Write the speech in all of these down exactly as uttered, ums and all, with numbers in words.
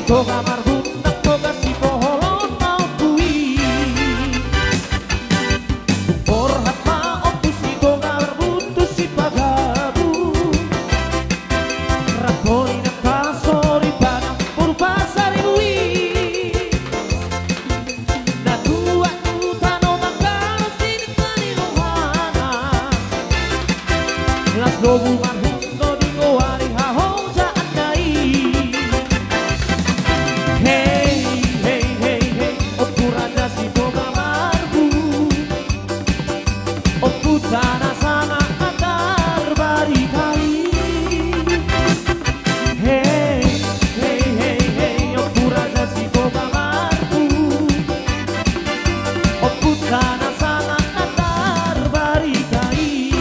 Toga marbuntak, toga sipoholon ma ompu i. Tung borhat ma ompu si toga marbuntak sipagabun. Rap holi nang pasori pada boru pasaribu i. Na tuat tu tano manggalo sininta ni rohana. Las lobu marhundol di goari hahojaanna i. Hei, hei, hei, hei, ompu raja si toga marbu. Ompu tana sanak na tarbarita i. Hei, hei, hei, hei, ompu raja si toga marbu. Ompu tana sanak na tarbarita i.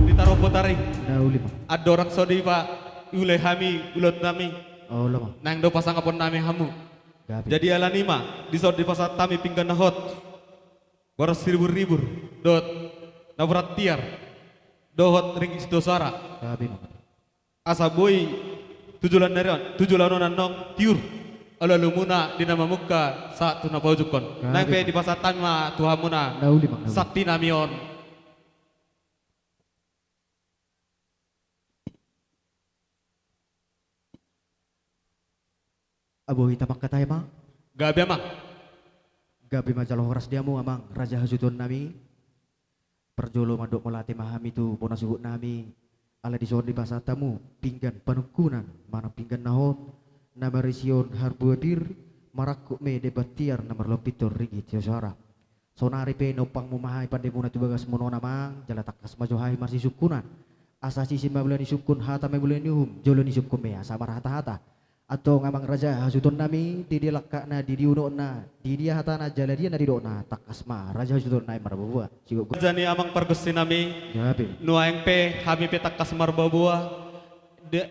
Di tarombo tari. Na uli ma. Andorang so dipaulai hami ulaon nami. Olo ma. Naeng do pasangapon nami hamu. Gabe. Jadi alani ma dison dipasahat hami pinggan na hot. Boras ribur-ribur dohot napuran tiar dohot ringgit sitio soara. Gabe ma. Asa boi tu joloan ni ari on, tu joloan on annon tiur alualumuna di na mamungka sahat tu na paujunghon. Gabe. Naeng pe dipasahat hami ma tu hamuna. Na uli ma, na uli. Santi nami on. Abo hita mangkatai ma. Gabe amang. Gabe ma jala horas di hamu amang raja hasuhuton nami. Parjolo mandok mauliate ma hami tu bona suhut nami. Ala dison dipasahat hamu pinggan panungkunan manang pinggan na hot na marisi on harbua pir, marangkup ma i deba tiar na marlompiton ringgit sitio soara. Sonari pe numpang muna hami pandemuna tu bagas muna on amang, jala tangkas ma jo hami marsisungkunan. Asa sisi ma mula ni sungkun, hata ma mula ni uhum, jolo ni sungkun ma i asa marhata-hata. Antong amang raja hasuhuton nami, di dia langkatna, di dia unokna, di dia hatana, jala dia na didokna, tangkas ma raja hasuhuton nami marboa-boa. Sigok go. Raja ni amang pargonsi nami. Gabe. Nuaeng pe hami pe tangkas marboa-boa. De,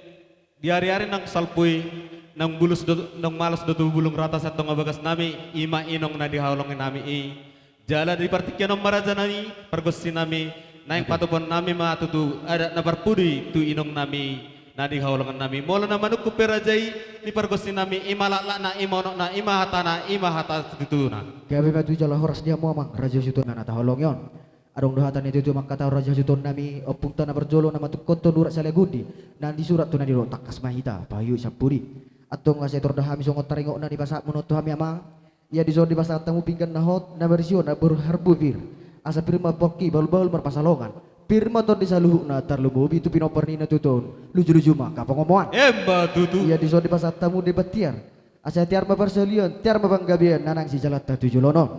di ari-ari naung salpu i, naung bulus do, naung malos do tu bulung rata sian tonga bagas nami, i ma inong na dihaholongi nami i. Jala di partingkian on ma raja nami, pargonsi nami, naeng, oke, patupaon nami ma tutu adat na parpudi tu inong nami na dihaholongan nami. Molo na manungkun pe raja i, di pargonsi nami, i ma laklakna, i ma unokna, i ma hatana, i ma hata situtuna. Gabe ma tutu jala horas di hamu amang raja hasuhuton na taholongi on. Adong do hata na tutu mangkatahon raja hasuhuton nami, ompungta na parjolo na matungkothon urat Salegundi, na disurat tu na didok tangkas ma hita paihut sampudi. Antong asa tor do hami songon taringot na dipasahat muna on tu hami amang. Ia dison dipasahat hamu pinggan na hot na marisi on harbua pir. Asa pir ma pongki bahul-bahul marpansalongan. Pir ma tondi saluhutna tarlumobi tu pinompar ni na tutu on. Luju-luju ma angka pangomoan. Emma tutu. Ia dison dipasahat hamu deba tiar. Asa tiar ma parsaulian, tiar ma panggabean na naeng sijalanta tu joloan on.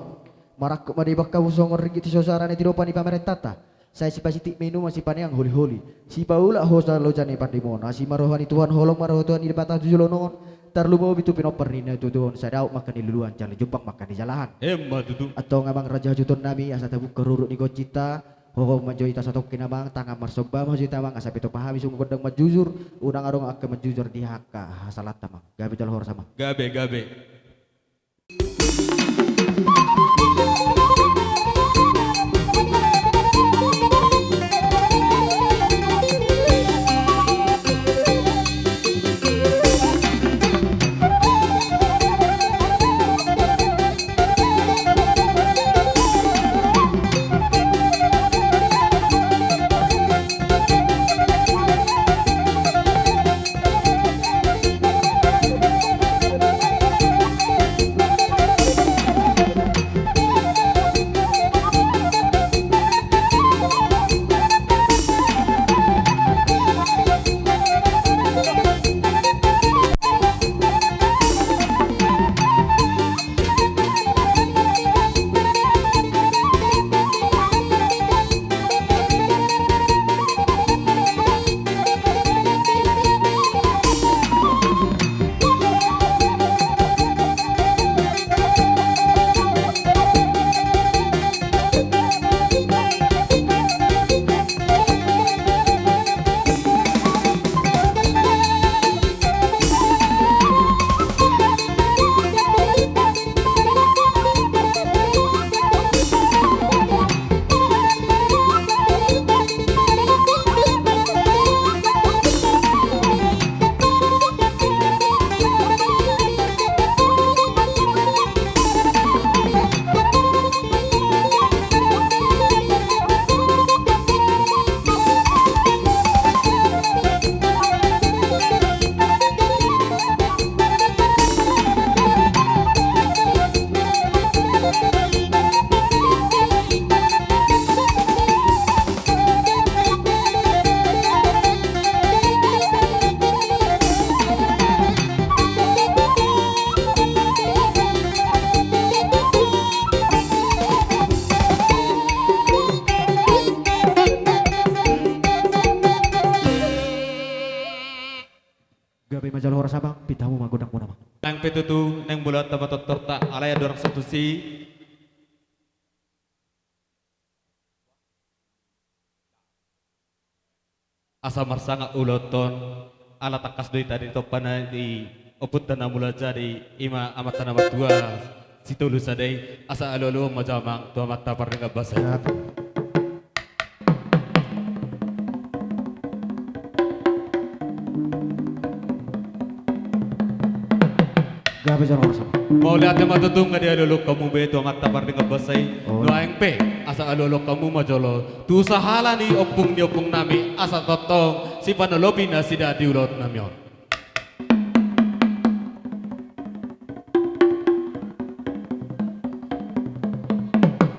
Marangkup ma deba hamu songon ringgit sitio soara na tidopa ni pamarentanta. Sai sipasintik ma inumon sipaneang holi-holi, sipaulak hosa loja ni pandimona, asi ma roha ni Tuhan holong ma roha ni Debata tu joloan on. Tarlumobi tu pinompar ni na tuatua on, sai daok ma angka na niluluan jala jumpang ma angka na nijalahan. Emma tutu. Antong amang raja hajutonnami, asa tabuka ruruk ni gonsinta. Hohom ma jo hita satongkin amang, tangan marsomba ma jo hita amang, asa pe tong pahami songon gondang manjujur. Unang adong angka manjujur di angka hasalanta amang. Gabe jala horas amang. Gabe, gabe. Gabe ma jala horas amang, pinta hamu ma gondang muna amang. Nang pe tutu, naeng molo hata ma tortorta, alai adong satu si. Asa marsangap ulaonta on, ala tangkas do hita ditompa na di ompunta na mula jadi, i ma amanta na martua Sitolusada i, asa alualuhon ma jo amang tu amanta pardenggan basa i. Gabe jala horas amang. Mauliate ma tutu, nga dialualuhon hamu be tu amanta pardenggan basa i. Oh. Nuaeng pe, asa alualuhon hamu ma jolo tu sahala ni ompung ni ompungnami, asa tongtong sipanolopi nasida di ulaonnami on.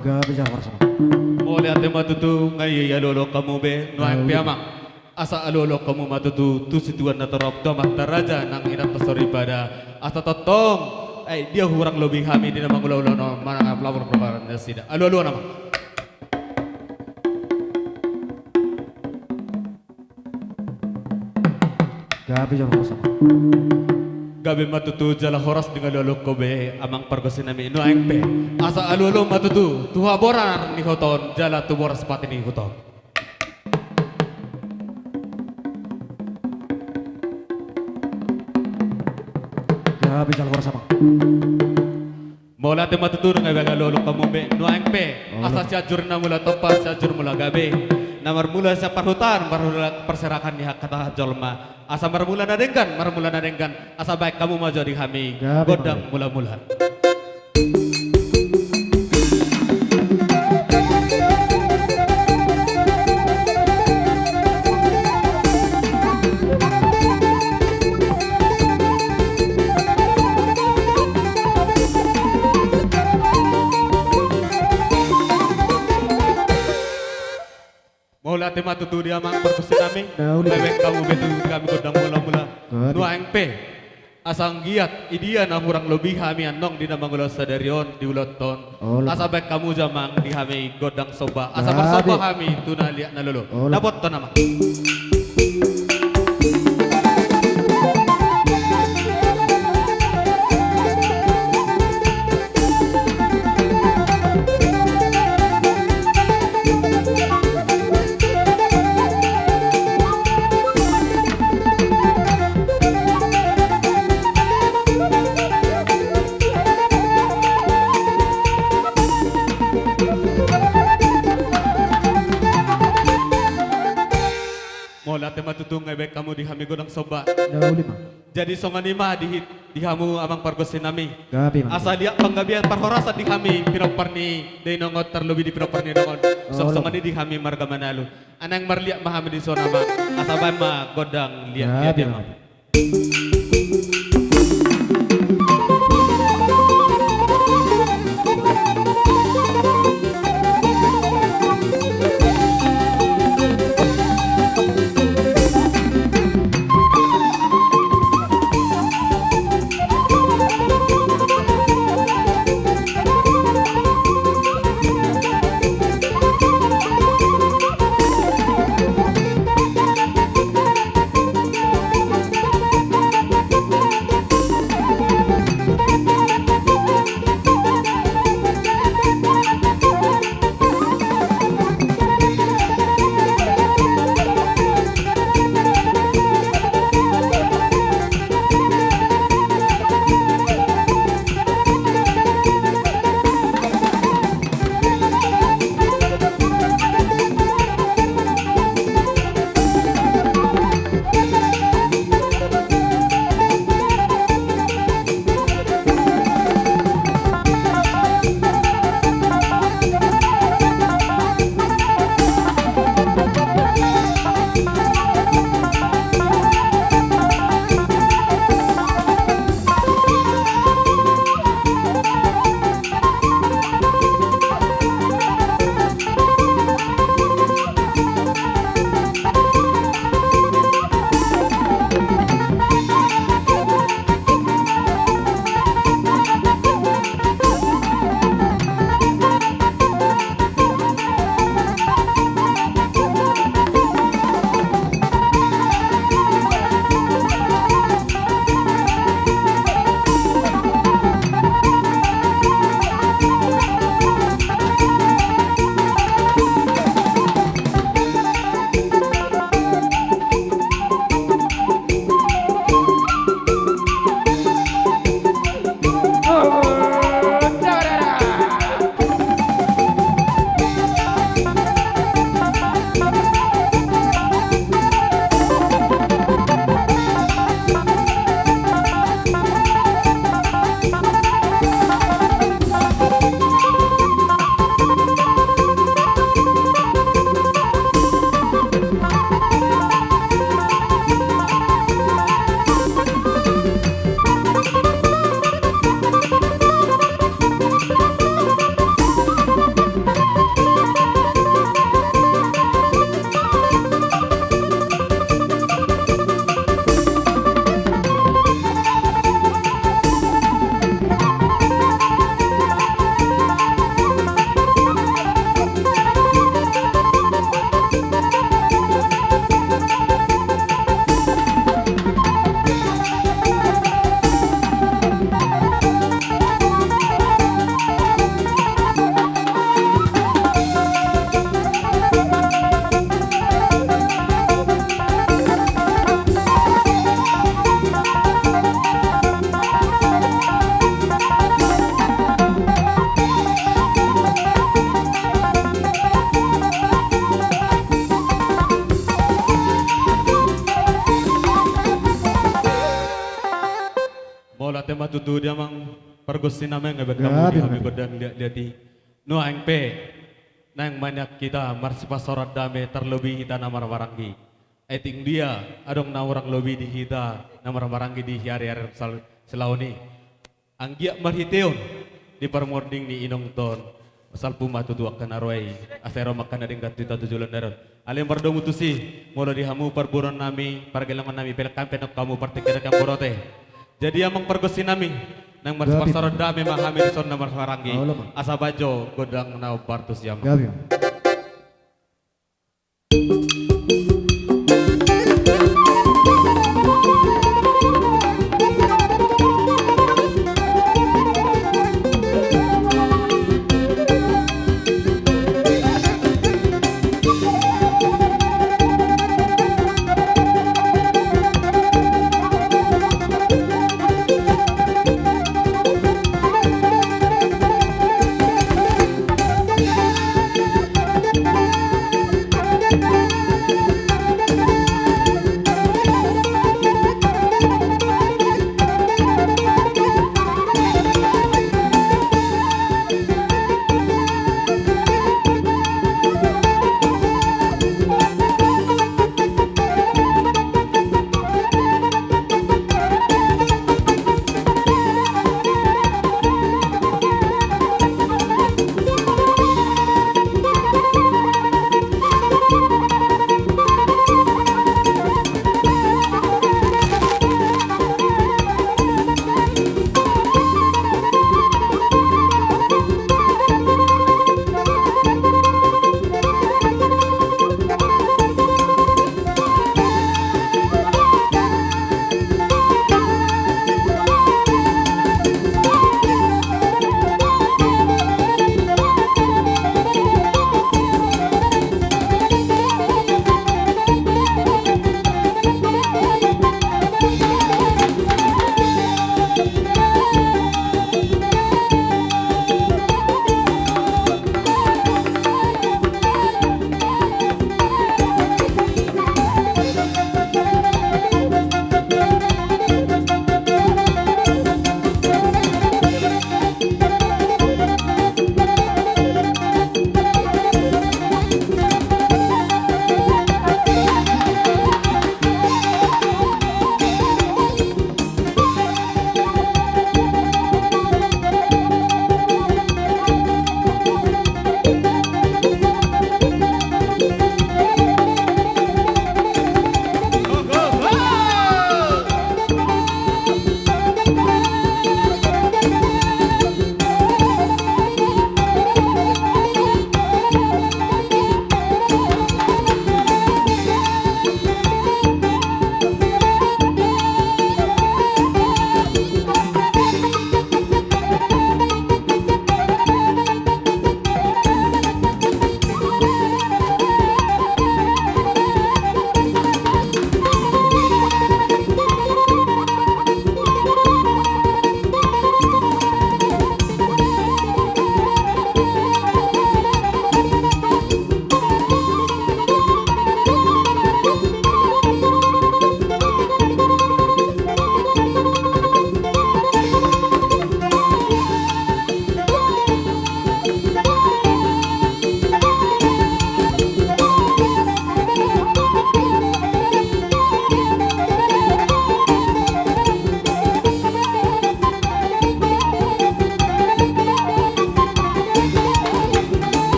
Gabe jala horas amang. Mauliate ma tutu, nga ia alualuhon hamu be, nuaeng pe amang. Asa alualuhon hamu ma tutu tu situan na torop, tu amanta raja nang inanta soripada. Asa tongtong, eh, dia hurang lobi hami di na mangula ulaon on, manang na lapor parbaran nasida. Alualuhon amang. Gabe jala horas amang. Gabe ma tutu jala horas di nga alualuhon hamu be amang pargonsinami, nuaeng pe. Asa alualuhon ma tutu tu haborar ni huta on jala tu boras pati ni huta on. Gabe jala horas amang. Mauliate ma tutu, nga dialualuhon hamu be, nuaeng pe. Olo. Asa Sianjur na mula tompa, Sianjur mula gabe. Na marmula sian parhutaan, marmula parserahan ni angka tahan jolma. Asa marmula na denggan, marmula na denggan. Asa baen hamu ma jo di hami. Gabe, gondang mula-mula. Mauliate ma tutu di amang pargonsinami. Mauliate. Baen hamu be tu hami gondang mula-mula. Gabe. Nuaeng pe. Asa anggiat i dia na hurang lobi hami annon di na mangulahon sadari on di ulaonta on. Olo. Asa baen hamu damang di hami gondang somba. Asa marsomba hami tu na liat na lolo. Olo. Dapothon amang. Mauliate ma tutu, nga dibaen hamu di hami gondang somba. Jadi songon i ma di, di hamu amang pargonsi nami. Asa liat panggabean parhorasan di hami pinompar ni dainang on, tarlobi di pinompar ni dainang on. Songon i di hami marga Manalu. Naeng marliat ma hami dison amang. Asa baen ma gondang liat-liat i amang. Mauliate ma tutu di amang pargonsi nami, nga dibaen hamu di hami gondang liat-liat i. Nuaeng pe naeng ma nian hita marsipasaoran dame, tarlobi hita na marmaranggi. Ai tung dia adong na hurang lobi di hita na marmaranggi di ari-ari sal-, silaon i. Anggiat marhiteon di parmorning ni inongta on, salpu ma tutu angka na ro i, asa ro ma angka na denggan tu hita tu joloan ni ari on. Alai mardomu tusi, molo di hamu parboruon nami, pargellengon nami, pe, hamu pe nang hamu partingkian ni amang boru, ate. Jadi amang pargonsi nami, naeng marsipasaor dame ma hami dison na marhahamaranggi. Asa bahen jo gondang na hombar tusi amang.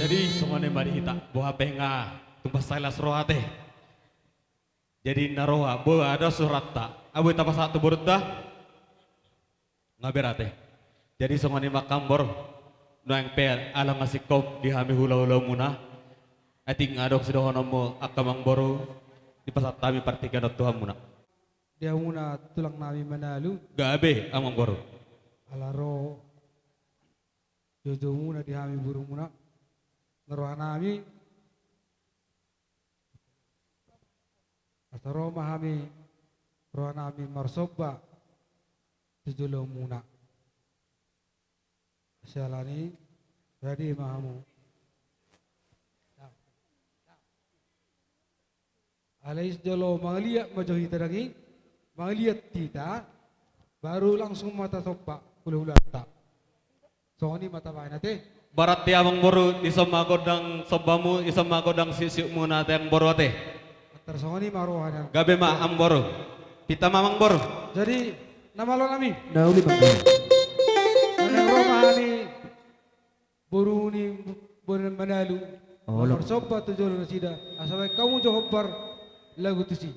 Jadi songon i ma di hita, boha pe nga tung mansai las roha ate. Jadi na roha, boha do suranta, ai boi tapasahat tu borunta. Nga berate. Jadi songon i ma amang boru, nuaeng pe ala nga singkop di hami hulahula muna, atik nga adong sidohononmu angka amang boru, dipasahat hami partingkian on tu hamuna. Di hamuna tulang nami Manalu. Gabe amang boru. Ala ro joujou muna di hami boru muna, na roha nami asa ro ma hami, roha nami marsomba tu jolo muna. Siala ni i, rade ma hamu. Alai jolo mangaliat ma jo hita daging, mangaliat hita, baru langsung ma tasomba hulahulanta. Songon i ma tabaen ate. Berarti amangboru, dison ma gondang sombamu, dison ma gondang siuksiukmuna ate amangboru ate. Antar songon i ma roha nami. Gabe ma amangboru. Pinta ma amangboru. Jadi, na malo nami. Na uli bang. Manang roha ni boru ni boru Manalu. Olo. Marsomba tu jolo nasida. Asa baen hamu jo hombar lagu tusi.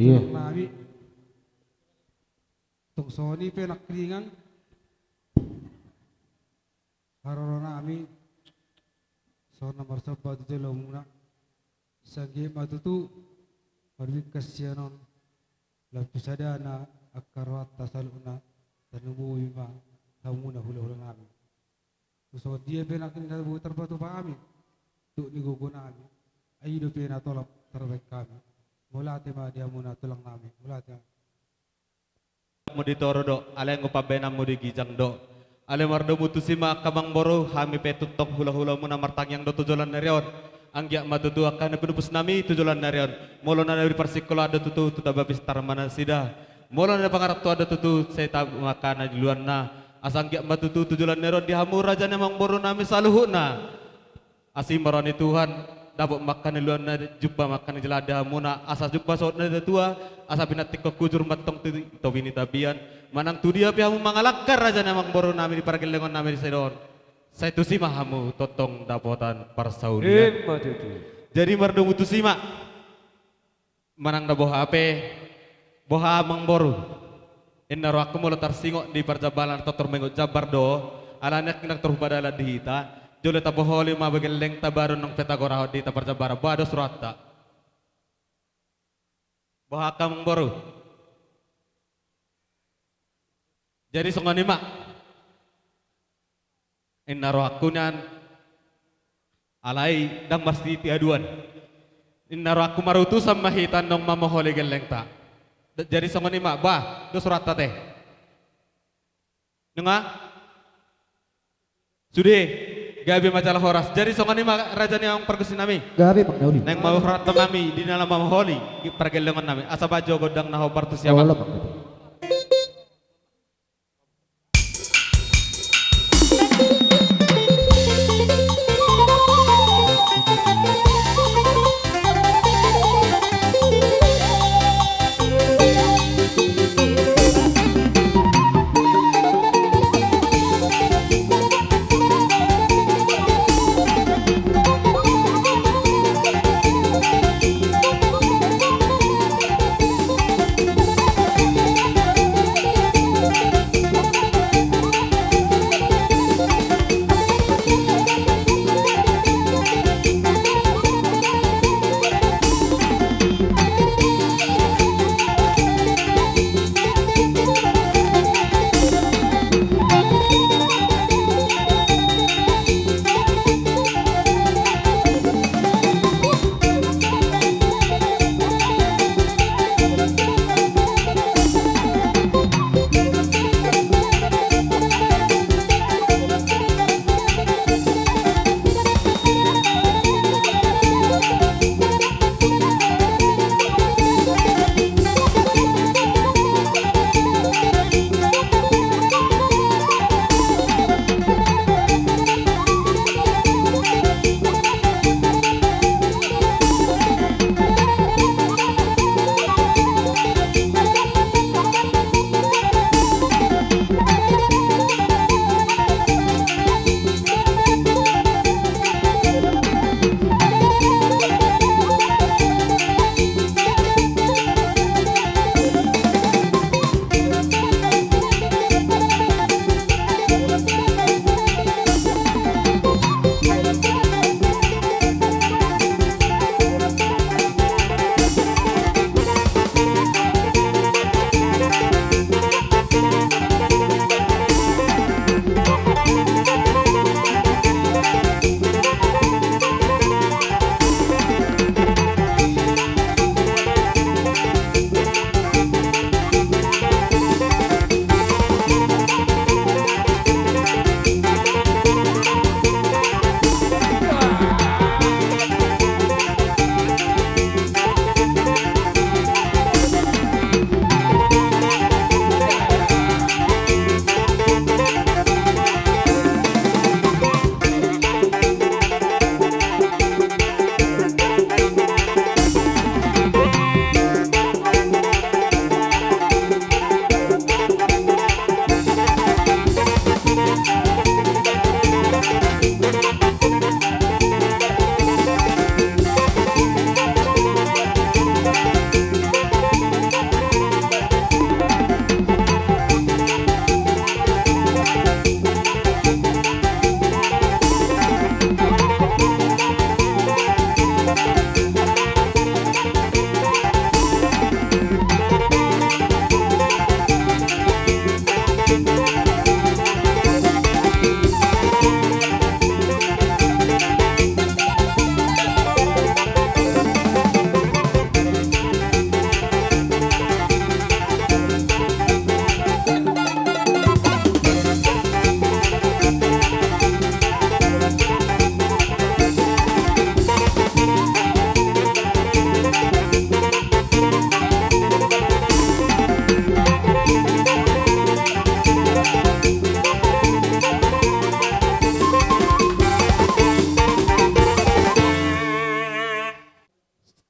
Iya. Nami. Tong songon i pe nangkiningan. Haroro nami. Songon na marsomba tu jolo muna. Sanggiat ma tutu. Marbingkas sian on. Lam tu sadana angka rohanta saluhutna, tarlumobi ma hamuna hulahula nami. Tung songon dia pe nangkin na boi tarpatupa hami, tuk ni gogo nami, ai i dope na tolap tarbahen hami. Mauliate ma di hamuna tulang nami, mauliate ma. Mu di toru do, alai anggo pambahenanmu di ginjang do. Alai mardomu tusi ma angka amangboru, hami pe tongtong hulahulamuna martangiang do tu joloan ni ari on. Anggiat ma tutu angka na pinupus nami tu joloan ni ari on. Molo na di parsikolaan do tutu, tu taba pistar ma nasida. Molo na di pangarantoan do tutu, sai taba ma angka na di luanna. Asa anggiat ma tutu tu joloan ni ari on di hamu raja ni amangboru nami saluhutna. Asi ma roha ni Tuhan, dapot ma angka na di luanna, jumpa ma angka na di joloan di hamuna, asa jumpa saut na di tua, asa pinantikhon hujur ma antong tu topi ni tapian, manang tu dia pe hamu mangalangka raja ni amangboru nami di pargellengon nami di sadari on. Sai tusi ma hamu tongtong dapotan parsaulian. Ima tutu. Jadi mardomu tusi ma. Manang na boha pe, boha amangboru. Inna rohangku molo tarsingot di parjambaran, tongtong mengot jambar do, alani nang tor hupadalan di hita, jolo taboholi ma bagellengta baru nang pe tagorahon di hita parjambaran, boha do suroanta. Boha angka amangboru. Jadi songon i ma. Inna rohangku nian. Alai ndang marsitiaduan. Inna rohangku marutusan ma hita naung mamoholi gellengta. Da-, jadi songon i ma, bah, dos rohanta te. Nunga? Sude, gabe ma jala horas. Jadi songon i ma raja ni amang pargonsi nami. Gabe, Bang Daudi. Naeng ma rohanta nami di na laho mamoholi pargellengon nami. Asa bahen jo gondang na hombar tu si amang. Olo, Bang Daudi.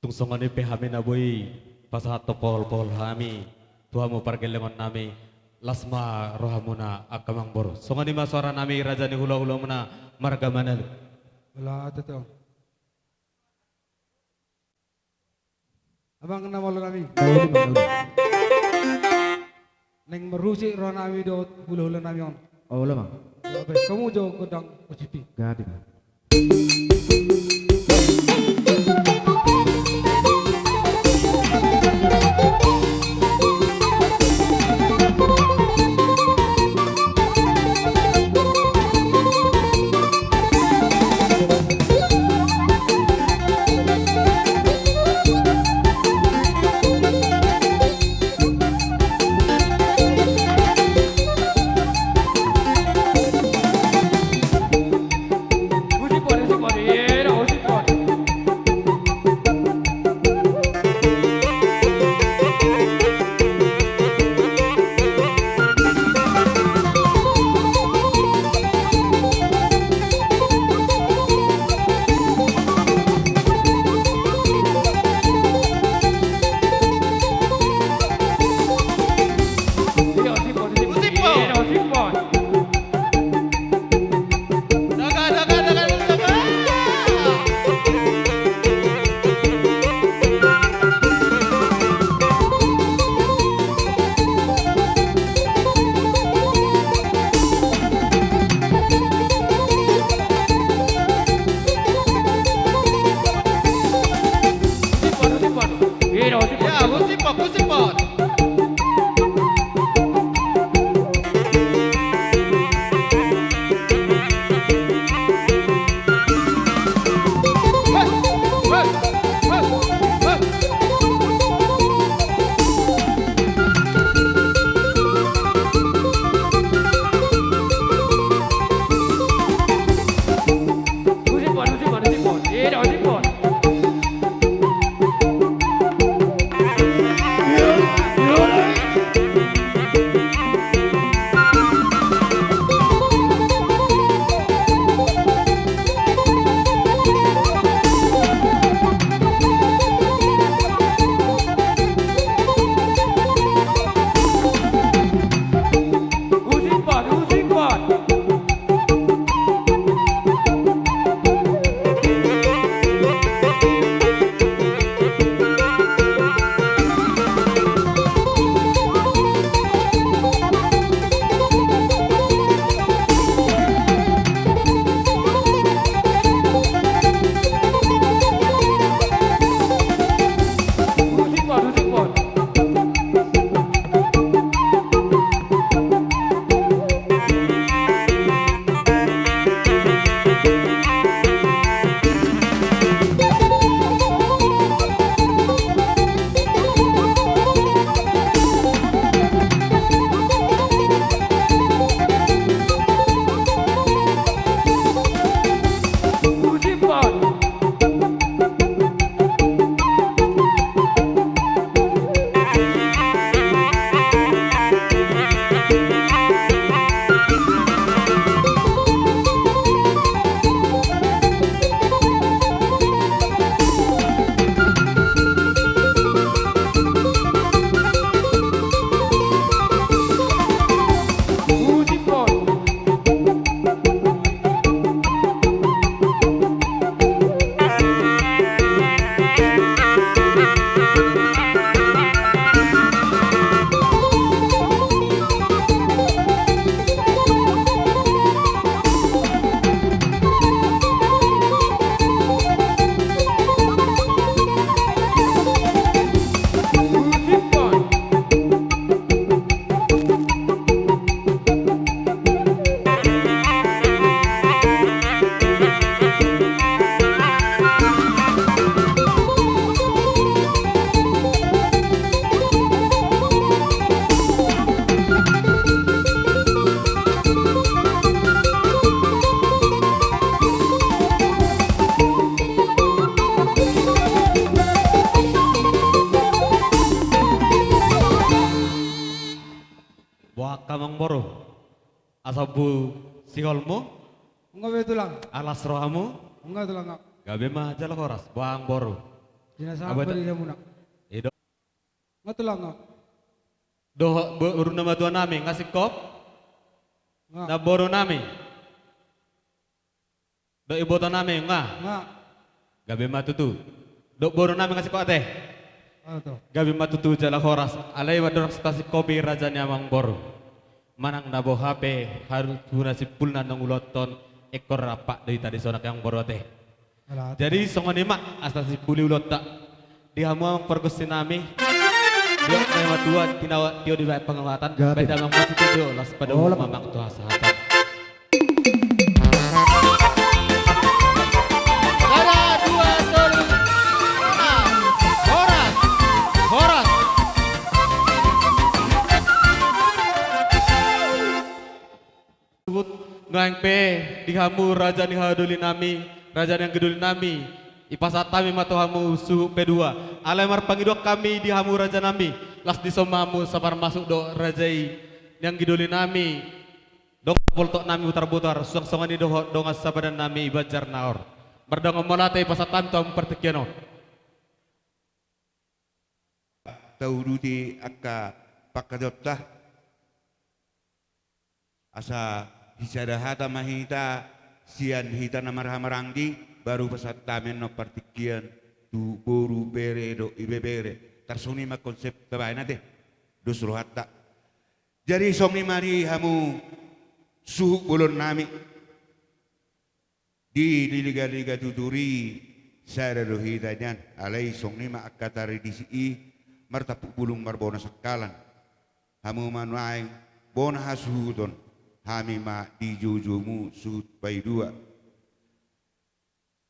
Tung songon i pe hami na boi pasahathon pohol-pohol hami tu hamu pargellengon nami, las ma rohamuna angka amangboru. Songon i ma soara nami raja ni hula-hulamuna marga Manalu. Olo, tutu. Amang na malo nami. Olo, Amang, olo. Naeng marhusip roha nami dohot hula-hula nami on. Olo, Amang. Olo, baik. Hamu jo gondang O C P. Gati, Amang. Boha angka amangboru, asa umbu sihol mu? Nunga be tulang. Alas rohamu? Nunga tulang. Gabe ma jala horas, boha amangboru? Di na sahali di hamuna. Nga tulang nga. Dohot bo-, boru na matua nami nga singkop. Nga. Na boru nami. Dohot iboto nami nga. Nga. Gabe ma tutu. Dohot boru nami nga singkop ate. Gabe ma tutu jala horas. Alai mandok sasingkopi raja ni amangboru. Manang na boha pe harus huna simpulna naung ulaonta on, ingkon rap do hita di son angka amangboru ate. Jadi songon i ma asa simpuli ulaonta. Di hamu amang pargonsi nami, di hamu na matua, tinawa tio dibahen panguatan. Baen damang ma tutu, las padomu mamang tu hasahatan. Sada, dua, tolu. Horas, horas. Suhut, nuaeng pe di hamu raja ni haha doli nami, raja ni anggi doli nami, dipasahat hami ma tu hamu suhut P dua. Alai marpangidoan hami di hamu raja nami, las dison ma hamu saparmasuk dohot raja i ni anggi doli nami. Dongan boltok nami Botar-botar, suang songon i dohot dongan sabadan nami i Banjar Naor. Mardongan mauliate dipasahat hami tu hamu partingkian on. Tauduti angka pangkataionta. Asa sisada hata ma hita sian hita na marhahamaranggi, baru pasahat hami annon partingkian tu boru, bere dohot ibebere. Tarsongon i ma konsep tabahen ate. Dos rohanta. Jadi songon i ma di hamu suhut bolon nami. Di, di liga-liga tutur i sada do hita nian, alai songon i ma angka tradisi i, martampuk bulung marbona sangkalan. Hamu ma nuaeng bona hasuhuton, hami ma di joujoumu suhut paidua.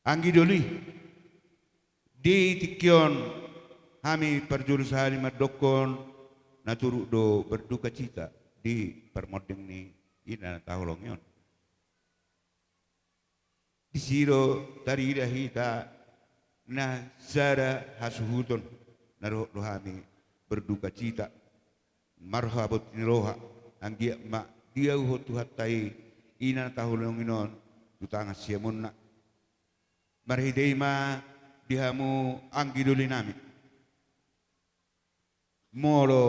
Anggi doli, di tingki on hami parjolo sahali mandokkon na turut do berduka cita di parmonding ni ina na taholongi on. Disi do tarida hita na sada hasuhuton, na dohot do hami berduka cita, marhabot ni roha, anggiat ma dialuhon Tuhanta i ina na taholongi on tu tangan siamunna. Marhite i ma di hamu anggi doli nami. Molo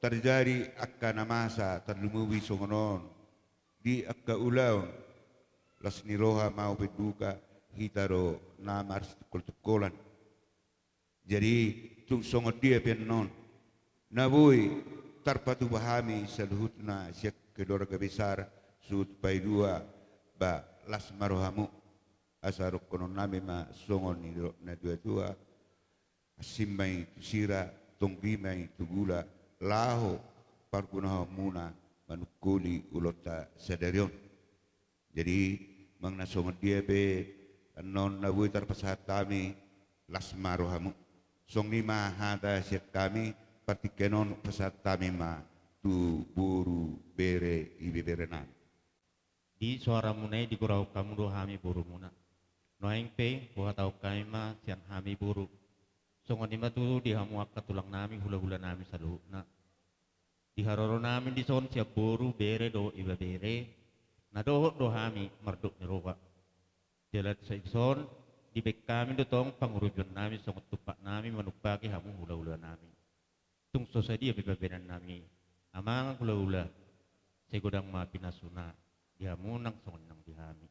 tarjadi angka na masa tarlumobi songon on di angka ulaon, las ni roha ma upa ni duka, hita do na marsitungkol-tungkolan. Jadi tung songon dia pe annon na boi tarpatupa hami saluhutna sian keluarga besar suhut paidua, ba las ma rohamu. Asa dohonon nami ma songon nidok natua-tua, asing ma i tu sira, tonggi ma i tu gula, laho pargunahonmuna manungkoli ulaonta sadari on. Jadi manang na songon dia pe annon na boi tarpasahat hami, las ma rohamu. Songon i ma hata sian hami, partingkian on pasahat hami ma tu boru, bere, ibebere nami. Di soaramuna i digorahon hamu do hami borumuna. Nuaeng pe huhatahon hami ma sian hami boru. Songon i ma tutu di hamu angka tulang nami, hula-hula nami saluhutna. Di haroro nami dison sian boru, bere dohot ibebere, na dohot do hami mardok ni roha. Jala sai dison dibaen hami do tong pangurupion nami songon tumpak nami manumpaki hamu hula-hula nami. Tung so sadia pe pambahenan nami, amang hula-hula, sai godang ma pinasuna di hamu nang songon nang di hami.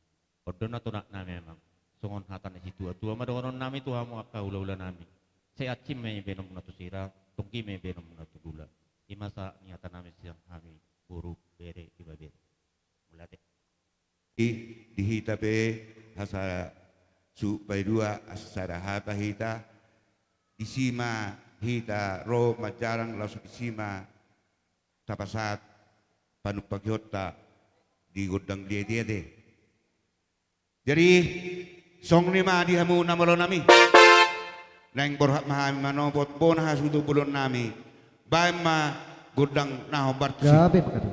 On do na tunak nami, amang, songon hata ni situa-tua ma dohonon nami tu hamu angka hula-hula nami. Sai asing ma i baenonmuna tu sira, tonggi ma i baenonmuna tu gula. I ma sahat ni hata nami sian hami boru, bere, ibebere. Mauliate. I, di hita pe asa suhut paidua, asa sada hata hita, disi ma hita ro manjalang, laos disi ma tapasahat panumpakionta di gondang liat-liat i. Jadi songon i ma di hamu na malo nami. Naeng borhat ma hami manopot bona hasuhuton bolon nami. Baen ma gondang na hombar tusi. Gabe ma gabe.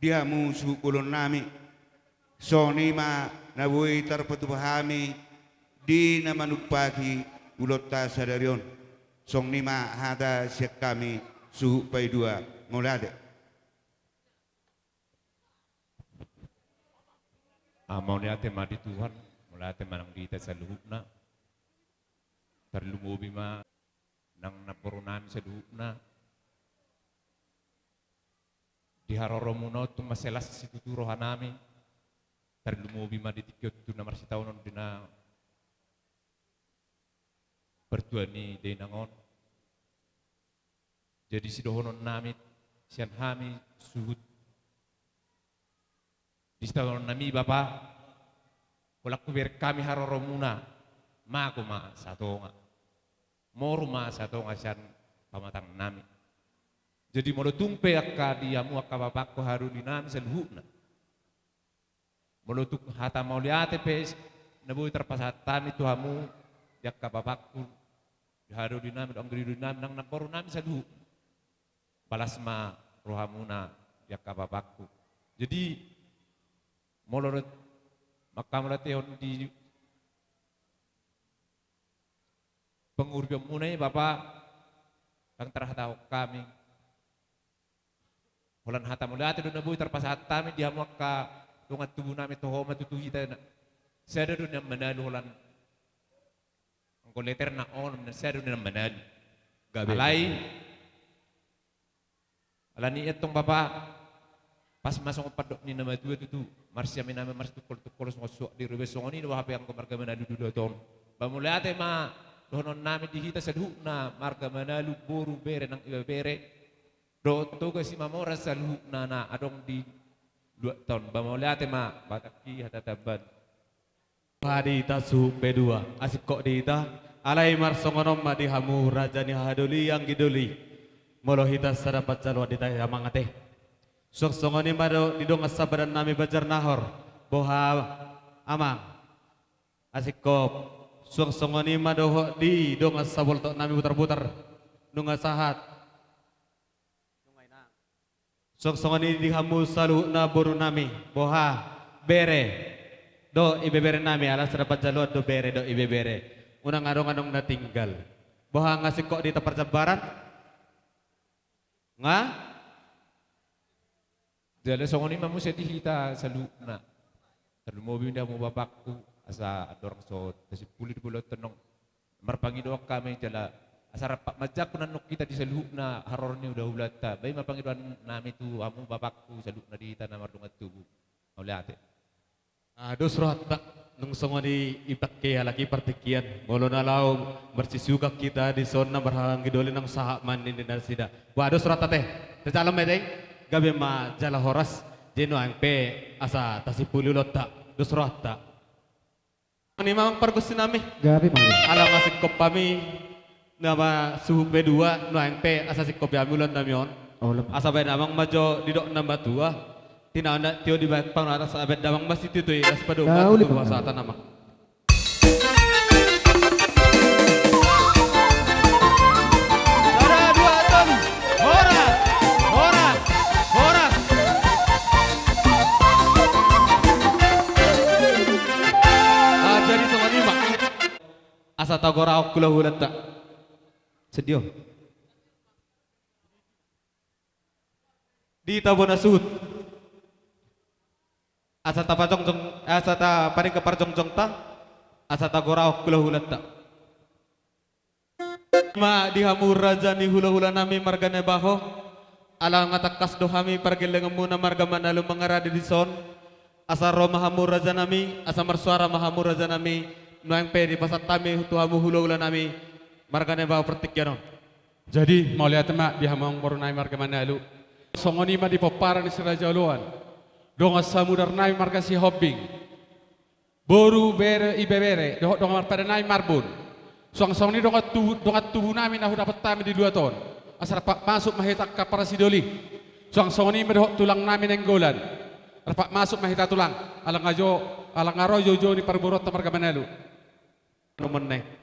di hamu suhut bolon nami. Songon i ma na boi tarpatupa hami di na manumpahi ulaonta sadari on. Songon i ma hata sian hami suhut paidua. Mauliate. Ah, mauliate ma di Tuhan, mauliate ma nang di hita saluhutna. Tarlumobi ma nang namboru nami saluhutna. Di haroromuna on tung mansai las situtu roha nami. Tarlumobi ma di tingki on tu na marsitaonon di na partua ni dainang on. Jadi sidohonon nami sian hami suhut di sitaonon nami, Bapa, holan hubereng hami haroromuna, mago ma satonga, moru ma satonga sian pamatang nami. Jadi molo tung pe angka di hamu angka bapangku hahadolinami saluhutna, molo tung hata mauliate pe na boi tarpasahat hami tu hamu di angka bapangku hahadolinami dohot angka hahadolinami nang namboru nami saluhutna, balas ma rohamuna di angka bapangku. Jadi molo rap manghamauliatehon di pangurupionmuna i, Bapa, ndang tarhatahon hami. Holan hata mauliate do na boi tarpasahat hami di hamu angka dongan tubu nami, toho ma tutu hita na sada do nian manalu holan anggo leterna on, na sada do nian manalu. Gabe. Alai alani i antong, Bapa, pas ma songon pandok ni na matua tutu, marsiaminami marsitungkoltungkol songon suhut di robean, songon i do hape anggo marga Manalu di ulaon on. Ba mauliate ma dohonon nami di hita saluhutna marga Manalu, boru, bere nang ibebere dohot Toga Simamora saluhutna na adong di luat on. Ba mauliate ma, batangki hata tamban. Boha di hita suhut paidua, asingkop di hita. Alai marsongon on ma di hamu raja ni hahadoli, anggi doli, molo hita sada panjaloan di hita amang ate. Suang songon i ma do di dongan sabadan nami Banjarnahor. Boha amang, asingkop. Suang songon i ma dohot di dongan saboltok nami Butarbutar, nunga sahat. Suang songon i di hamu saluhutna boru nami, boha, bere dohot ibebere nami, ala sada panjaloan do bere dohot ibebere. Unang adong-adong na tinggal. Boha, nga asingkop di hita parjambaran? Nga? Jala songon i ma muse di hita saluhutna. Tarlumobi ma di hamu bapangku, asa andorang so tasimpuli di boloan tondong, marpangidoan hami jala asa rap manjangkon annon hita di saluhutna haroro ni hulahulanta. Ba i ma pangidoan nami tu hamu bapangku saluhutna di hita na mardongan tubu. Mauliate. Ah, dos rohanta, nung songon i, i pangke halak i partingkian. Molo na laho marsisugang hita dison na marhahaanggi doli nang sahat ma ninna nasida. Bah, dos rohanta ate. Tajalang ma ate. Gabe ma jala horas. Jadi nuaeng pe asa tasimpuli ulaonta. Dos rohanta. Songon i ma amang pargonsi nami. Gabe ma. Ala nga singkop hami nama suhut paidua, nuaeng pe asa singkop hami ulaon nami on. Olo ma. Asa baen amang ma jo didok na matua. Tinaon na tio dibaen pangaran, asa baen damang ma sitio-tio i, las padomu. Olo ma. Tutu hasahatan amang. Sada, dua, tolu. Horas, horas, horas. Ah, jadi songon i ma. Asa tagorahon hulahulanta. Sedio. Di tabo na suhut. Asa tapajongjong, asa tapadenggan parjongjongta, asa tagorahon hulahulanta. Ma di hamu raja ni hulahula nami marga Naibaho, ala nga tangkas do hami pargellenganmuna marga Manalu mangarade dison, asa ro ma hamu raja nami, asa marsuara ma hamu raja nami, nuaeng pe dipasahat hami tu hamu hulahula nami marga Naibaho partingkian on. Jadi, mauliate ma di hamu amangboru nami marga Manalu. Songon i ma di pomparan ni Si Raja Oloan, dongan samudar nami marga Sihombing, boru, bere, ibebere, dohot dongan marpande nami Marbun. Suang songon i dongan tubu, dongan tubu nami na hudapot hami di luat on. Asa rap masuk ma hita angka parasidoli. Suang songon i ma dohot tulang nami Nainggolan. Rap masuk ma hita tulang. Ala nga jo, ala nga ro joujou ni parboruonta marga Manalu. Nomor ne.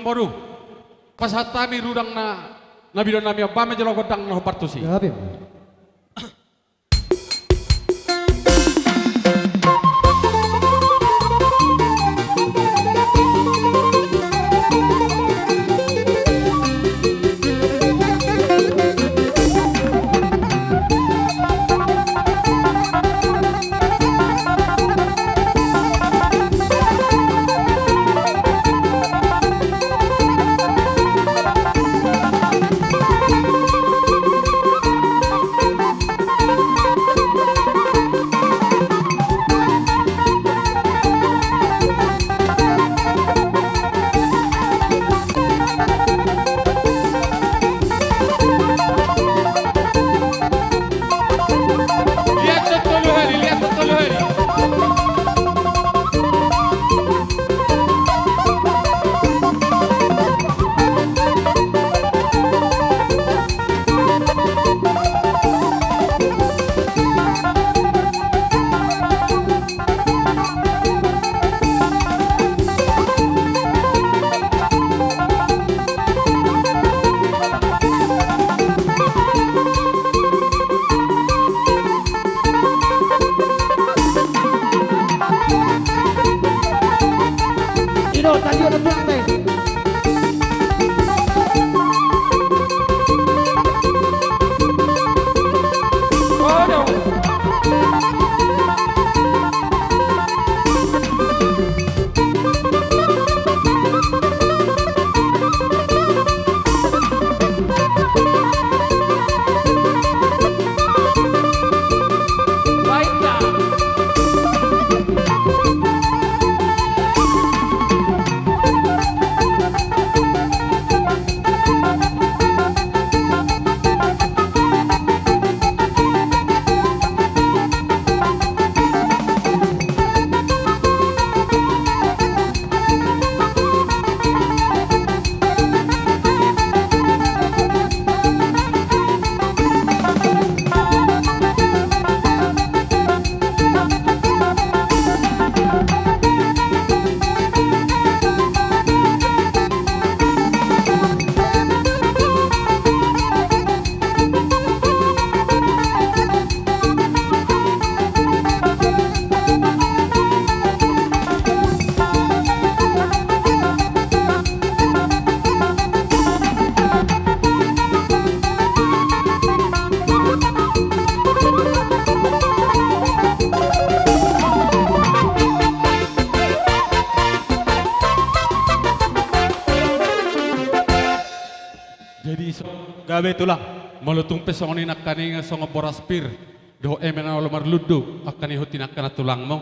Boru, pasahat hami rudang na, na binoan nami on, bahen ma jolo gondang na hombar tusi. Gabe. Lihat betul, Heri, lihat betul, Heri. Jadi so- Gabe tulang. Molo tung pe songon i nangkaning songon boras pir dohot eme na olo marlundu, angka na hot i nangkaning tulangmu.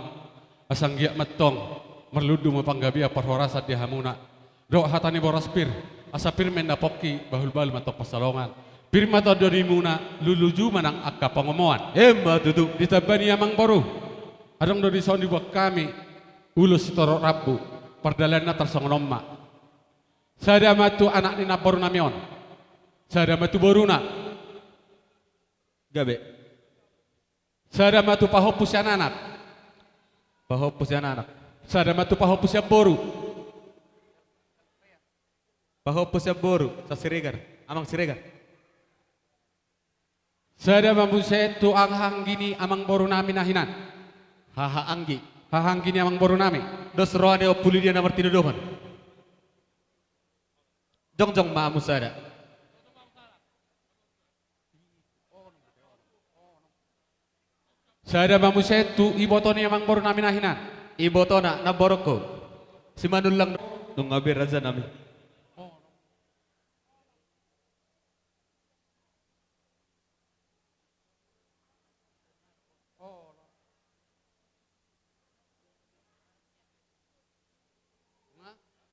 Asa anggiat ma antong marlundu ma panggabean parhorasan di hamuna. Dohot hata ni boras pir, asa pir ma inna pongki, bahulbahul ma antong pansalongan. Pir ma tondimuna, luluju ma nang angka pangomoan. Emma tutu. Ditamba ni amangboru. Adong do dison dibuat hami ulos sitorop rambu. Pardalananna tarsongon on ma. Sada ma tu anak ni namboru nami on. Sada ma tu boruna. Gabe. Sada ma tu pahompu sian anak. Pahompu sian anak. Sada ma tu pahompu sian boru. Pahompu sian boru, Siregar, Amang Siregar. Sada ma muse tu haha anggi ni amangboru nami na hinan. Haha anggi. Haha anggi ni amangboru nami. Dos roha ni ompuli dia na martinodohon. Jongjong ma hamu sada. Sada ma muse tu iboto ni amangboru nami na hinan. Ibotona, namborungku. Simanullang. Nunga be raja nami.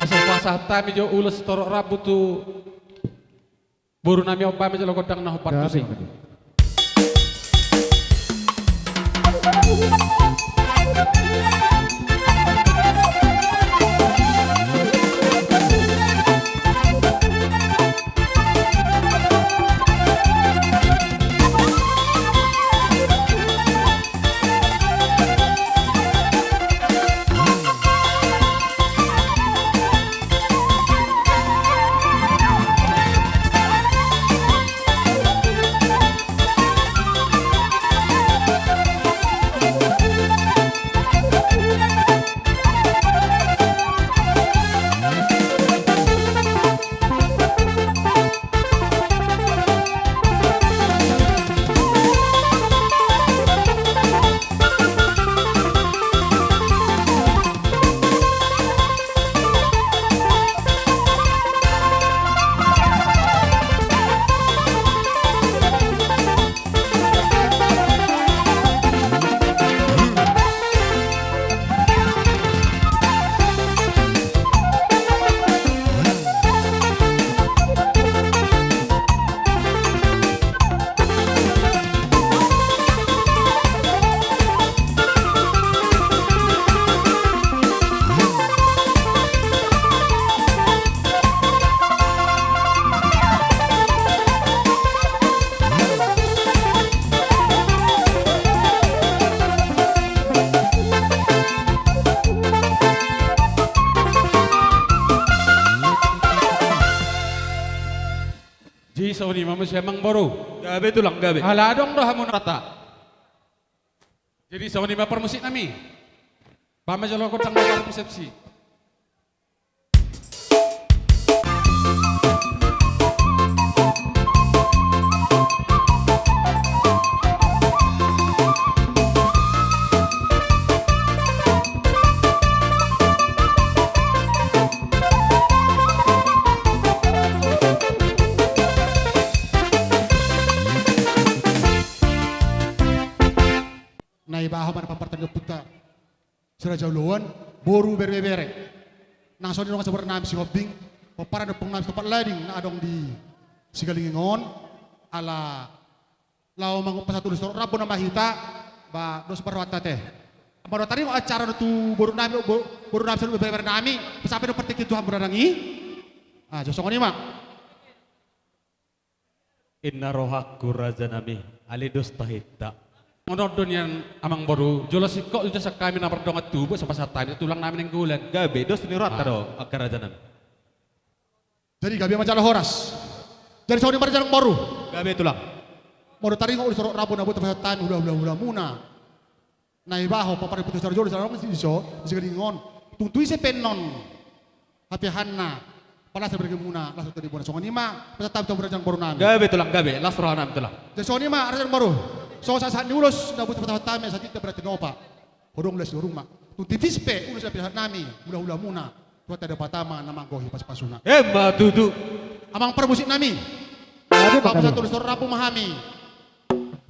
Asa pasahat hami jo ulos sitorop rambu tu boru nami on, bahen ma jolo gondang na hombar tusi. Songon i ma muse amangboru. Gabe tulang, gabe. Ala adong do hamu na rata. Jadi songon i ma parmusik nami. Baen ma jolo gondang na marpersepsi. Na ibaho ma na papartanggi ompunta si Raja Oloan, boru, ibebere. Nang songon i dongan sabornami Sihombing, pomparan ni ompungnami Sitompa Lading na adong di Sigalinging on, ala laho mangompas ulos torop rambu nama hita, ba dos parrohanta te. Molo taringot acara tu borunami, bo-, borunami saluhut, ibebere nami, pasahat pe partingkian tu hamu na dang i. Ah, jo songon i ma. Inna rohangku rajanami, ale dos tahinta. Songon on do nian amangboru, jolo singkop tu jasa hami na mardongan tubu, asa pasahat hami tu tulangnami Nainggolan. Gabe, dos ni rohanta do, angka rajanami. Jadi gabe ma jala horas. Jadi songon i ma raja nang boru. Gabe tulang. Molo taringot ulos torop rambu na boi tapasahat hami hulahula, hulahulamuna. Na ibaho, pomparan ni ompunta si Raja Oloan, si Sigalinging on. Tung tu ise pe annon hapeahanna, palas ma bergemuna, las ma tondimuna. Songon i ma pasahat hami tu hamu raja nang boru nami. Gabe tulang, gabe, las roha nami tulang. Jadi songon i ma raja nang boru. Songon sahat-sahat ni ulos na boi tapasahat hami, asa tintin berarti nopa. Hodong las ni horuma. Tung tipis pe ulos na pinasahat nami, hulahulamuna. Tuhanta Debata ma na manggohi pasupasuna. Emma tutu. Amang parmusik nami. Aduh, pasahat ulos torop rambu ma hami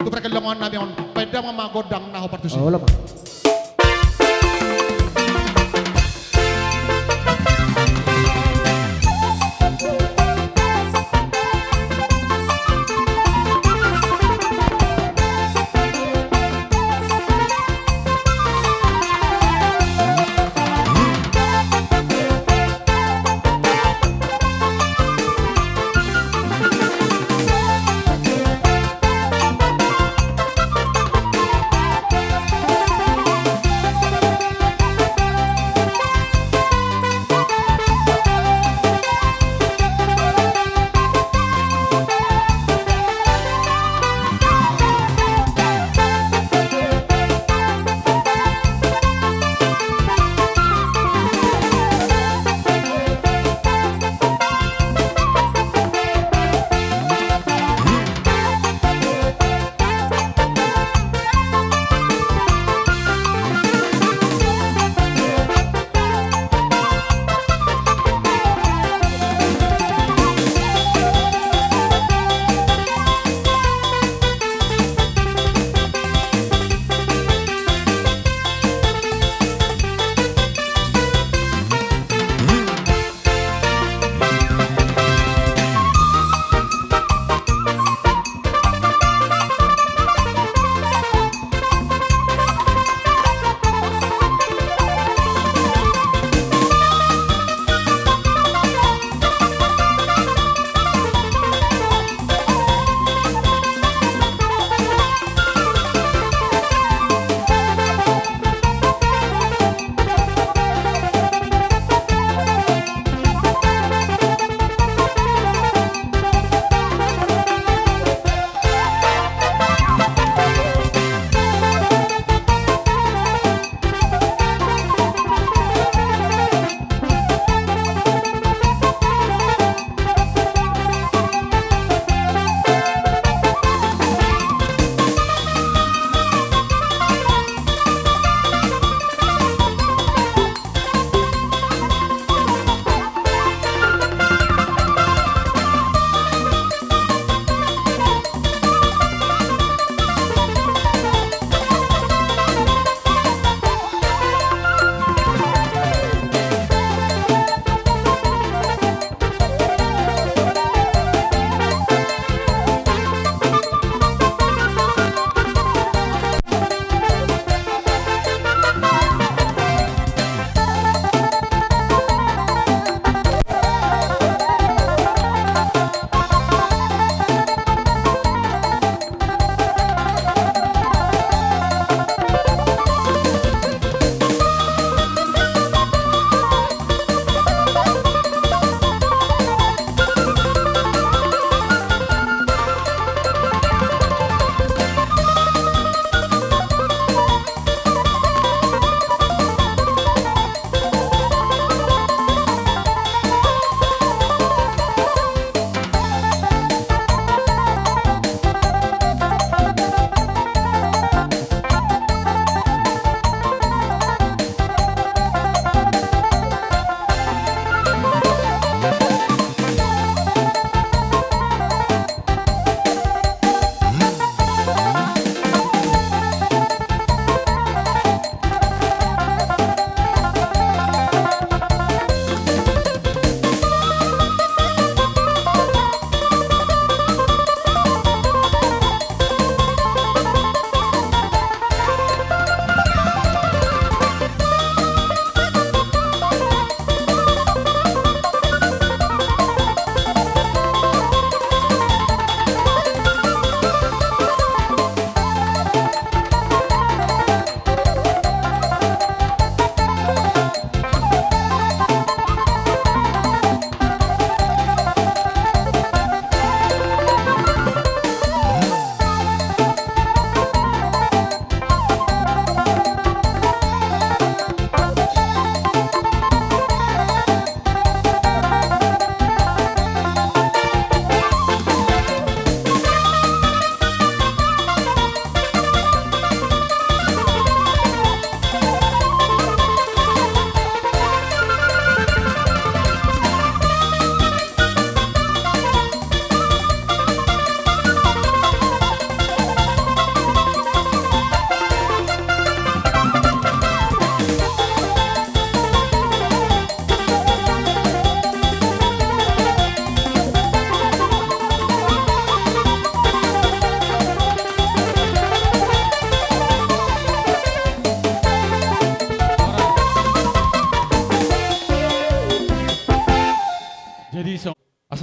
tu pargellengon nami on, baen damang ma gondang na hombar tusi. Olo ma.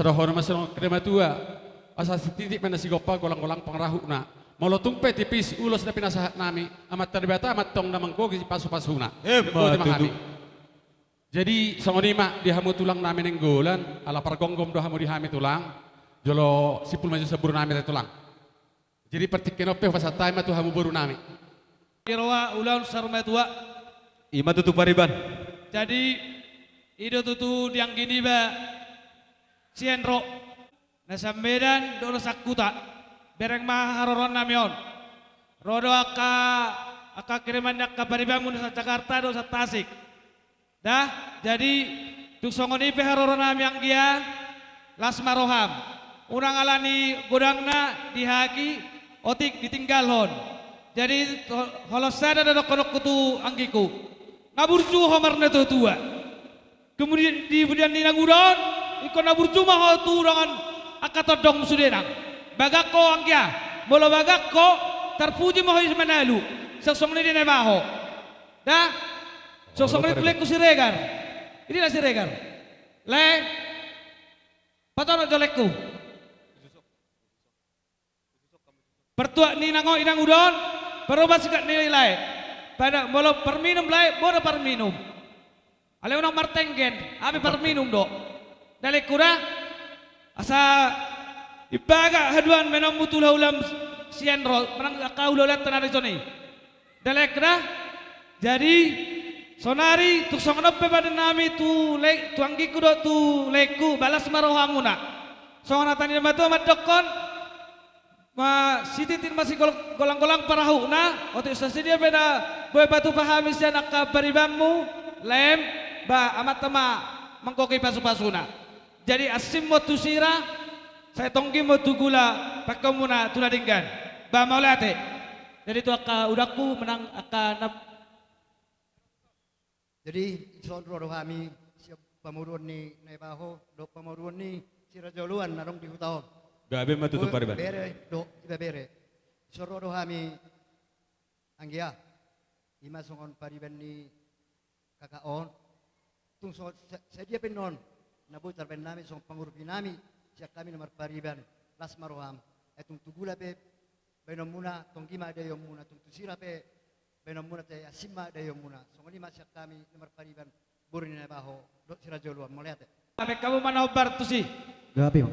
Asa dohonon ma songon i, angka na matua, asa sititi ma na sigompa, golanggolang pangarahutna. Molo tung pe tipis ulos na pinasahat nami, Amanta Debata ma antong na manggohi pasupasuna. Emma tutu. Jadi songon i ma di hamu tulang nami Nainggolan, ala pargomgom do hamu di hami tulang. Jolo simpul ma jo sian boru nami ate tulang. Jadi partingkian on pe hupasahat hami ma tu hamu boru nami. Di roha ulaon saur matua. I ma tutu pariban. Jadi i do tutu di anggi niba si Enro. Na sian Medan dohot na sian huta. Bereng ma haroroan nami on. Ro do angka, angka kiriman ni angka paribanmu na sian Jakarta dohot sian Tasik. Da, jadi tung songon i pe haroro nami anggia, las ma roham. Unang ala ni godangna dihaki, otik ditinggalhon. Jadi ho-, holan sada do dohononku tu anggingku. Na burju ho marnatuatua. Kemudian di pudian ni na nguda on, ingkon na burju ma ho tu dongan angka tondongmu sude nang. Bagak ho anggia, molo bagak ho, tarpuji ma ho i manalu. Songon i di na iba ho. Da? Songon i tu laengku Siregar. Ini lah Siregar. Lae. Patonok jo laengku. Partuat ni na ngot i na nguda on, parubah sikat ni lae. Pada molo parminum lae, boha do parminum. Alai unang martenggen, hape parminum do. Da laengku da. Asa imbaga haduan baenonmu tu hulahula si Enro, manang angka hulahulanta na di son i. Da laengku da. Jadi saonari tung songon on pe baen nami tu lae-, tu anggingku dohot tu laengku, las ma rohamuna. Songon hata ni na matua mandokkon, ma sititi ma sigol-, golanggolang pangarahutna, otik so sadia pe na boi patupa hami sian angka paribanmu, laem, ba amanta ma manggohi pasupasuna. Jadi asing ma tu sira, sai tonggi ma tu gula, pangkeonmuna tu na denggan. Ba mauliate. Jadi tu angka udangku manang angka na. Jadi dison ro do hami sian pamoruon ni na iba ho dohot pamoruon ni si Raja Oloan na adong di huta on. Gabe ma tutu pariban. Bere do iba bere. Dison ro do hami anggia. I ma songon pariban ni kakak on. Tung so, sa-, sadia pe annon na boi tarbaen nami songon pangurupi nami sian hami na marpariban, las ma roham. Ai tung tu gula pe baenonmuna, tonggi ma daionmuna, tung tu sira pe baenonmuna, tai asing ma daionmuna. Songon i ma sian hami na marpariban, boru ni na iba ho dohot si Raja Oloan, mauliate. Baen hamu ma na hombar tusi. Gabe ma.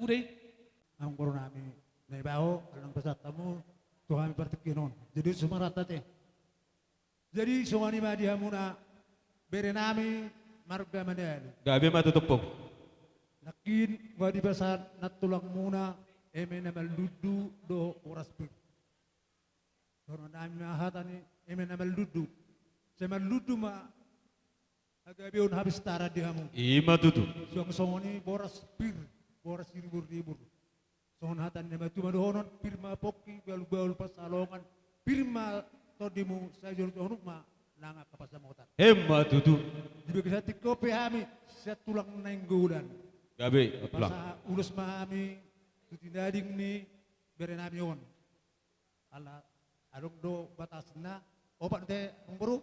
Udah. Amangboru nami Naibaho, ala naung pasahat hamu tu hami partingkian on. Jadi sumarata te. Jadi songon i ma di hamuna bere nami marga Manalu. Gabe ma tutu, Ompung. Nangkin nga dipasahat nantulangmuna eme na mallundu dohot boras pir. Songon nami ma hata ni eme na mallundu. Sai mallundu ma hagabeon hapistaran di hamu. I ma tutu. Suang songon i boras pir, boras siribur-ribur. Songon hata ni na matua ma dohonon, pir ma pongki, bahul-bahul pansalongan, pir ma tondimu, sai jolo tonuk ma nang angka pansamotan. Emma tutu. Di bagasan tingki on pe hami sian tulang Nainggolan. Gabe, tulang. Pasahat ulos ma hami tu tinading ni bere nami on. Ala adong do batasna, opat do te, Amangboru?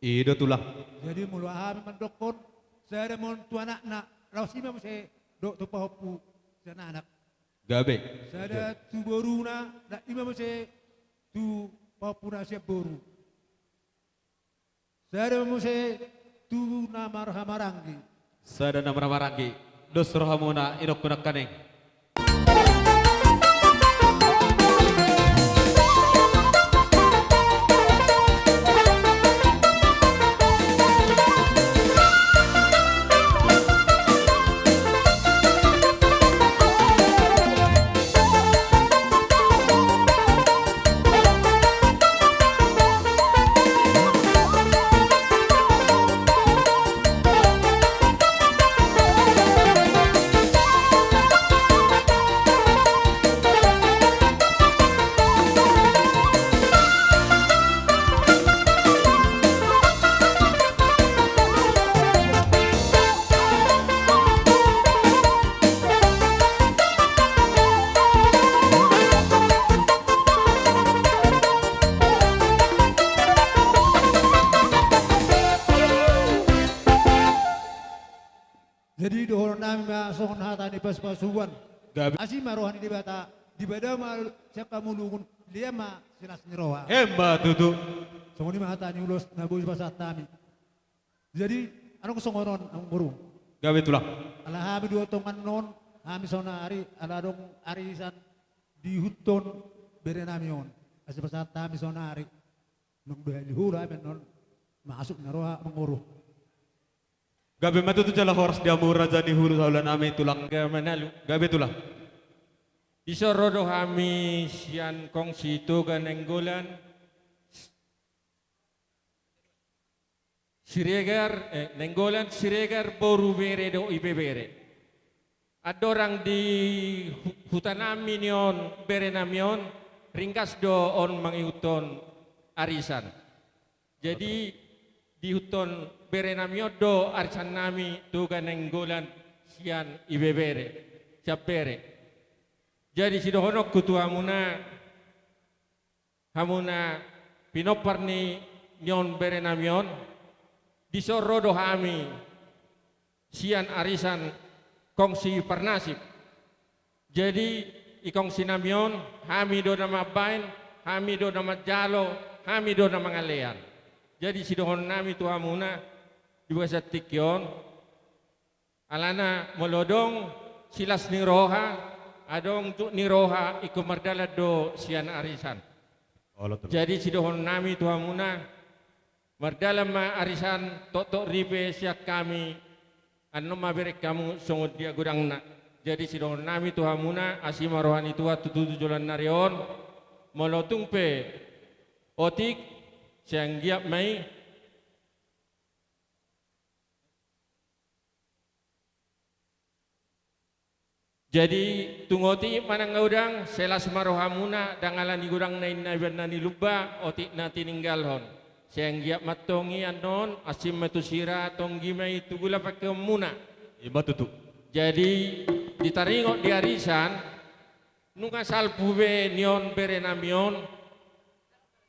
I do, tulang. Jadi molo hami mandokkon, sada ma on tu anakna, laos i ma muse dohot tu pahompu sian anak. Gabe. Sada tu boruna, laos i ma muse tu pahompuna sian boru. Sada ma muse tu na marhahamaranggi. Sada na marhahamaranggi. Dos rohamuna, inongku nangkaning. Jadi dohonon nami ma songon hata ni pasupasuan. Gabe. Asi ma roha ni Debata, dibada ma sian hamulungun, lea ma silas ni roha. Emma tutu. Songon i ma hata ni ulos na boi pasahat hami. Jadi adong songon on, Amangboru. Gabe, tulang. Ala hami do tongan on, hami saonari ala adong arisan diihuthon bere nami on. Asa pasahat hami saonari. Nang do hali hula hami annon masuk na roha, Amangboru. Gabe ma tutu jala horas di hamu raja ni hula-hula nami, tulang. Gabe, Manalu. Gabe, tulang. Dison ro do hami sian kongsi Toga Nainggolan. Siregar, eh, Nainggolan, Siregar, boru, bere dohot ibebere. Andorang di hu-, huta nami ni on, bere nami on, ringgas do on mangihuthon arisan. Jadi diihuthon bere nami on do arisan nami Toga Nainggolan sian ibebere, sian bere. Jadi sidohononku tu hamuna, hamuna pinompar ni, ni on bere nami on, dison ro do hami sian arisan kongsi parnasib. Jadi di kongsi nami on, hami do na mambaen, hami do na manjalo, hami do na mangalean. Jadi sidohonon nami tu hamuna di bagasan tingki on, alana molo adong silas ni roha, adong juk ni roha, ingkon mardalan do sian arisan. Olo, tulang. Jadi sidohonon nami tu hamuna, mardalan ma arisan, toktok ripe sian hami, annon ma bereng hamu songon dia godangna. Jadi sidohonon nami tu hamuna, asi ma roha ni Tuhan tu, tu, tu joloan ni ari on, molo tung pe otik, sai anggiat ma i. Jadi tung otik manang godang, sai las ma rohamuna, ndang ala ni godangna inna ibana ni lumba, otik na tininggalhon. Sai anggiat ma antong i annon, asing ma tu sira, tonggi ma i tu gula pangkeonmuna. Ima tutu. Jadi ditaringot di arisan, nunga salpu be ni on bere nami on,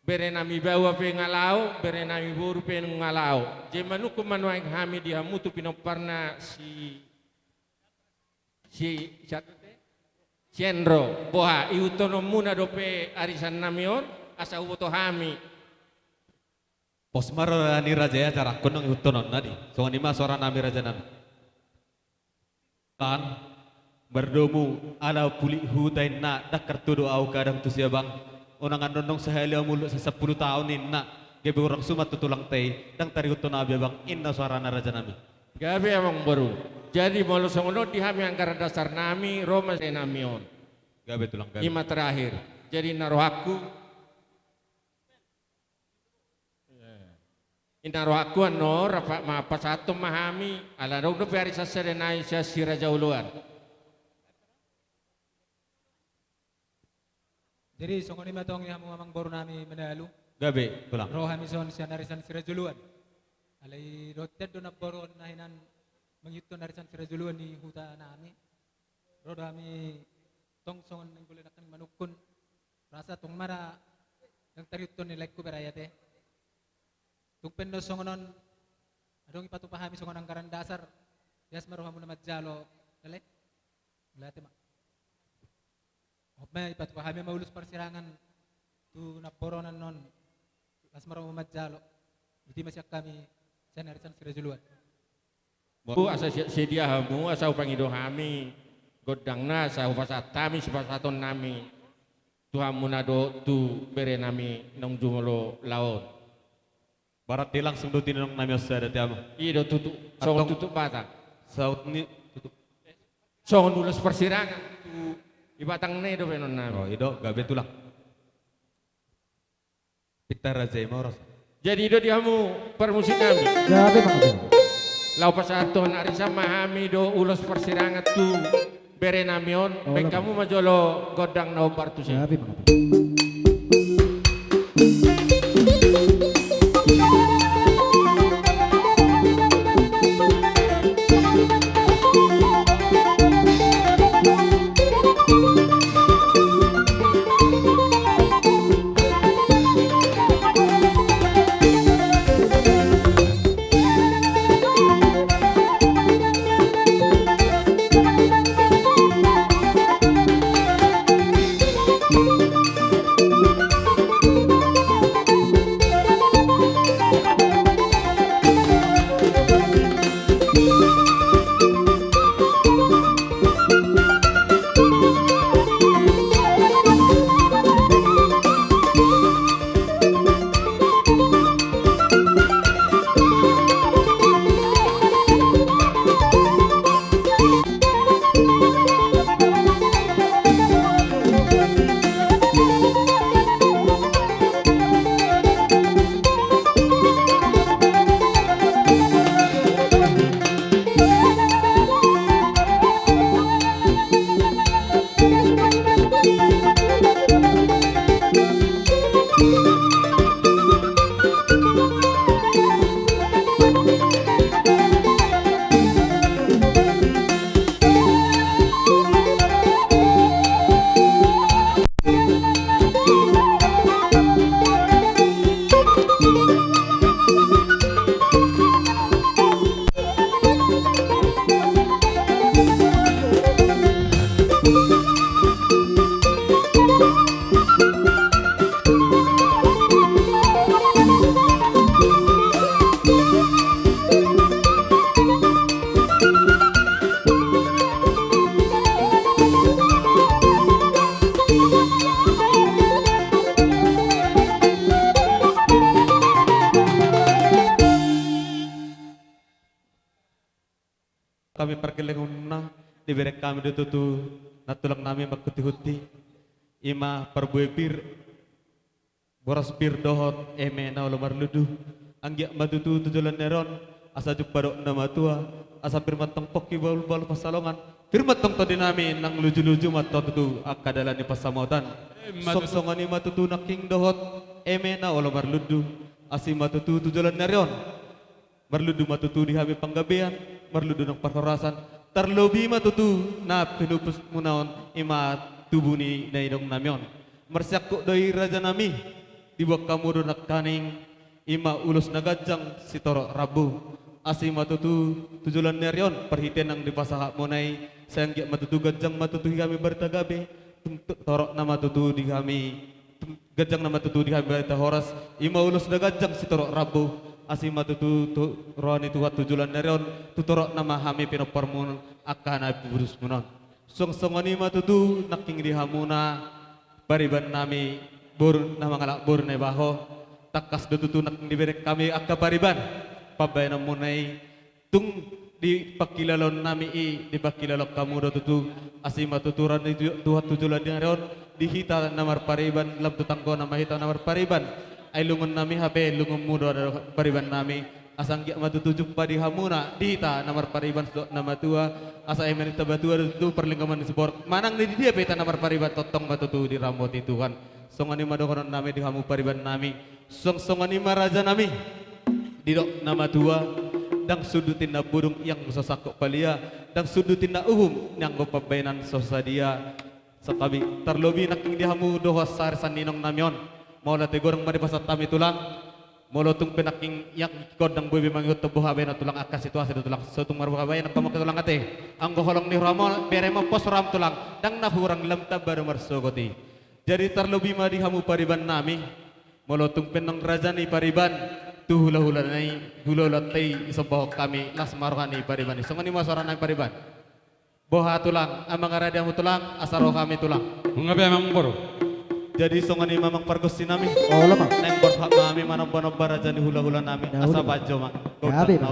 bere nami baoa pe nga laho, bere nami boru pe nga laho. Jadi manungkun ma nuaeng hami di hamu tu pinomparna si, si, si, si Enro. Boha, ihuthononmuna dope arisan nami on, asa huboto hami. Pos ma roha ni raja i, acara ahu nang ihuthononna di. Songon i ma suara nami raja nami. Kan. Mardomu ala pulik huta inna, ndang kartu do au kadang tusi abang. Unang annon sahali au mulak sai sampulu taon inna, gabe hurang suman tu tulangta i, ndang tarihuthon au be abang, inna suarana rajanami. Gabe amangboru. Jadi molo songon on di hami anggaran dasarnami, ro ma sian nami on. Gabe tulang, gabe. I ma terakhir. Jadi inna rohangku. Inna rohangku annon, rap ma pasahathon ma hami, ala adong dope arisan sada nai sian si Raja Oloan. Jadi songon i ma tong i hamu amangborunami Manalu. Gabe tulang. Ro hami son sian arisan si Raja Oloan. Alai dohot tian do namboru on na hinan mangihuthon arisan si Raja Oloan di hutanami. Ro do hami tong songon ninggule nangkin manungkun. Rasa tong ma ra ndang tarihuthon ni laengku be ra i ate. Tung pe songon on, adong ipatupa hami songon anggaran dasar. Ias ma rohamuna manjalo. Dale. Mauliate ma. Hop ma ipatupa hami ma ulos parsirangan tu namboru on annon. Las ma rohamuna manjalo. Botima sian hami sian arisan si Raja Oloan. Asa sidia hamu, asa hupangido hami gondangna, asa hupasahat hami sipasahatonnami tu hamuna dohot tu berenami naung jumolo laon. Berarti langsung do tinonang nami on sada, ate amang. I do tutu, songon tutup batang. Saut ni tutup. Songon ulos parsirangan tu di batangna i do baenonnami. O, i do, gabe tulang. Pinta raja i ma horas. Jadi i do di hamu parmusiknami. Gabe ma, gabe. Laho pasahathon arisan ma hami do ulos parsirangan tu berenami on. O, baen hamu ma jolo gondang na hombar tusi. Gabe ma, gabe. Hami pargellengunna, dibereng hami do tutu nantulang nami manghuthihunti, i ma parbue pir, boras pir dohot eme na olo marlundu. Anggiat ma tutu tu joloan ni ari on, asa jumpang dohot na matua, asa pir ma tong pongki bahulbahul pansalongan, pir ma tong tondi nami nang lujuluju ma tong tutu angka dalan ni pansamotan. Songon i ma tutu nangkin dohot eme na olo marlundu, asi ma tutu tu joloan ni ari on. Marlundu ma tutu di hami panggabean, marlundu nang parhorasan, tarlobi ma tutu na pinupus muna on i ma tubu ni na inong nami on. Marsiangkup do i raja nami, diboan hamu do nangkaning i ma ulos na ganjang sitorop rambu. Asi ma tutu tu joloan ni ari on, parhite nang dipasahat muna i, sai anggiat ma tutu ganjang ma tutu di hami barita gabe, tung-, torop nama tutu di hami, tung-, ganjang nama tutu di hami barita horas, i ma ulos na ganjang sitorop rambu, asi ma tutu tu roha ni Tuhan tu joloan ni ari on, tu torop nama hami pinomparmuna angka na pupus muna on. Suang songon i ma tutu nangkin di hamuna pariban nami, boru na mangalap boru na ibaho. Tangkas do tutu nangkin dibereng hami angka pariban pambahenanmuna i. Tung di pangkilalaon nami i, di pangkilalaon hamu do tutu. Asi ma tutu roha ni Tuhan tu joloan ni ari on, di hita na marpariban, lam tu tanggona ma hita na marpariban. Ai lungun nami hape, lungunmu do pariban nami. Asa anggiat ma tutu jumpa di hamuna, di hita na marpariban dohot na matua. Asa i ma na tamba tua do tutu parlinggoman ni siborok. Manang di dia pe hita na marpariban, tongtong ma tutu diramoti Tuhan. Songon i ma dohonon nami di hamu pariban nami. Suang songon i ma raja nami. Didok na matua, ndang sundut inna budung ianggo so sangkot palia, ndang sundut inna uhum ianggo pambahenan so sadia. Santabi, tarlobi nangkin di hamu dohot sari saninong nami on. Molo ate godang ma dipasahat hami tulang. Molo tung pe nangkin ianggo gondang boi be mangihuthon boha bahenon tulang, angka situasi do tulang. So tung marboha bahenon hamu tulang ate. Anggo holong ni rohamu bere ma pos roham tulang. Ndang na hurang, lam tamba do marsogot i. Jadi tarlobi ma di hamu pariban nami. Molo tung pe nang raja ni pariban, tu hulahula nai, hulahula nai disombahon hami, las ma roha ni pariban i. Songon i ma suara nami pariban. Boha tulang, amang, rade hamu tulang, asa ro hami tulang. Manghatai amang boru. Jadi songon i ma amang pargonsi nami. Olo ma. Naeng borhat ma hami manombanomba raja ni hulahula nami. Asa panjo ma. Gabe ma.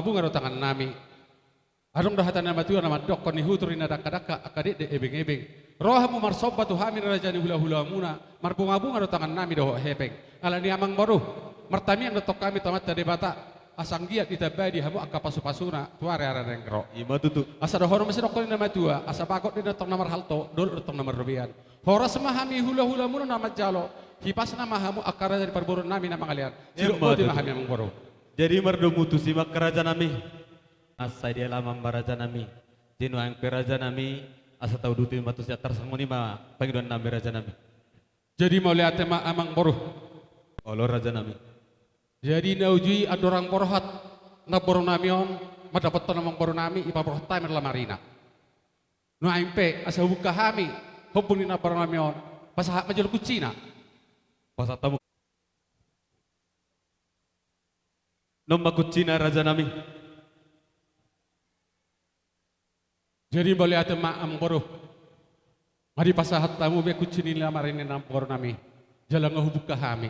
Bunga do tangannami. Adong do hata ni na matua na mandokkon: Ihutur ni na dangkadangka angka dekdek ebeng-ebeng. Ro hamu marsomba tu hami raja ni hulahulamuna, marbungabunga do tangannami dohot hepeng. Alani i amangboru, martamiang do tong hami tu Amanta Debata, asa anggiat ditambai di hamu angka pasupasuna tu ari-ari na naeng ro. I ma tutu. Asa dohonon ma sidokkon ni na matua, asa bagot do i na tong na marhalto, dolok do tong na marrobean. Horas ma hami hulahulamuna na manjalo, hipasna ma hamu angka raja ni parboruonnami na mangalean. I ma tutu. Sidok boti ma hami amangboru. Jadi mardomu tusi ma angka rajanami. Asa di alaman ma rajanami. Di nuaeng pe rajanami, asa tauduti ma tusi, tarsongon i ma pangidoannami rajanami. Jadi mauliate ma amangboru. Olo rajanami. Jadi na uju i andorang borhat namborunami on, mandapothon amangborunami, ipaborhat hami ma lamarina. Nuaeng pe asa hubuka hami hombun ni namborunami on, pasahat ma jolo kuncina. Pasahat hamu. Non ma kuncina rajanami. Jadi mauliate ma amangboru. Nga dipasahat hamu be kunci ni lamarina ni namborunami. Jala nga hubuka hami.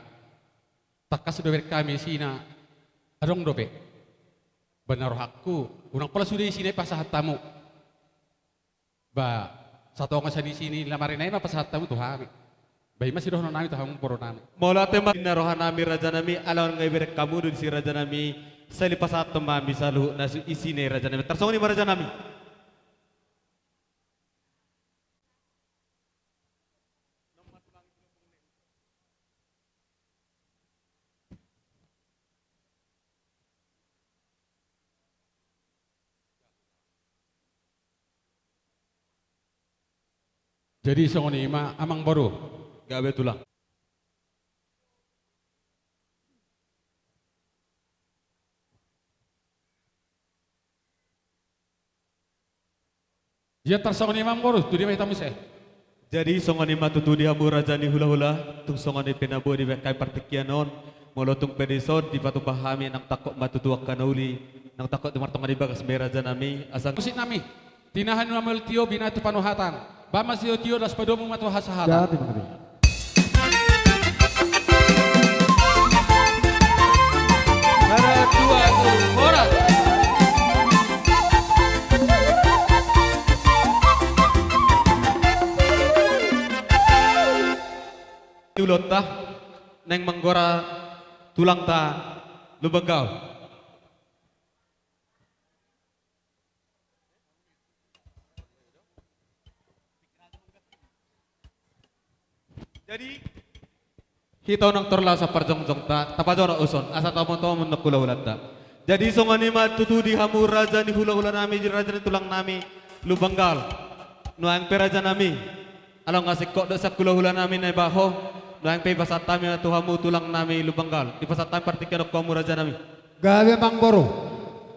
Tangkas do bereng hami isina. Adong dope. Ba na rohangku, unang pola sude isina i pasahat hamu. Ba, satonga sian isi ni lamarina i ma pasahat hamu tu hami. Ba i ma sidohononnami tu hamu borunami. Mauliate ma. Ninna rohanami rajanami, alai nga ibereng hamu do disi rajanami, sai dipasahat ma hami saluhutna isina i rajanami. Tarsongon i ma rajanami. Jadi songon i ma amangboru. Gabe tulang. Ia tarsongon i ma amangboru, tu dia ma hita muse. Jadi songon i ma tutu di hamu raja ni hulahula, tung songon i pe na boi dibahen hami partingkian on, molo tung pe dison dipatupa hami, nang tangkok ma tutu angka na uli, nang tangkok tu martonga di bagas ma i rajanami, asa. Musiknami, tinahan ma molo tio binahen tu panuhatan, bahen ma sitio-tio, laos padomu ma tu hasahatan. Jadi, mangkatai. Satu, dua, tolu, horas. Ulaonta, naeng manggora tulangta Lumban Gaol. Jadi, hita unang torlas parjongjongta, tapajonok uson, asa tamoto-moto nang hulahulanta. Jadi, songon i ma tutu di hamu raja ni hulahulanami, raja ni tulangnami, Lumban Gaol. Nuaeng pe rajanami, alai nga singkop do sian hulahulanami na ibahen ho, nuaeng pe dipasahat hami tu hamu tulangnami Lumban Gaol. Dipasahat hami partingkian on tu hamu rajanami. Gabe amangboru.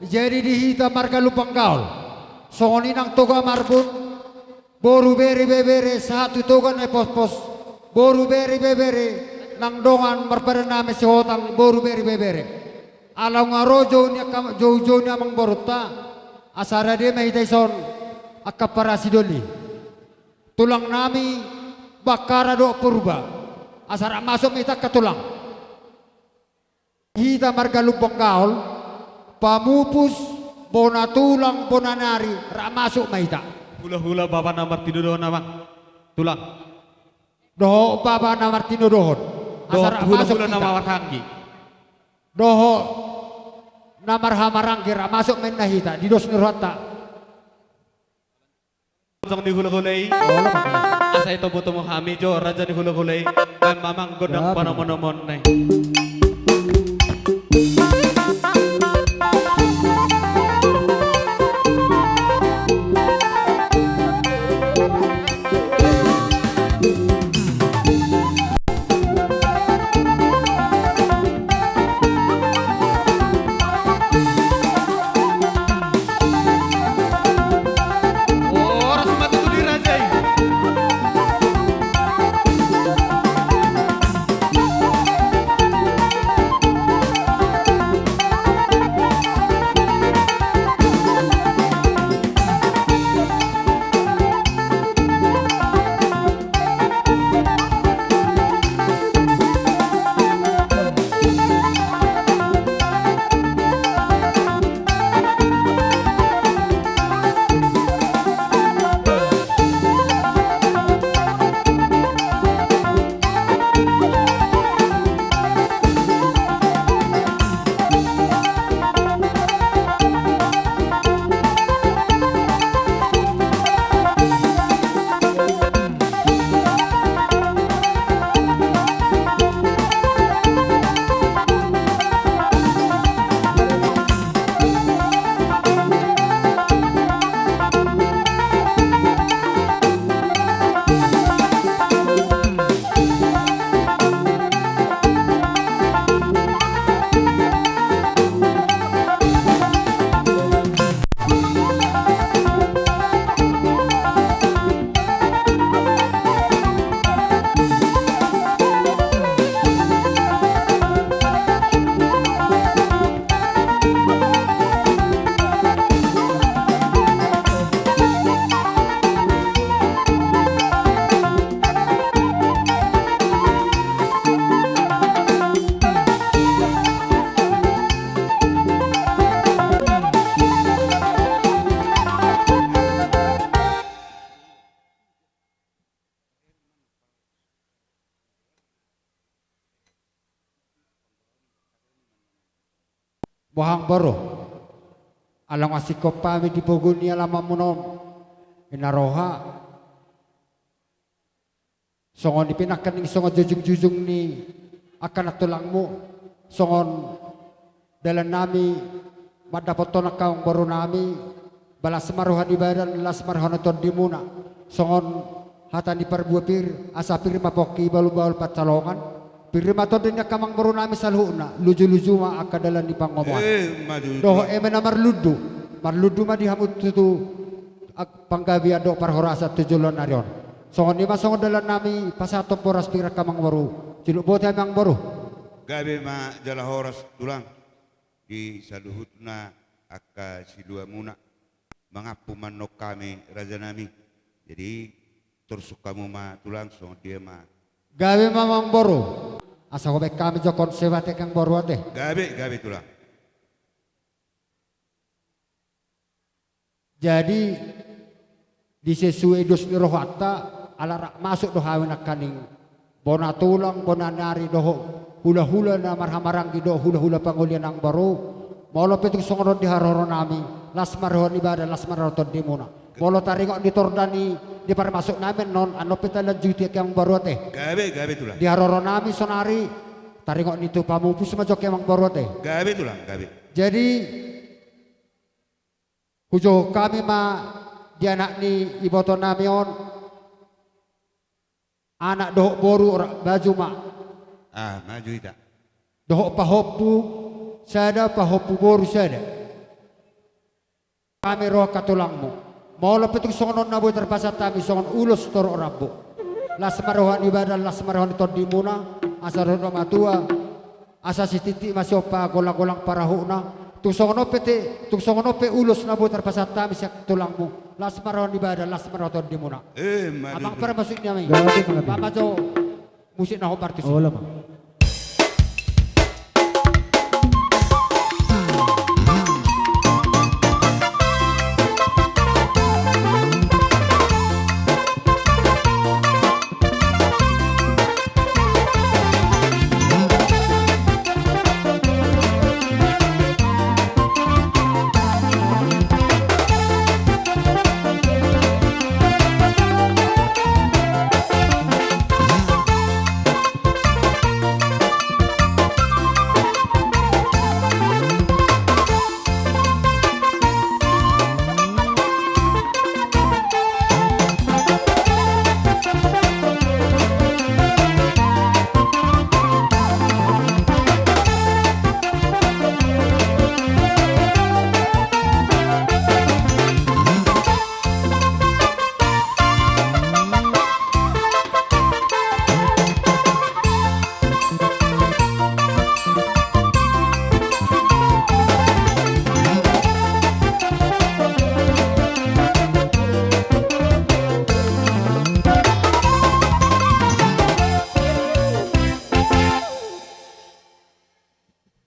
Jadi di hita marga Lumban Gaol, songon i nang Toga Marbun, boru, bere, ibebere, sahat tu Toga Naipospos, boru, bere, ibebere, nang dongan marpadan nami Sihotang, boru, bere, ibebere. Alai nga ro jou ni angka, jou-jou ni amangborunta, asa rade ma hita dison angka parasidoli. Tulangnami Bakkara dohot Purba, asa rap masuk ma hita angka tulang. Hita marga Lumban Gaol, pamupus, bona tulang, bona nari, rap masuk ma hita. Hulahula bapa na martinodohon amang. Tulang. Dohot bapa na martinodohon. Asa rap masuk hita. Dohot hulahula na marhamaranggi. Dohot na marhamaranggi, rap masuk ma inna hita, di dos ni rohanta. Raja ni hulahula i. Asa itomo-tomo hami jo raja ni hulahula i. Bahen ma amang gondang panomo-nomon na i. Boha amangboru, ala nunga singkop hami di pogu ni alamanmuna on, ina roha. Songon i pe nangkaning songon jujungjujung ni angka nantulangmu, songon dalannami mandapothon angka amangborunami, ba las ma roha ni badan, las ma roha ni tondimuna. Songon hata ni parbue pir, asa pir ma pongki, bahulbahul pansalongan. Pir ma tondi ni angka amangborunami saluhutna, lujuluju ma angka dalan ni pangomoan. Eh, maju. Dohot eme na marlundu, marlundu ma di hamu tutu ag-, panggabean dohot parhorasan tu joloan ni ari on. Songon i ma songon dalannami pasahathon boras pir angka amangboru. Siluk boti hami amangboru. Gabe ma jala horas tulang di saluhutna angka siluamuna. Mangampu ma annon hami rajanami. Jadi torsuk hamu ma tulang songon dia ma. Gabe ma amangboru. Asa hubaen hami jokon sebatek amangboru ate. Gabe, gabe tulang. Jadi di sesuai dos ni rohanta, ala rap masuk do hami nangkaning bona tulang, bona ni ari dohot hulahula na marhahamaranggi dohot hulahula pangoli amangboru. Molo pe tung songon on di haroronami, las ma roha ni badan, las ma roha tondimuna. Molo taringot ni torda ni, ni parmasuknami annon, annon pe talanjuti angka amangboru ate. Gabe, gabe tulang. Di haroronami sonari, taringot ni tu pamupus ma jo angka amangboru ate. Gabe tulang, gabe. Jadi hujou hami ma di anak ni ibotonami on, anak dohot boru ra-, maju ma. Ah, maju hita. Dohot pahompu sada, pahompu boru sada. Hami roha angka tulangmu. Molo pe tung songon on na boi tarpasahat hami songon ulos torop rambu. Las ma roha ni badan, las ma roha ni tondimuna, asa ro na matua, asa sititi ma siompa golang-golang parahutna. Tung songon on pe te, tung songon on pe ulos na boi tarpasahat hami sian tulangmu. Las ma roha ni badan, las ma roha tondimuna. Eh, maju. Amang tu parmusik ni hami. Gabe, gabe. Mamajo musik na hombar tusi. Olo ma.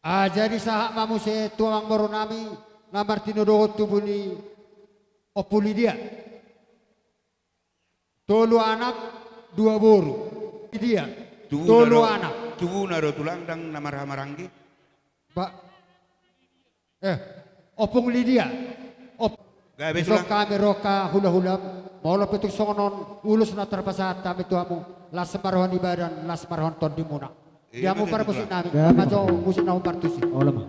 Ah, jadi sahat ma muse tu amangborunami na martinodohon tubu ni Ompu Lidia. Tolu anak, dua boru. Lidia. Tubu tolu na do, anak. Tubu na do tulang, ndang na marhahamaranggi. Ba-, eh, Ompung Lidia. Op-, gabe tulang. Dison hami roha hulahula. Molo pe tung songon on ulos na tarpasahat hami tu hamu. Las ma roha ni badan, las ma roha ni tondimuna. Di hamu parmusik nami, mamajo musik na hombar tusi. Olo ma.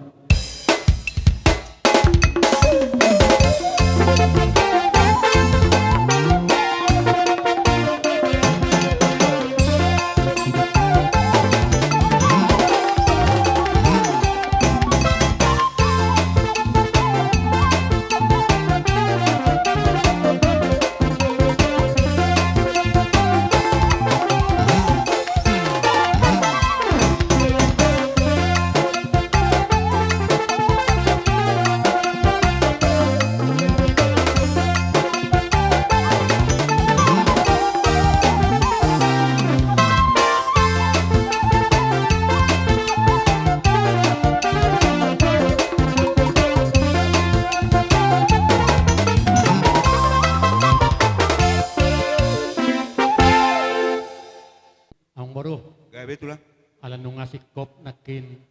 Amangboru. Gabe tulang. Ala nunga singkop nangkin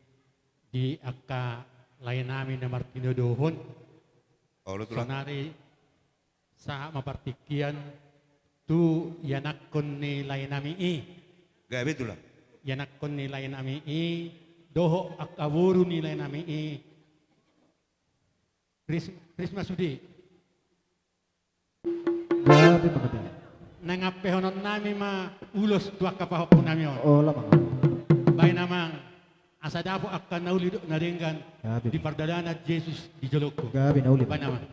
di angka Laenami na martinodohon. Olo, Tulang. Saonari sahat ma partingkian tu ianakhon ni laenami i. Gabe, Tulang. Ianakhon ni laenami i dohot angka boru ni laenami i. Ris-, Risma sude. Gabe, Amang. Naeng ampehononnami ma ulos tu angka pahompunami on. Olo, Amang. Baen, Amang, asa dapot angka na uli dohot na denggan. Gabe. Di pardalanan Jesus di jolongku. Gabe, na uli. Baen, Amang.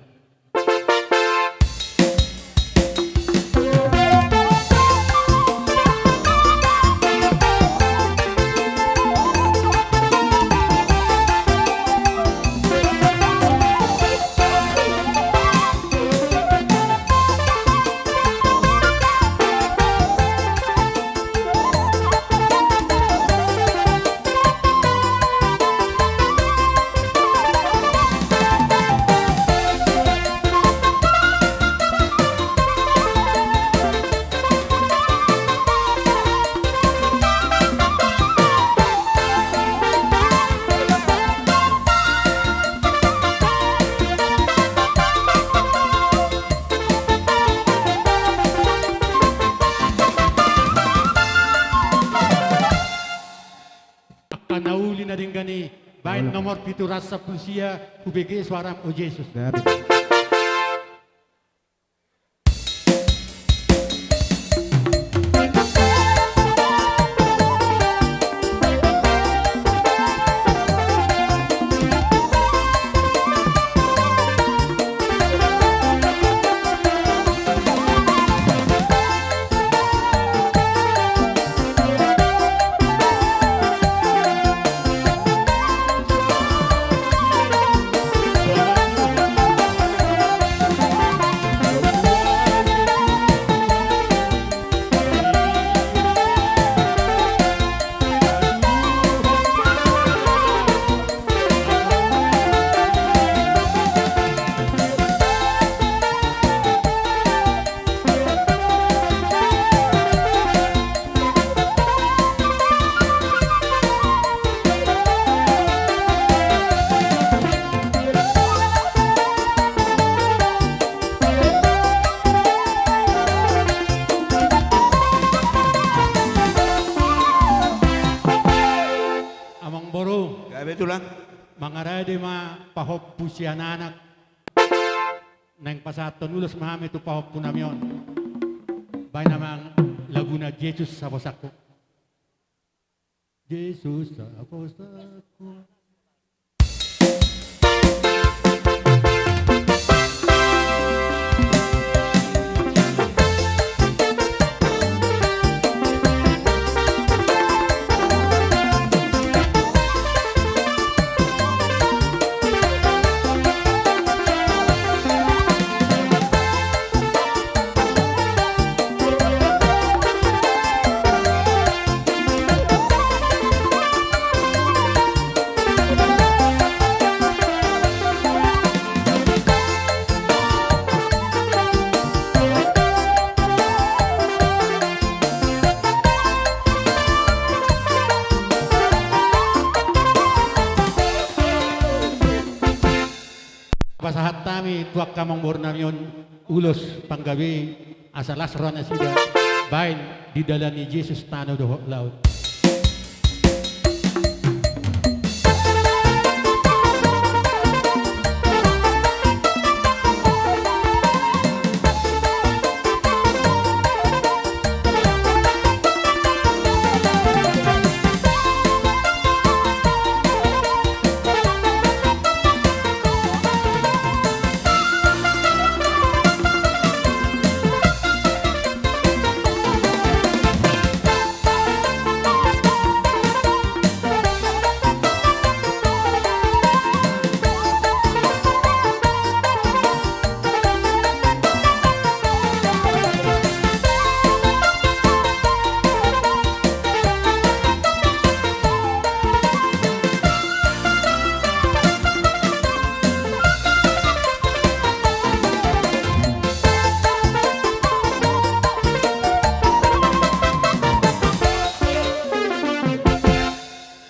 Angka na uli na denggan i, baen nomor pitu ratus sampulu sia, hubege suaram, o Jesus. Gabe. Amangboru. Gabe, Tulang. Mangarade ma pahompu sian anak. Naeng pasahathon ulos ma hami tu pahompunami on. Baen, Amang, laguna Jesus Saposanku. Jesus Saposanku. Pasahat hami tu angka amangborunami on ulos panggabean, asa las roha nasida baen di dalan ni Jesus tano dohot laut.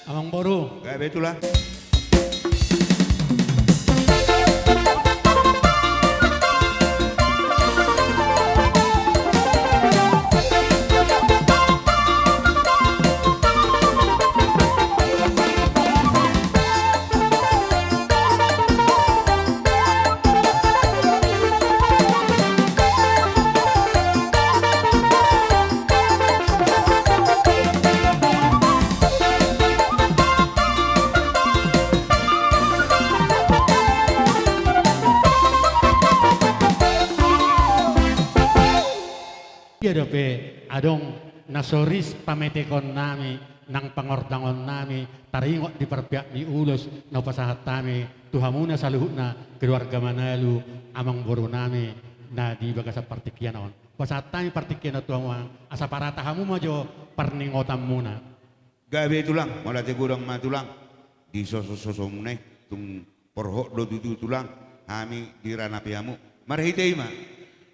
Amangboru. Gabe, Tulang. Adong na so ris pametekon nami nang pangortangon nami taringot di parpeak ni ulos na hupasahat hami tu hamuna saluhutna keluarga Manalu, amangboru nami na di bagasan partingkian on. Hupasahat hami partingkian on tu hamu, asa parata hamu ma jo parningotanmuna. Gabe tulang, mauliate godang ma tulang. Di sosososomuna i tung porhot do tutu tulang, hami di ranapi hamu. Marhite i ma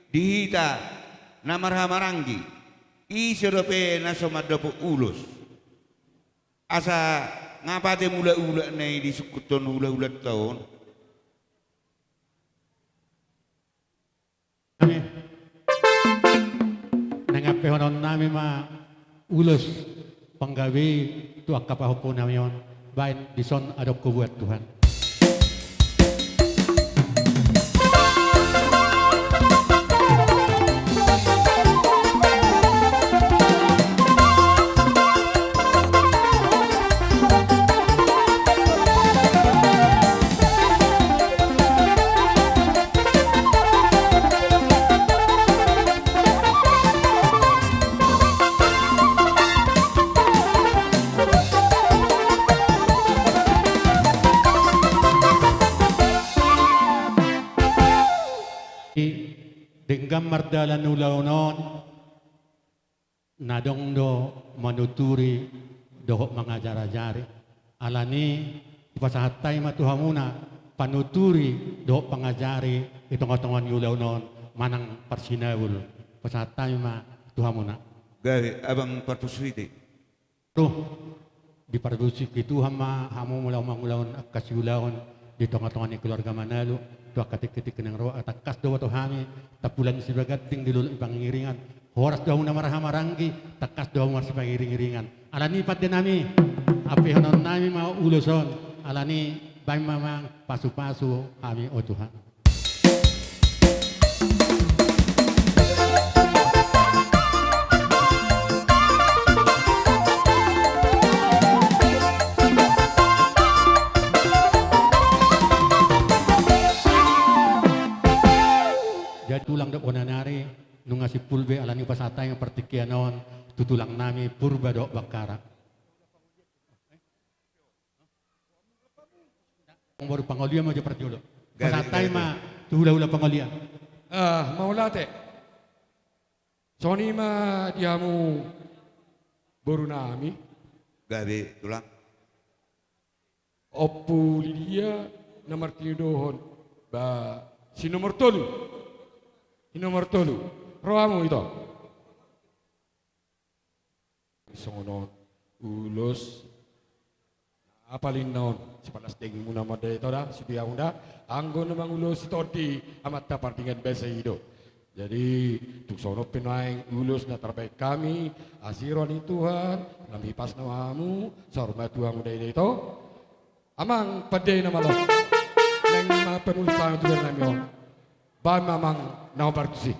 di hita na marhahamaranggi, ise dope na so mandapot ulos, asa nga pate mulak-ulak na i disungkuthon hulahulanta on. Nami, nang ampehonon nami ma ulos panggabe i tu angka pahompu nami on, baen dison adong hubuat Tuhan. Denggan mardalan ulaon on, na adong do manuturi dohot mangajarajari. Alani i hupasahat hami ma tu hamuna panuturi dohot pangajari di tongatonga ni ulaon on manang parsinabul. Hupasahat hami ma tu hamuna. Gabe, abang parpusuk i. Tuh, diparpusuk ni Tuhan ma hamu molo mangulahon angka siulaon di tongatonga ni keluarga Manalu, tu angka tingkitingki naeng ro, tangkas do boto hami, tampulan sibaganding dilului pangiringan, horas do hamu na marhahamaranggi, tangkas do hamu marsipangiringiringan. Alani i pande nami, ampehonon nami ma ulos on, alani i baen ma amang pasupasu hami o Tuhan. Jadi tulang dohot bona nari, nunga simpul be, alani i hupasahat hami partingkian on tu tulang nami Purba dohot Bakkara. Amangboru, pangoli ma jo parjolo. Gabe, hupasahat hami ma tu hulahula pangoli. Ah, mauliate. Songon i ma di hamu boru nami. Gabe tulang. Ompu Lidia na martinodohon, ba, si nomor tolu. Si nomor tolu. Ro hamu ito. Songon on ulos na paling na on, sipalas dengganmuna ma da ito da, sude hamu da, anggo na mangulosi tondi Amanta Pardenggan Basa i do. Jadi tung songon on pe nuaeng ulos na tarbaen hami, asi roha ni Tuhan, lam hipas nama hamu, saur matua hamu da ito. Amang, pande nama lo. Naeng ma pamulus hami tu nami on. Baen ma amang na hombar tusi.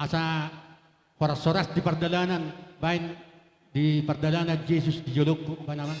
Asa horas-horas di pardalanan, baen di pardalanan Jesus di jolongku, baen ma.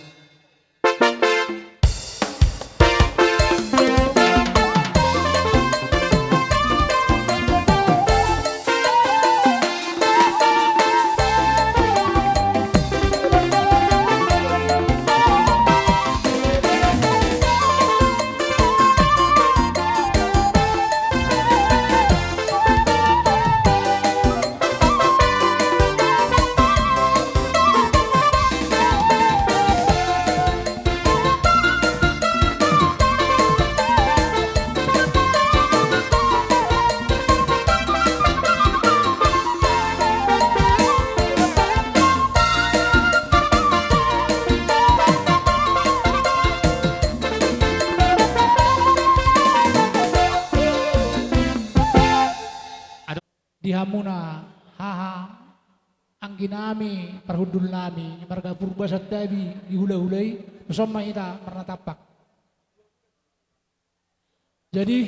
di hamuna haha angginami, parhundulnami, marga Purba Santabi di hulahula i, tuson ma hita marnatampak. Jadi,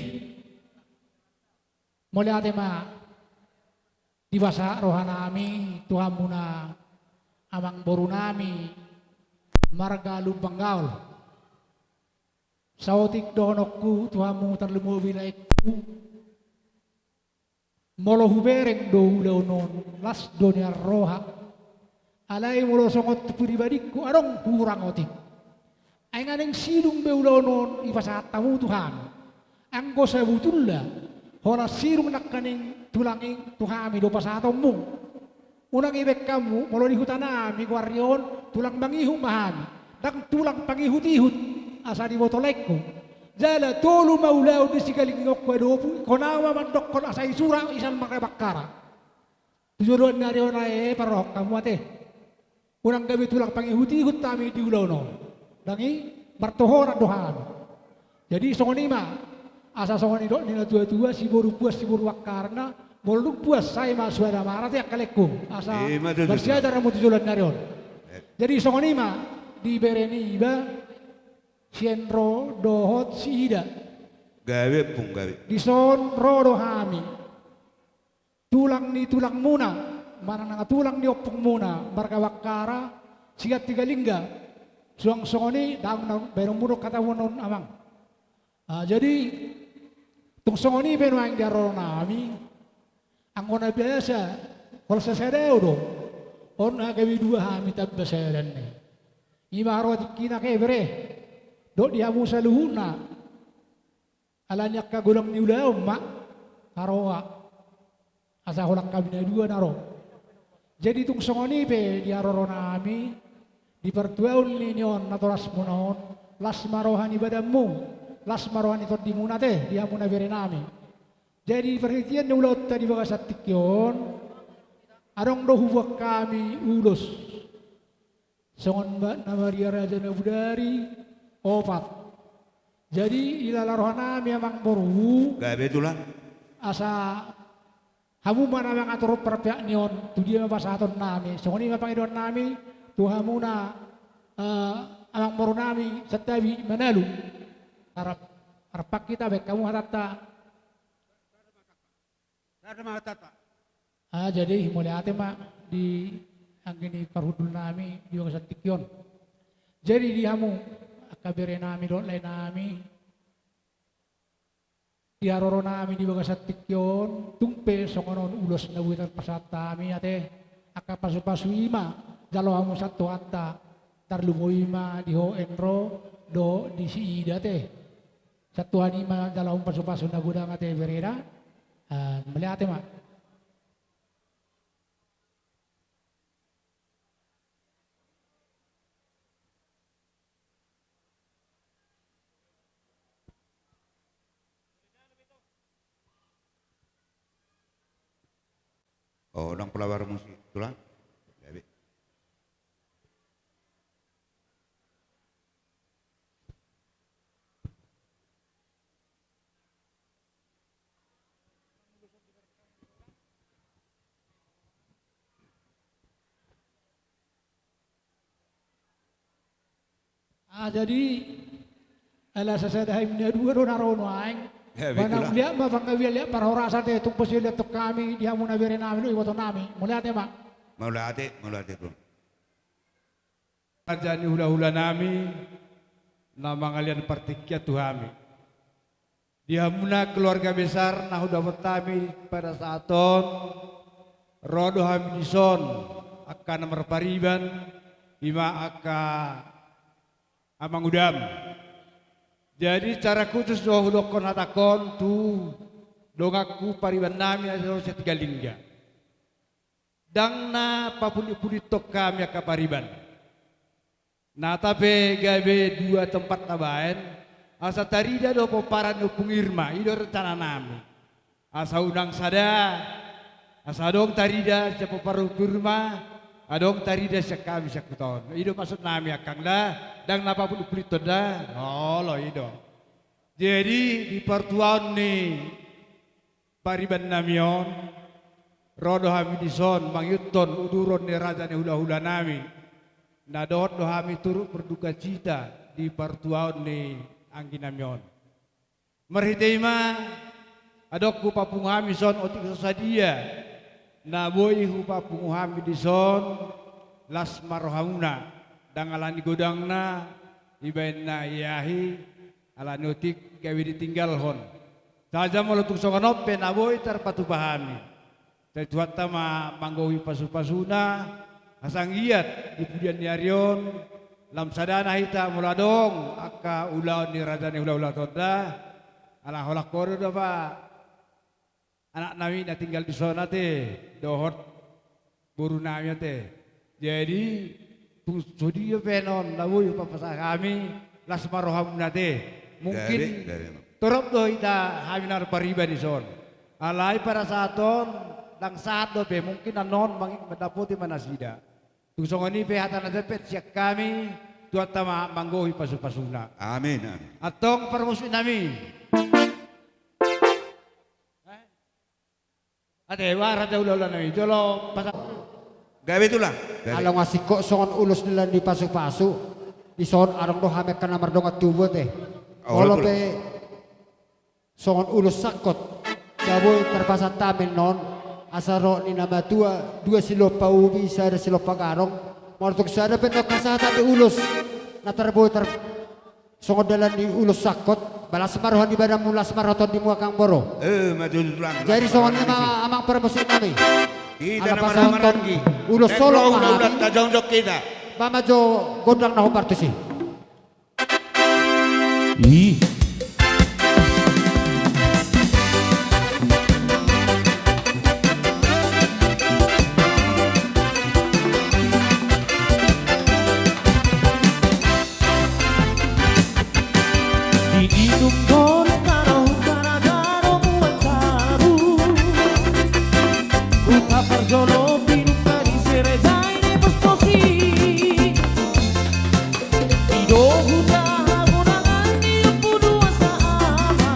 mauliate ma dipasahat rohanami tu hamuna amangborunami marga Lumban Gaol. Saotik dohononku tu hamu tarlumobi laengku, molo hubereng do ulaon on, las do nian roha. Alai molo songon tu pribadingku, adong hurang otik. Ai nga naeng sidung be ulaon on dipasahat hamu tu hami. Anggo sabutulna, holan sidung nangkaning tulang i tu hami do pasahatonmu. Unang ibaen hamu, molo di hutanami goarni on, tulang mangihut ma hami. Ndang tulang pangihutihut, asa diboto laengku. Jala tolu ma ulaon di sigalinggaonku adopu, ingkon ahu ma mandokkon asa isura, isal marga Bakkara. Tu joloan ni ari on ae, parohon hamu ate. Unang gabe tulang pangihutihut hami di ulaon on. Ndang i, martohonan do hami. Jadi songon i ma, asa songon nidok ni natuatua, siboru puas, siboru akkarna, molo dung puas, sai ma suada mara ate angka laengku. Asa, i ma tutu, marsiajar hamu tu joloan ni ari on. Eh. Jadi songon i ma, di bere niba, si Enro dohot si Ida. Gabe, pung gabe. Dison ro do hami. Tulang ni tulangmuna, manang na tulang ni ompungmuna, marga Bakkara, Sigantigalingga. Suang songon i, daong na baenonmu do hatamu on, amang. Ah, jadi, tung songon i pe nuaeng di haroronami, anggo na biasa, holan sasada do, on nga gabe dua hami tamba sada ni. I ma haroa tingkina ke bere, dohot di hamu saluhutna. Alani angka godang ni ulaon ma haroa. Asa holan hami na dua na ro. Jadi tung songon i pe di haroronami, di partuaon ni on natorasmuna on, las ma roha ni badanmu, las ma roha ni tondimuna ate, di hamu na berenami. Jadi parhitean ni ulaonta di bagasan tingki on, adong do huboan hami ulos. Songon ba-, na maria raja na bodari, opat. Jadi, dilala rohanami amangboru. Gabe tulang. Asa hamu ma na mangatur parpeak ni on, tu dia ma pasahatonnami. Songon i ma pangidoannami, tu hamuna, eh, amangborunami, Santabi Manalu. Arap, arap hita baen hamu hatanta. Sada ma hatanta. Ah, jadi mauliate ma di anggi ni parhundulnami di bagasan tingki on. Jadi di hamu angka berenami dohot laenami, di haroronami di bagasan tingki on, tung pe songon on ulos na boi tarpasahat hami ate, angka pasupasu i ma jalo hamu sian Tuhanta, tarlumobi ma di ho Enro dohot di si Ida ate. Sian Tuhan i ma jalo hamu pasupasu na godang ate bereda. Ah, mauliate ma. Oh, ndang pola baru musik tulang. Gabe. Ah, jadi, ala sasada hami na dua do na ro nuaeng. Ya, betul lah. Manang liat ma panggabean, liat parhorasan ate, tung posian liat tu hami, di hamu na berenami, dohot ibotonami. Mauliate ma. Mauliate, mauliate, Bro. Raja ni hulahulanami, na mangalean partingkian tu hami. Di hamuna keluarga besar na hudapot hami pada saat on, ro do hami dison, angka na marpariban, i ma angka amangudam. Jadi, secara khusus do hudokkon hatangkon tu donganku paribannami na ro Sigantigalingga. Ndang na papulitpulithon hami angka pariban. Nata pe gabe dua tempat tabaen, asa tarida do pomparan ni Ompung Irma, i do rencananami. Asa unang sada, asa adong tarida sian pomparan ni Ompung Irma, adong tarida sian hami sian huta on. I do maksudnami angkang da, ndang na papulitpulithon da, olo i do. Jadi di partuaon ni paribannami on, ro do hami dison mangihuthon uduron ni raja ni hulahulanami. Na dohot do hami turut berdukacita di partuaon ni angginami on. Marhite i ma, adong hupapungu hami son otik so sadia na boi hupapungu hami dison, las ma rohamuna, ndang alani godangna, ibaen na iahi, alani otik gabe ditinggalhon. Saja molo tung songon on pe na boi tarpatupa hami. Sai Tuhanta ma manggohi pasupasuna, asa anggiat di pudian ni ari on, lam sadana hita molo adong angka ulaon ni raja ni hulahula tonda, ala holan ho do, Pak, anaknami na tinggal dison ate, dohot borunami ate. Jadi, tung so dia pe annon na boi hupasahat hami, las ma rohamuna ate. Mungkin gabe, gabe ma. Torop do hita hami na pariban dison. Alai pada saat on, ndang sahat dope, mungkin annon mang-, mandapoti ma nasida. Tung songon i pe hata na jempek sian hami, Tuhanta ma manggohi pasupasuna. Amin, amin. Antong parmusiknami. Ate, ba raja hulahulanami, jolo pasa-. Gabe, Tulang. Gabe. Ala nunga singkop songon ulos na nilala ni pasupasu, dison adong do hami angka na mardongan tubu ate. Oh, Tulang. Molo pe songon ulos sangkot, na boi tarpasahat hami annon, asa ro ni na matua, dua silompa ubi, sada silompa garong, molo tung sada pe annon hasahatan ni ulos, na tar-, boi tar-, songon dalan ni ulos sangkot, ba las ma roha ni badanmu, las ma roha tondimu, angka amangboru. Eh, maju, Tulang. Jadi songon i ma, amang parmusiknami. Hita na marhahamaranggi. Ala pasahathon ulos solot ma hami. Tajongjong hita. Ba maju gondang na hombar tusi. Ih. Diinum do nang tano hungkara jaro mual tabu. Huta parjolo pinungka di sere jai nepos posi. I do huta hagodangan ni Ompu Duansa Ama.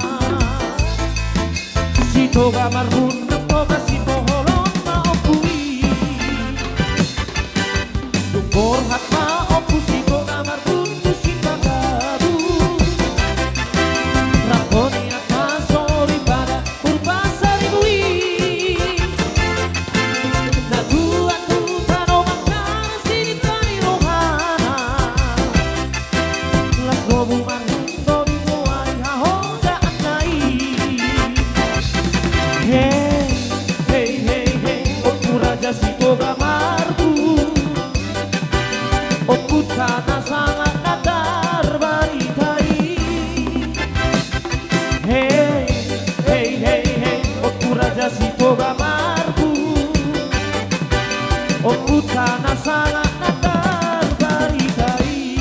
Sitoga Marbun nang Toga Sipoholon ma ompu i. Dung borhat ma ompu Sitoga Marbun tu Sipagabu. Rap do nian ma soripada Purba Saribu i. Na tuat tu tano Bangkalan sininta ni rohana. Las gobu marhundol di muari hahodaanna i. Hei, hei, hei, hei, Ompu Raja Sitoga Marbun. Ompunta na sangap na tarbarita i. Hei, hei, hei, hei, Ompu Raja Sitoga Marbun. Ompunta na sangap na tarbarita i.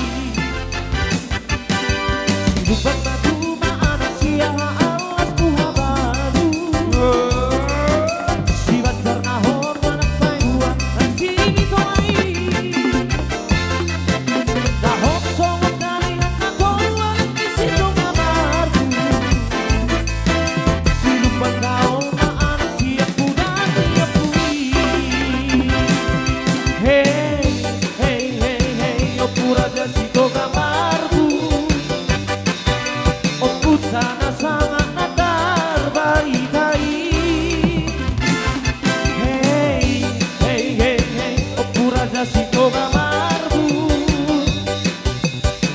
Silumban na tuma anak siaha alas buha balu. Sibanjar na hot anak paebuan nang sini toa i. Na hot songon dalihan na toa ni Sitoga Marbun. Silumban na hot ma anak sian puda ni ompu i. Hei, hei, hei, hei, Ompu Raja Sitoga Marbun. Ompunta na sangap na tarbarita i. Hei, hei, hei, hei, Ompu Raja Sitoga Marbun.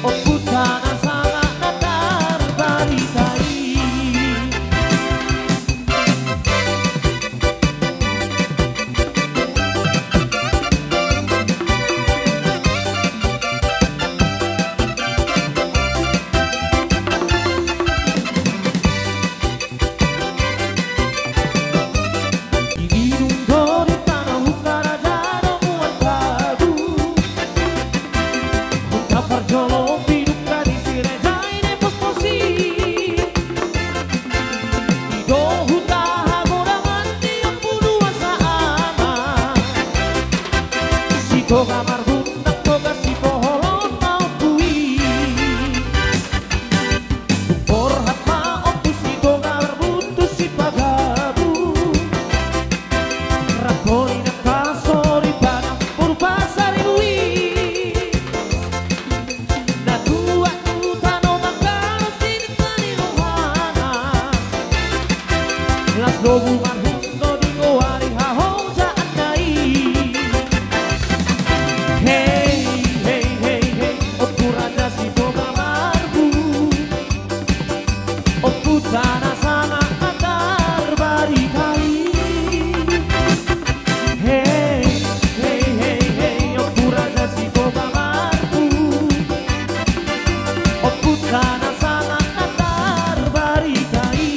Ompunta na sangap na tarbarita i. Diinum do di tano hungkara jaro mual tabu. Huta parjolo pinungka di sere jai nepos posi. I do huta hagodangan ni Ompu Duansa Ama. Sitoga Marbun nang Toga Sipoholon ma ompu i. Dung borhat ma ompu Sitoga Marbun tu Sipagabu. Marhundol di goari hahojaanna i. Hei, hei, hei, hei, Ompu Raja Sitoga Marbu, Ompu Tana Sanga na tarbarita i. Hei, hei, hei, hei, Ompu Raja Sitoga Marbu, Ompu Tana Sanga na tarbarita i.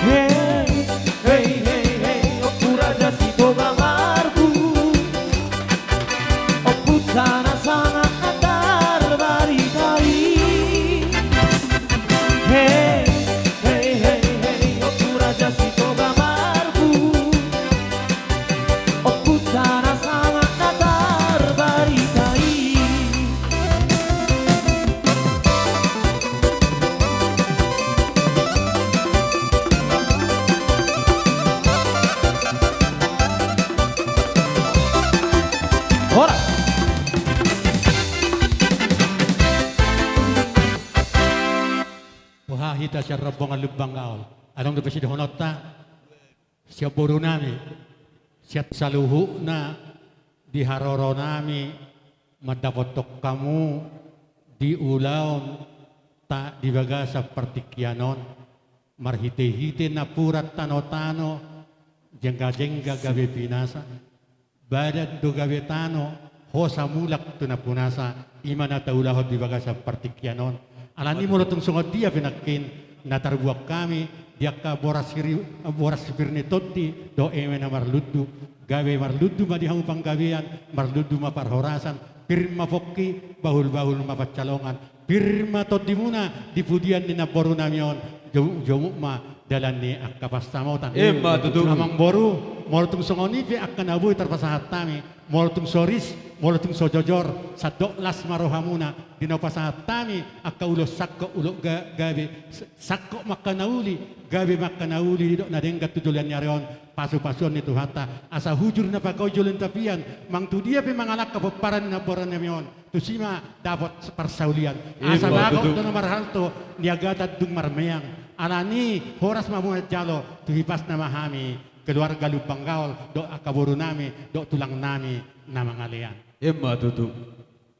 Hei, hei, hei, hei, Ompu Raja Sitoga Marbu, Ompu Tana Sanga na tarbarita i. Hei, hei, hei, hei, Ompu Raja Sitoga Marbu, Ompu Tana Sanga na tarbarita i. Horas. Boha hita sian rombongan Lumban Gaol? Adong dope sidohononta? Sian boru nami, sian saluhutna di haroro nami mandapothon hamu di ulaonta di bagasan partingkian on, marhitehite napuran tanotano, jenggajengga gabe pinasa, badan do gabe tano, hosa mulak tu nampunasa, i ma na taulahon di bagasan partingkian on. Alani molo tung songon dia pe nangkin na tarbuat hami di angka boras siri-, boras sipir ni tondi dohot eme na marlundu, gabe marlundu ma di hamu panggabean, marlundu ma parhorasan, pir ma pongki, bahul-bahul ma pansalongan, pir ma tondimuna di pudian ni namboru nami on, jomuk-jomuk ma dalan ni angka pansamotan. Ima tutu. Amang boru, molo tung songon i pe angka na boi tarpasahat hami, molo tung so ris, molo tung so jojor, sandok las ma rohamuna di na hupasahat hami angka ulos sangkot, ulos ga-, gabe, s-, sangkot ma angka na uli, gabe ma angka na uli, didok na denggan tu joloan ni ari on, pasu-pasuon ni Tuhanta, asa hujur na pagaol jolo ni tapian, manang tu dia pe mangalangka pomparan ni namboru nami on, tusi ma dapot parsaulian. Ima tutu. Asa bagot do na marhalto, niagatan dung marmeang. Alani horas ma hamu manjalo, tu hipasna ma hami keluarga Lumban Gaol, dohot angka boru nami, dohot tulang nami na mangalean. Ima tutu.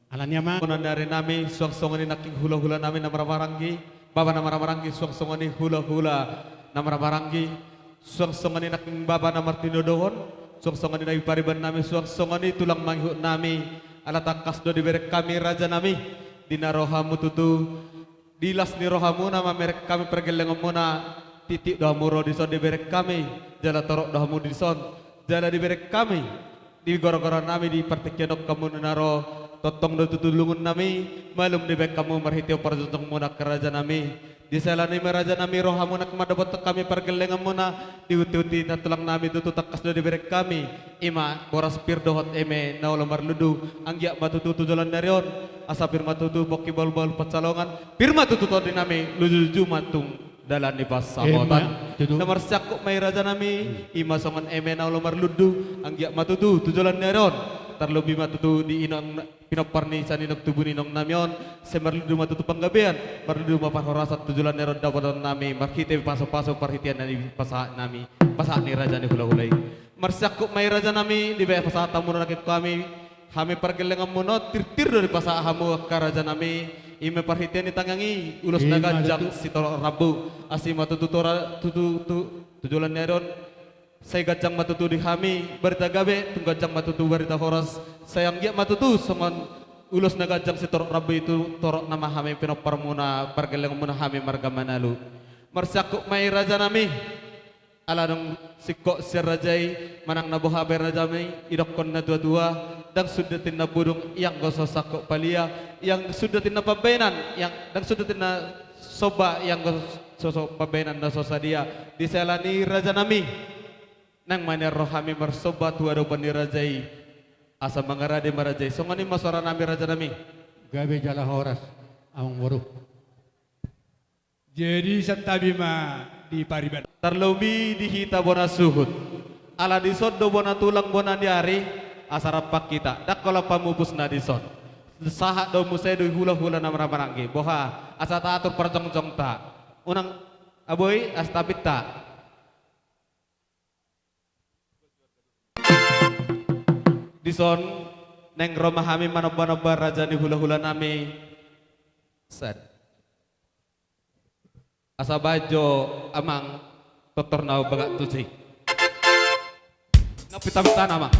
Alani amang. Bona ni ari nami, suang songon i nangkin hula-hula nami na marhahamaranggi, bapa na marhahamaranggi, suang songon i hula-hula na marhahamaranggi, suang songon i nangkin bapa na martinodohon, suang songon i nangkin pariban nami, suang songon i tulang mangihut nami, ala tangkas do dibereng hami raja nami, di na ro hamu tutu, di las ni rohamuna mamereng hami pargellengonmuna, titip do hamu ro dison dibereng hami, jala torop do hamu dison, jala dibereng hami, di gora-gora nami di partingkian on hamu na ro, tongtong do tutu lungun nami, malum dibaen hamu marhite parjongjongmuna angka raja nami. Di siala ni i ma raja nami rohamuna mandapothon hami pargellengonmuna, di hunti-hunti na tulang nami tutu tangkas do dibereng hami, ima boras pir dohot eme na olo marlundu, anggiat ma tutu tu joloan ni ari on, asa pir ma tutu pongki bahul-bahul pansalongan, pir ma tutu tondi nami luju-luju ma tung dalan ni pansamotan. Ima tutu. Na marsiangkup ma i raja nami, ima songon eme na olo marlundu, anggiat ma tutu tu joloan ni ari on, tarlobi ma tutu di inong pinompar ni sian inong tubu ni inong nami on, sai marlundu ma tutu panggabean, marlundu ma parhorasan tu joloan ni ari on dapotan nami, marhite pasu-pasu parhitean na nipasahat nami, pasahat ni raja ni hula-hula i. Marsiangkup ma i raja nami, dibaen pasahat hamu na nangkin hami, hami pargellengonmuna on, tirtir do dipasahat hamu angka raja nami, ima parhitean ni tangiang i, ulos na ganjang sitorop rambu, asi ma tutu tora-, tutu, tu, tu joloan ni ari on, sai ganjang ma tutu di hami barita gabe, tung ganjang ma tutu barita horas, sai anggiat ma tutu songon ulos na ganjang sitorop rambu i tu torop nama hami pinomparmuna pargellengonmuna hami marga Manalu. Marsiangkup ma i raja nami, ala dung singkop sian raja i, manang na boha pe raja nami, didokkon na tua-tua, ndang sundat ninna pudung, ianggo so sangkop palia, ndang sundat ninna pambahenan, iang-, ndang sundat ninna somba, ianggo so, so pambahenan na so sadia. Di siala ni i raja nami, naeng ma nian ro hami marsomba tu adopan ni raja i. Asa mangarade ma raja i. Songon i ma suara nami, raja nami. Gabe jala horas, amang boru. Jadi santabi ma di pariban. Tarlobi di hita bona suhut. Ala dison do bona tulang bona ni ari, asa rampak hita. Ndang holan pamupus na dison. Sahat do muse do hula-hula na marhahamaranggi. Boha, asa taatur parjongjongta. Unang, aboi, asa tapinta. Dison, naeng ro ma hami manomba-nomba raja ni hula-hula nami. Set. Asa baen jo amang tortor na bagak tusi. Nang pita-pita nama.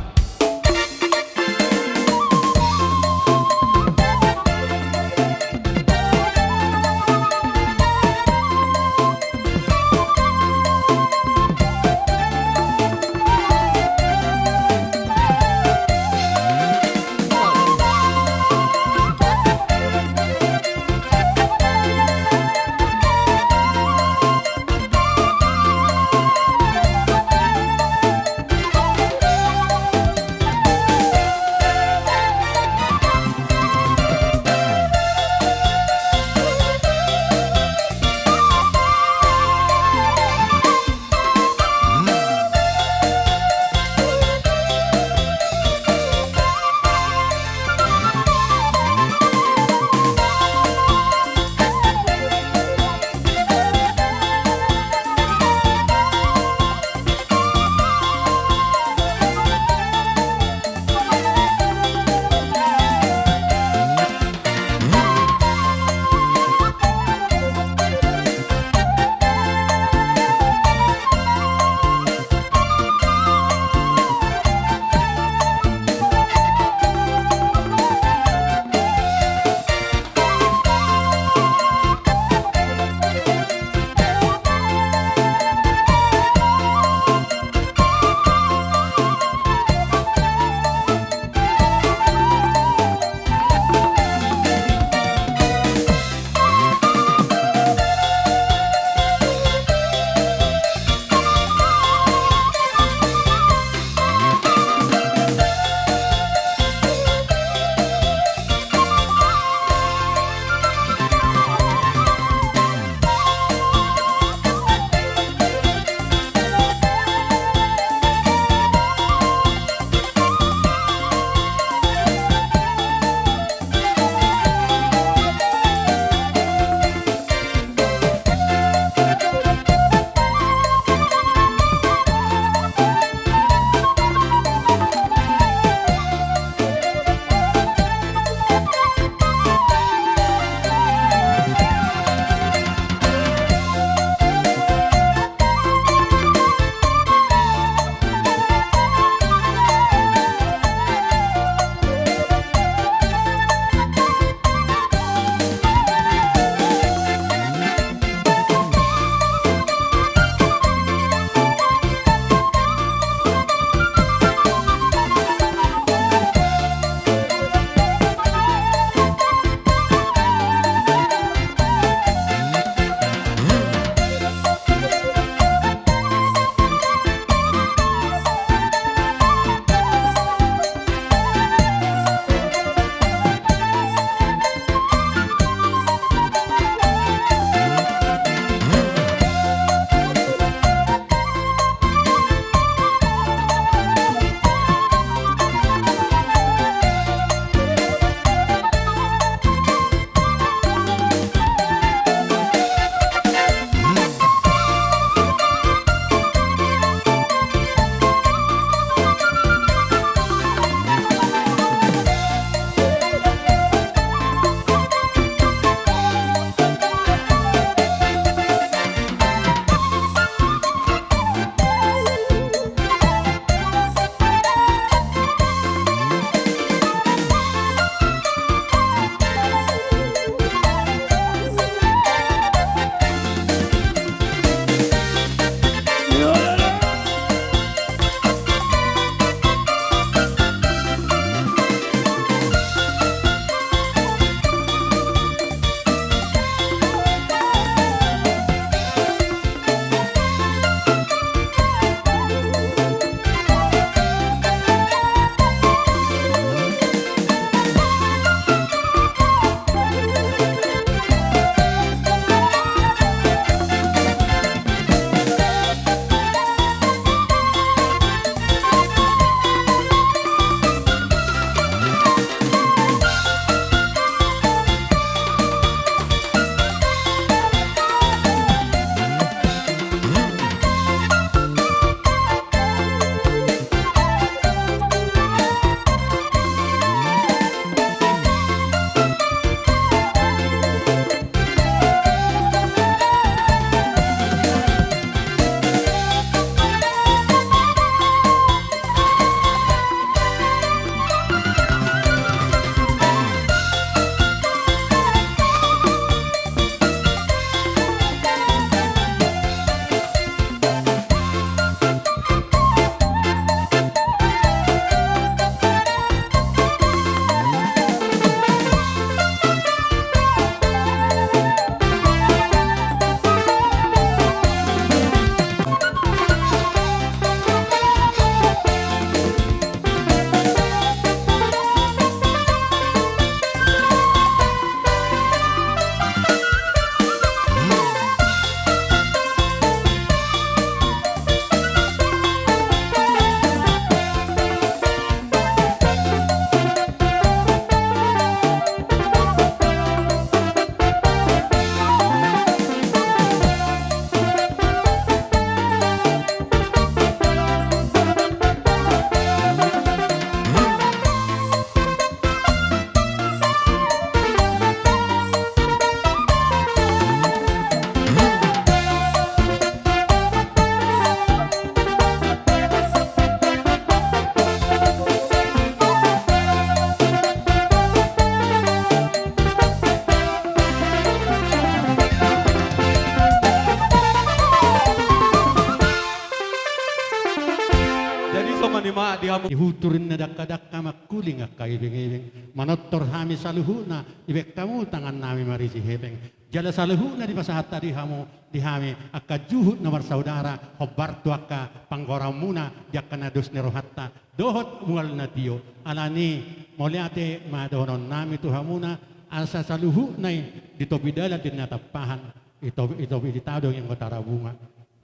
Di hutur na dangka-dangka mangkuling angka ibeng-ibeng. Manortor hami saluhutna, dibaen hamu tangannami marisi hepeng. Jala saluhutna dipasahat di hamu, di hami, angka juhut na marsaudara, hombar tu angka panggoaranmuna, di angka na dos ni rohanta, dohot mual na tio. Alani, mauliate ma dohononnami tu hamuna, asa saluhutna i di topi dalan di na tampahan, di topi, di topi di tadong i anggo tarabunga.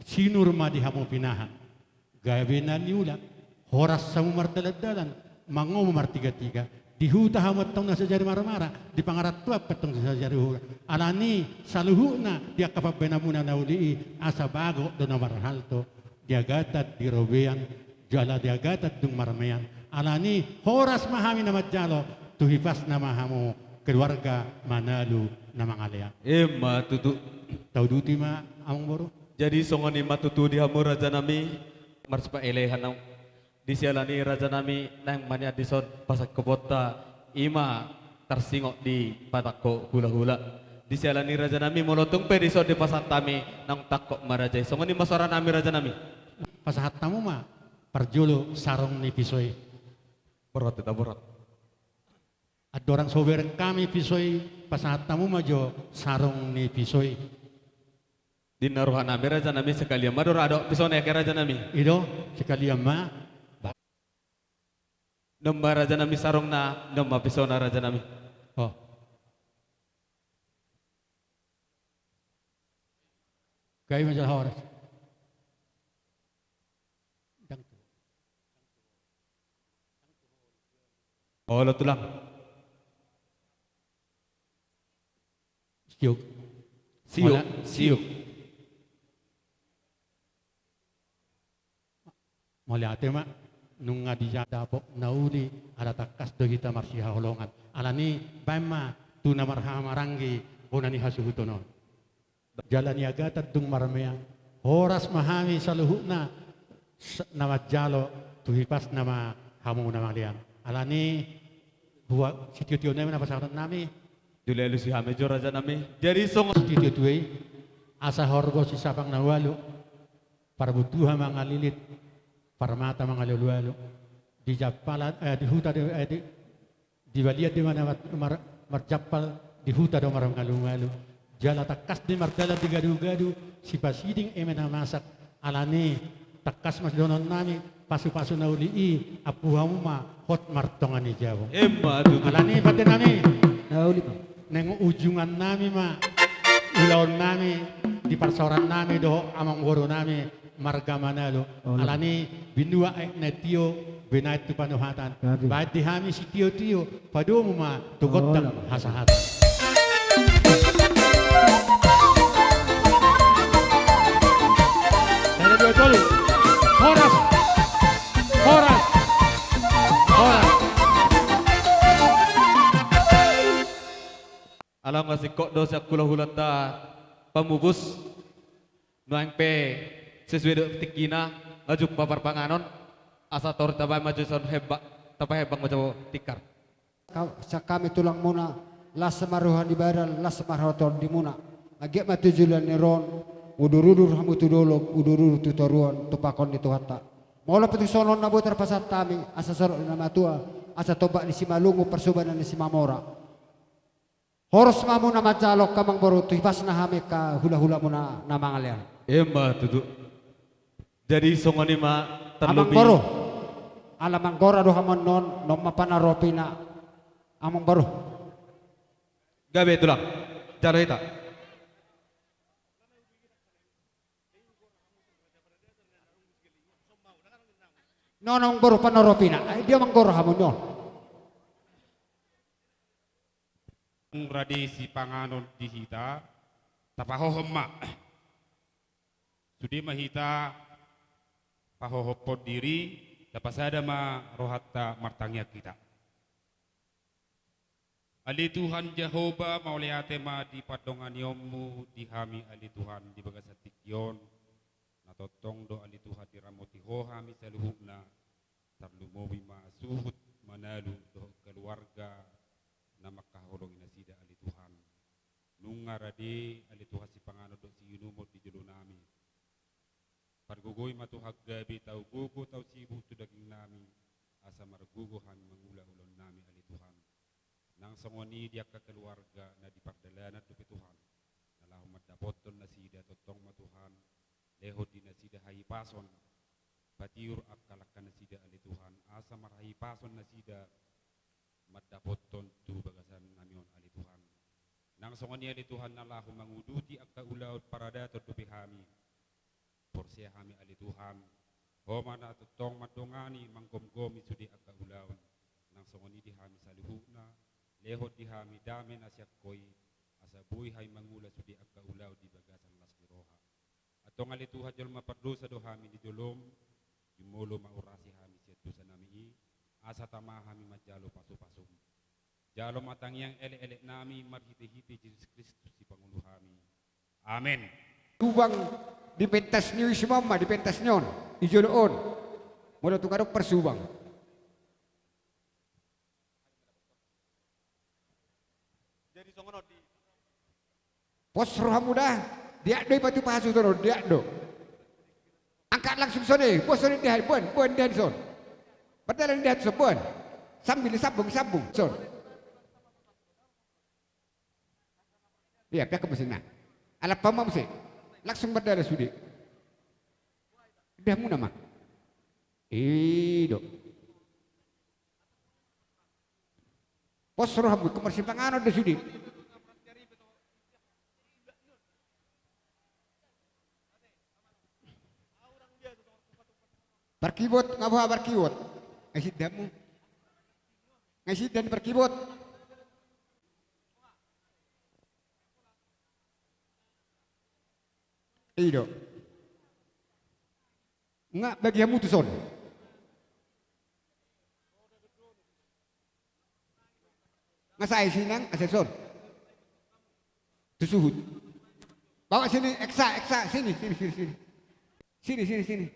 Sinur ma di hamu pinahan. Gabe na niula, horas hamu mardalan-dalan, mangomo martiga-tiga. Di huta hamu antong na so jadi marmara, di pangarantoan pe antong na so jadi hula. Alani, saluhutna, di angka pambahenanmuna na uli i, asa bagot do na marhalto, di agatan di robean, jala di agatan dung marmean. Alani, horas ma hami na manjalo, tu hipasna ma hamu, keluarga Manalu na mangalean. Ima tutu. Tauduti ma, amangboru. Jadi songon i ma tutu di hamu rajanami, marsipaelehan au. Di siala ni i rajanami, naeng ma nian dison pasahathonta, ima tarsingot di patangko hula-hula. Di siala ni i rajanami, molo tung pe dison dipasahat hami, naung tangkok ma raja i. Songon i ma soaranami rajanami. Pasahat hamu ma, parjolo sarung ni piso i. Borhat hita, borhat. Andorang so hubereng hami piso i, pasahat hamu ma jo sarung ni piso i. Di na rohanami rajanami, sekalian ma do ra do pisona i angka rajanami. I do, sekalian ma. Nunga rajanami sarungna, nunga pisona rajanami. Oh. Gabe ma jala horas. Ndang tu. Olo tulang. Siuk. Siuk. Mauliate ma, nunga dijalo dapot na uli, ala tangkas do hita marsihaholongan. Alani, baen ma tu na marhahamaranggi bona ni hasuhuton on. Jala di agatan dung marmean, horas ma hami saluhutna, s-, na manjalo, tu hipasna ma hamu na mangalean. Alani, hua-, sitio-tio nami na pasahaton nami. Dilehon alusi hami jo rajanami. Jadi songon sitio-tio i, asa horbo sisapang na ualu, parbutuha mangalilit, parmata mangalualu. Di jampalan, eh, di huta di, eh, di, di balian do i na mar-, mar-, marjampal, di huta do marngalu-ngalu. Jala tangkas do i mardalan di gadu-gadu, sipasiding eme na masak. Alani, tangkas ma sidohonon nami, pasu-pasu na uli i, ampu hamu ma hot martonga ni jabu. Ima tutu. Alani, pande nami. Na uli ma. Naeng ujungan nami ma, ulaon nami, di parsaoran nami dohot amangboru nami, marga Manalu. Olo. Alani, binua aek na tio, binaen tu panuhatan. Gabe. Baen di hami sitio-tio, padomu ma tu gondang hasahatan. Sada dua tolu. Horas. Horas. Horas. Ala nga singkop do sian hula-hulanta pamupus. Nuaeng pe sesuai do tingkina, nga jumpa parpanganon, asa tor tabaen ma jo dison hembak, tapahembak ma jo tikar. Ka-, sian hami tulangmuna, las ma roha ni badan, las ma roha tondimuna. Anggiat ma tu joloan ni ari on, udur-udur hamu tu dolok, udur-udur tu toruan, tu pangkon ni Tuhanta. Molo pe tung songon on na boi tarpasahat hami, asa sorop ni na matua, asa tombak ni Simalungun, parsobanan ni Simamora. Horas ma hamu na manjalo, amangboru, tu hipasna hami angka hula-hulamuna na mangalean. Ima tutu. Jadi songon i ma tarlobi. Amangboru. Ala manggora do hamu annon, nunga panaropina. Amangboru. Gabe tulang. Jalo hita. Non amangboru panaropina. Ai dia manggora hamu non. Rade sipanganon di hita, tapahohom ma. Sude ma hita pahohophon diri, tapasada ma rohanta martangiang hita. Ale Tuhan Jahowa, mauliate ma di pandonganionmu di hami ale Tuhan di bagasan tingki on, na tongtong do ale Tuhan diramoti Ho hami saluhutna, tarlumobi ma suhut Manalu dohot keluarga na mangkaholongi nasida ale Tuhan. Nunga rade ale Tuhan sipanganon dohot siinumon di jolo nami. Pargogoi ma Tuhan gabe tau gogo tau sibuk tu daging nami. asa margogo hami mangula ulaonnami, ale Tuhan. Nang songon i di angka keluarga na di pardalanan dope, Tuhan, na laho mandapothon nasida, tongtong ma, Tuhan, lehon di nasida hahipason patiur angka langka nasida, ale Tuhan, asa marhahipason nasida mandapothon tu bagasannami on, ale Tuhan. Nang songon i, ale Tuhan, na laho manguduti angka ulaon paradaton dope hami. Porsea hami, ale Tuhan, Ho ma na tongtong mandongani, manggomgomi sude angka ulaon. Nang songon i di hami saluhutna, lehon di hami dame na sian Ho i, asa boi hami mangula sude angka ulaon di bagasan las ni roha. Antong, ale Tuhan, jolma pardosa do hami di jolom, jumolo ma urasi hami sian dosanami i, asa tama hami manjalo pasupasum. Jalo ma tangiang elekeleknami marhitehite Jesus Kristus, Sipangolu hami. Amen. Subang di pentas ni on, isi ma on ma di pentas ni on, di jolo on. Molo tung adong parsubang. Jadi songon on di Pos rohamu da, diat do i patupasu, sonon, diat do. Angkat langsung songon i, boan songon i, dihat, boan, boan dihat son. Pardalan dihat son, boan. Sambil disambung, sambung son. Ia, pihak ke mesin na. Alat pamam sih. Langsung pardalan sude. Dihat muna ma. I do. Pos rohamu, ingkon marsipanganon do sude. Parkibot, nga boha parkibot? Nga isindahanmu. Nga isindahan parkibot. I do. Nga bagi hamu tu son. Nga sae sinang, asa son. Tu suhut. Bawa sini, eksa, eksa, sini, sini, sini, sini. Sini, sini, sini.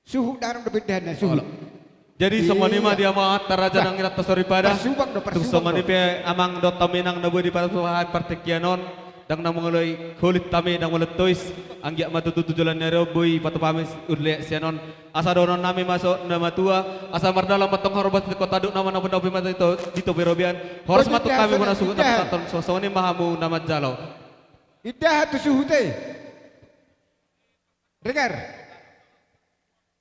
Suhut, dang adong dope indahanna, suhut. Jadi songon i ma di amanta raja nang inanta soripada. Parsubang do, parsubang do. Tung songon i pe amang dohot inang na boi dipatupa hami partingkian on. Ndang na mangoloi holit hami, ndang molo tois, anggiat ma tutu tu joloan ni ari on boi patupa hami ulle sian on. Asa dohononnami ma songon na matua, asa mardalan ma antong horbo sian tanduk nama na pundapi mata di topi robean. Horas ma antong hami bona suhut na pasahathon, songon i ma hamu na manjalo. Indahan tu suhut i. Regar.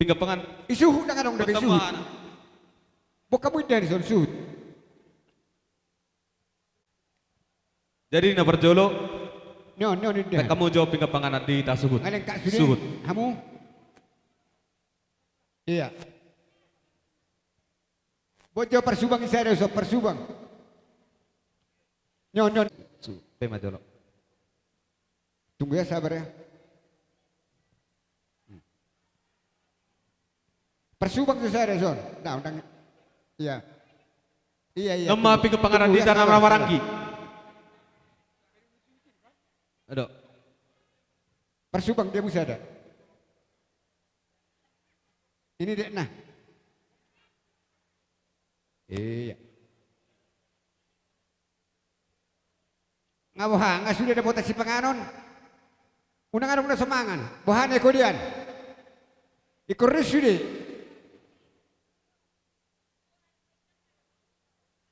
Pinggan pangan. I suhut, ndang adong dope i suhut. Boan hamu indahan i son, suhut. Jadi na parjolo. Ni on, ni on, indahan. Hamu jo pinggan panganan di tasuhut. Nga lengkap sude. Suhut. Hamu. Ia. Boan jo parsubang i sada, so parsubang. Ni on, ni on. Su, pe ma jolo. Tunggu ya, sabar ya. Hmm. Parsubang tu sada son. Nah, undang. Ia. Ia, ia. Nama pinggan panganan di tanah maranggi. Aduh. Parsubang dia musada. Ini dek nah. Ia. Nga boha, nga sude dapotan sipanganon. Unang adong na so mangan. Boha na iko dian. Iko ris sude.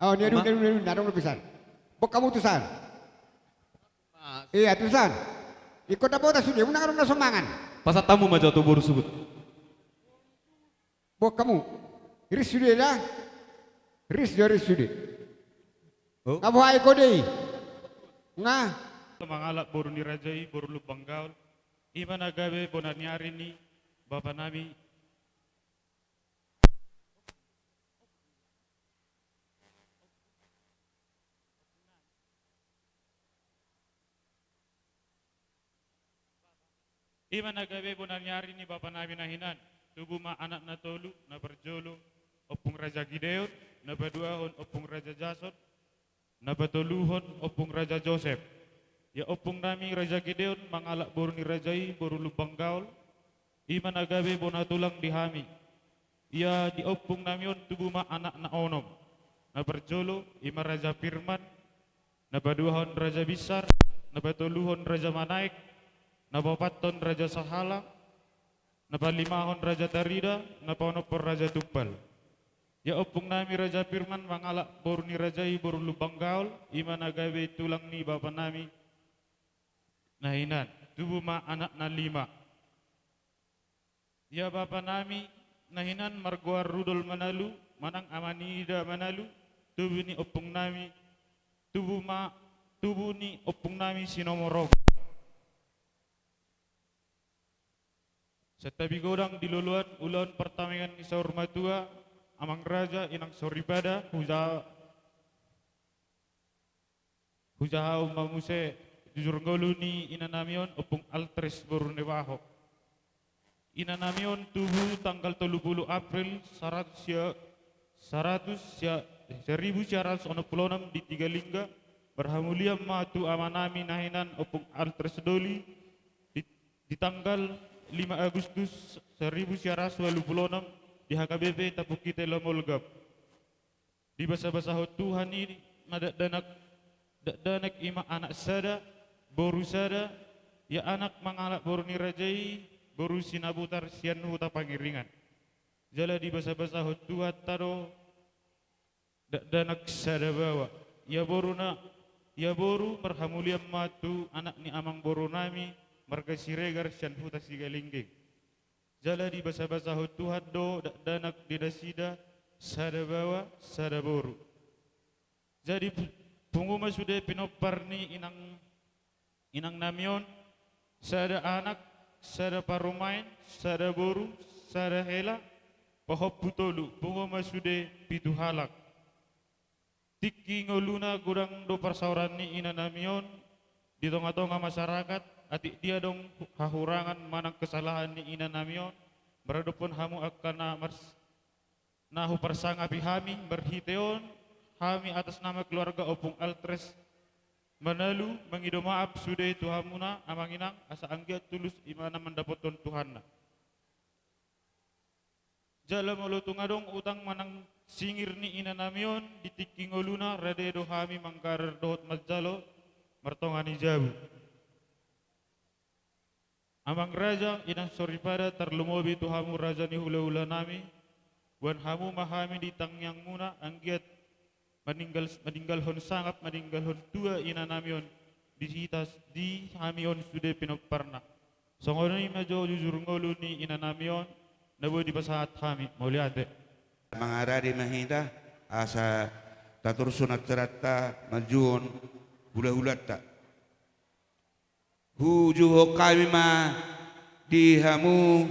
Oh, ni adun, ni adun, ni adun, adong dope san. Boan hamu tu san. Ia, tu san. Ingkon dapotan sude, unang adong na so mangan. Pasahat hamu ma jo tu boru suhut. Boan hamu. Ris sude da. Ris jo, ris sude. Nga boha iko dei. Nga. Mangalap boru ni raja i, boru Lumban Gaol. I ma na gabe bona ni ari ni bapanami. I ma na gabe bona ni ari ni bapanami na hinan, tubu ma anak na tolu, na parjolo, Ompung Raja Gideon, na paduahon, Ompung Raja Jason, na patoluhon, Ompung Raja Josep. Ia ompungnami Raja Gideon mangalap boru ni raja i, boru Lumban Gaol, i ma na gabe bona tulang di hami. Ia di ompungnami on tubu ma anak na onom. Na parjolo, i ma Raja Firman, na paduahon Raja Binsar, na patoluhon Raja Manaek, na paopathon Raja Sahala, na palimahon Raja Tarida, na paonomhon Raja Tumbal. Ia ompung nami Raja Firman mangalap boru ni raja i boru Lumban Gaol, i ma na gabe tulang ni bapa nami na hinan. Tubu ma anakna lima. Ia bapa nami na hinan margoar Rudol Manalu, manang ama ni ida Manalu, tubu ni ompung nami, tubu ma, tubu ni ompung nami si nomor opat. Santabi godang di loloan ulaon partamingan ni saur matua, amang raja, inang soripada, huja-, hujahaon ma muse jujur ngolu ni ina nami on, ompung Altres boru Nebaho. Ina nami on tubu tanggal tolu pulu April saratus sia-, saratus sia-, seribu sia ratus onom pulu onom di Tiga Lingga, marhamulian ma tu ama nami na hinan ompung Altres Doli, di, di tanggal lima Agustus seribu sia ratus walu pulu onom di H K B P Tapukkite Lamolgap. Dibasabasahon Tuhan i ma dakdanak, dakdanak i ma anak sada, boru sada, ia anak mangalap boru ni raja i, boru Sinabutar sian Huta Pangiringan. Jala dibasabasahon Tuhanta do dakdanak sada baoa. Ia boru na, ia boru marhamulian ma tu anak ni amang boru nami, marga Siregar sian Huta Sigalingging. Jala dibasabasahon Tuhan do dakdanak di nasida sada baoa, sada boru. Jadi pu-, pungu ma sude pinompar ni inang, inang nami on, sada anak, sada parumaen, sada boru, sada hela, pahompu tolu, pungu ma sude pitu halak. Tingki ngoluna godang do parsaoran ni ina nami on di tongatonga masyarakat, atik dia adong hahurangan manang kesalahan ni ina nami on maradophon hamu angka na mars-, na huparsangapi hami, marhite on hami atas nama keluarga ompung Altres Manalu mangido maaf sude tu hamuna amang inang, asa anggiat tulus ibana mandapothon Tuhanna. Jala molo tung adong utang manang singir ni ina nami on di tingki ngoluna, rade do hami manggarar dohot manjalo martonga ni jabu. Amang raja, inang soripada, tarlumobi tu hamu raja ni hulahula nami, boan hamu ma hami di tangiangmuna, anggiat maninggal, maninggalhon sangap, maninggalhon tua ina nami on di hita, di hami on sude pinomparna. Songon i ma jo jujur ngolu ni ina nami on na boi dipasahat hami. Mauliate. Mangarade ma hita asa tatorus acaranta manjouhon hulahulanta. Hujouhon hami ma di hamu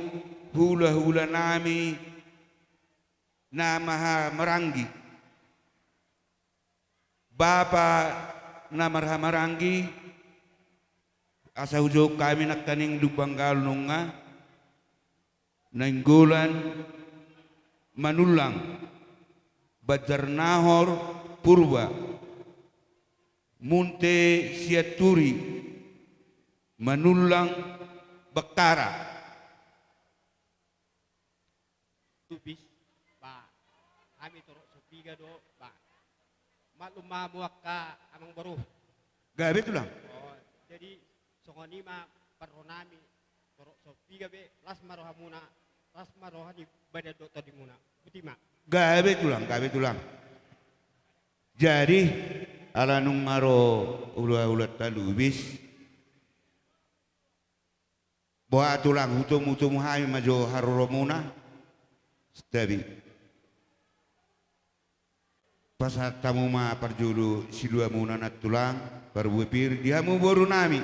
hulahula nami na marhahamaranggi. Bapa na marhahamaranggi, asa hujouhon hami nangkaning Lumban Gaol nunga, Nainggolan, Manullang, Banjarnahor, Purba, Munte, Sianturi, Manullang, Bakkara. Lubis, ba, hami torop so piga do, ba. Maklum ma hamu angka amang boru. Gabe tulang. Oh, jadi songon i ma parro nami, torop so piga be, las ma rohamuna, las ma roha ni badan dohot tondimuna. Botima. Gabe tulang, gabe tulang. Jadi, ala nunga ro hulahulanta Lubis. Boha tulang, hutomu-tomu hami ma jo haroromuna. Santabi. Pasahat hamu ma parjolo siluamuna nantulang, parbue pir di hamu boru nami.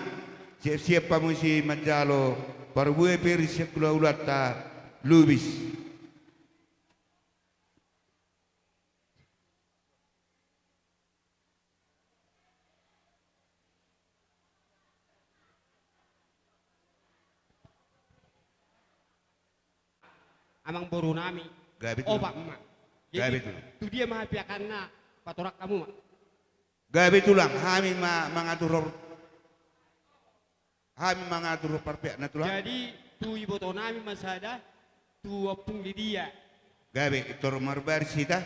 Siap-siap hamu muse manjalo parbue pir sian hulahulanta Lubis. Amang boru nami. Gabe tulang. Opat ma. Jadi, gabe tulang. Tu dia ma hapiakanna, patorang hamu ma. Gabe tulang, hami ma mangatur. Hami mangatur parpeakna tulang. Jadi, tu iboto nami ma sada, tu ompung Lidia. Gabe, tor marbaris hita,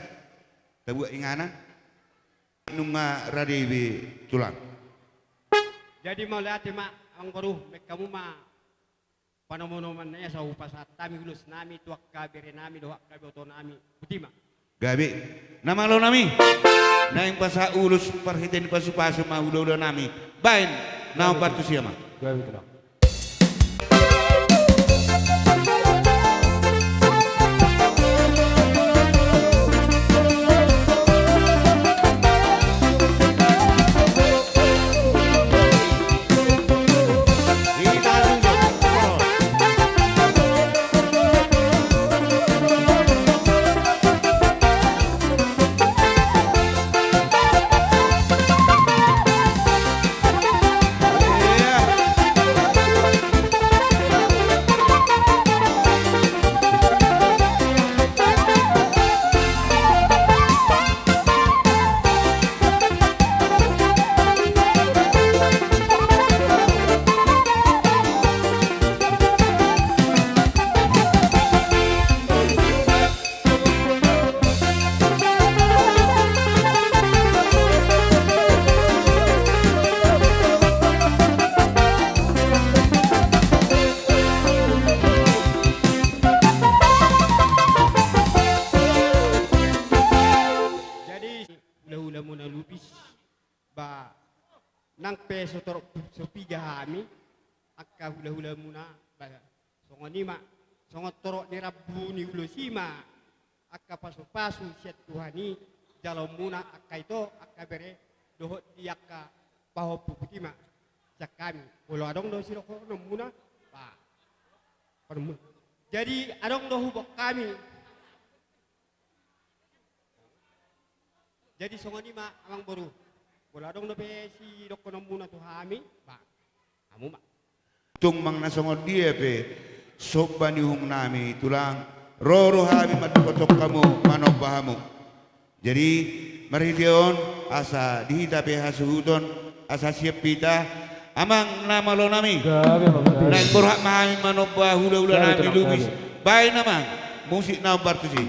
tabuat inganan. Nunga rade be tulang. Jadi mauliate ma, amang boru, baen hamu ma panomunomuan na asa hupasahat hami ulos nami tu angka bere nami dohot angka iboto nami. Botima. Gabe. Na malo nami. Naeng pasahat ulos marhite ni pasupasu ma hulahula nami. Baen na hombar tusi, amang. Gabe, tulang. Jadi, hulahula muna Lubis, ba, nang pe so torop, so piga hami, angka hulahula muna, ba, songon i ma, songon torop ni rambu ni ulos i ma, angka pasupasu sian Tuhan i, jaloon muna angka ito, angka bere, dohot di angka pahompu, botima, sian hami, molo adong do sidohonon muna, ba, panon muna. Jadi, adong do huboan hami. Jadi songon i ma, amang boru. Molo adong dope sidohonon muna tu hami, ba, hamu ma. Tung manang na songon dia pe somba ni uhum nami, tulang, ro do hami mandokhon hamu, manomba hamu. Jadi, marhite on, asa di hita pe hasuhuton, asa siap hita, amang na malo nami. Gabe, amang, gabe. Naeng borhat ma hami manomba hulahula nami Lubis. Gabe, tulang, gabe. Baen, amang, musik na hombar tusi.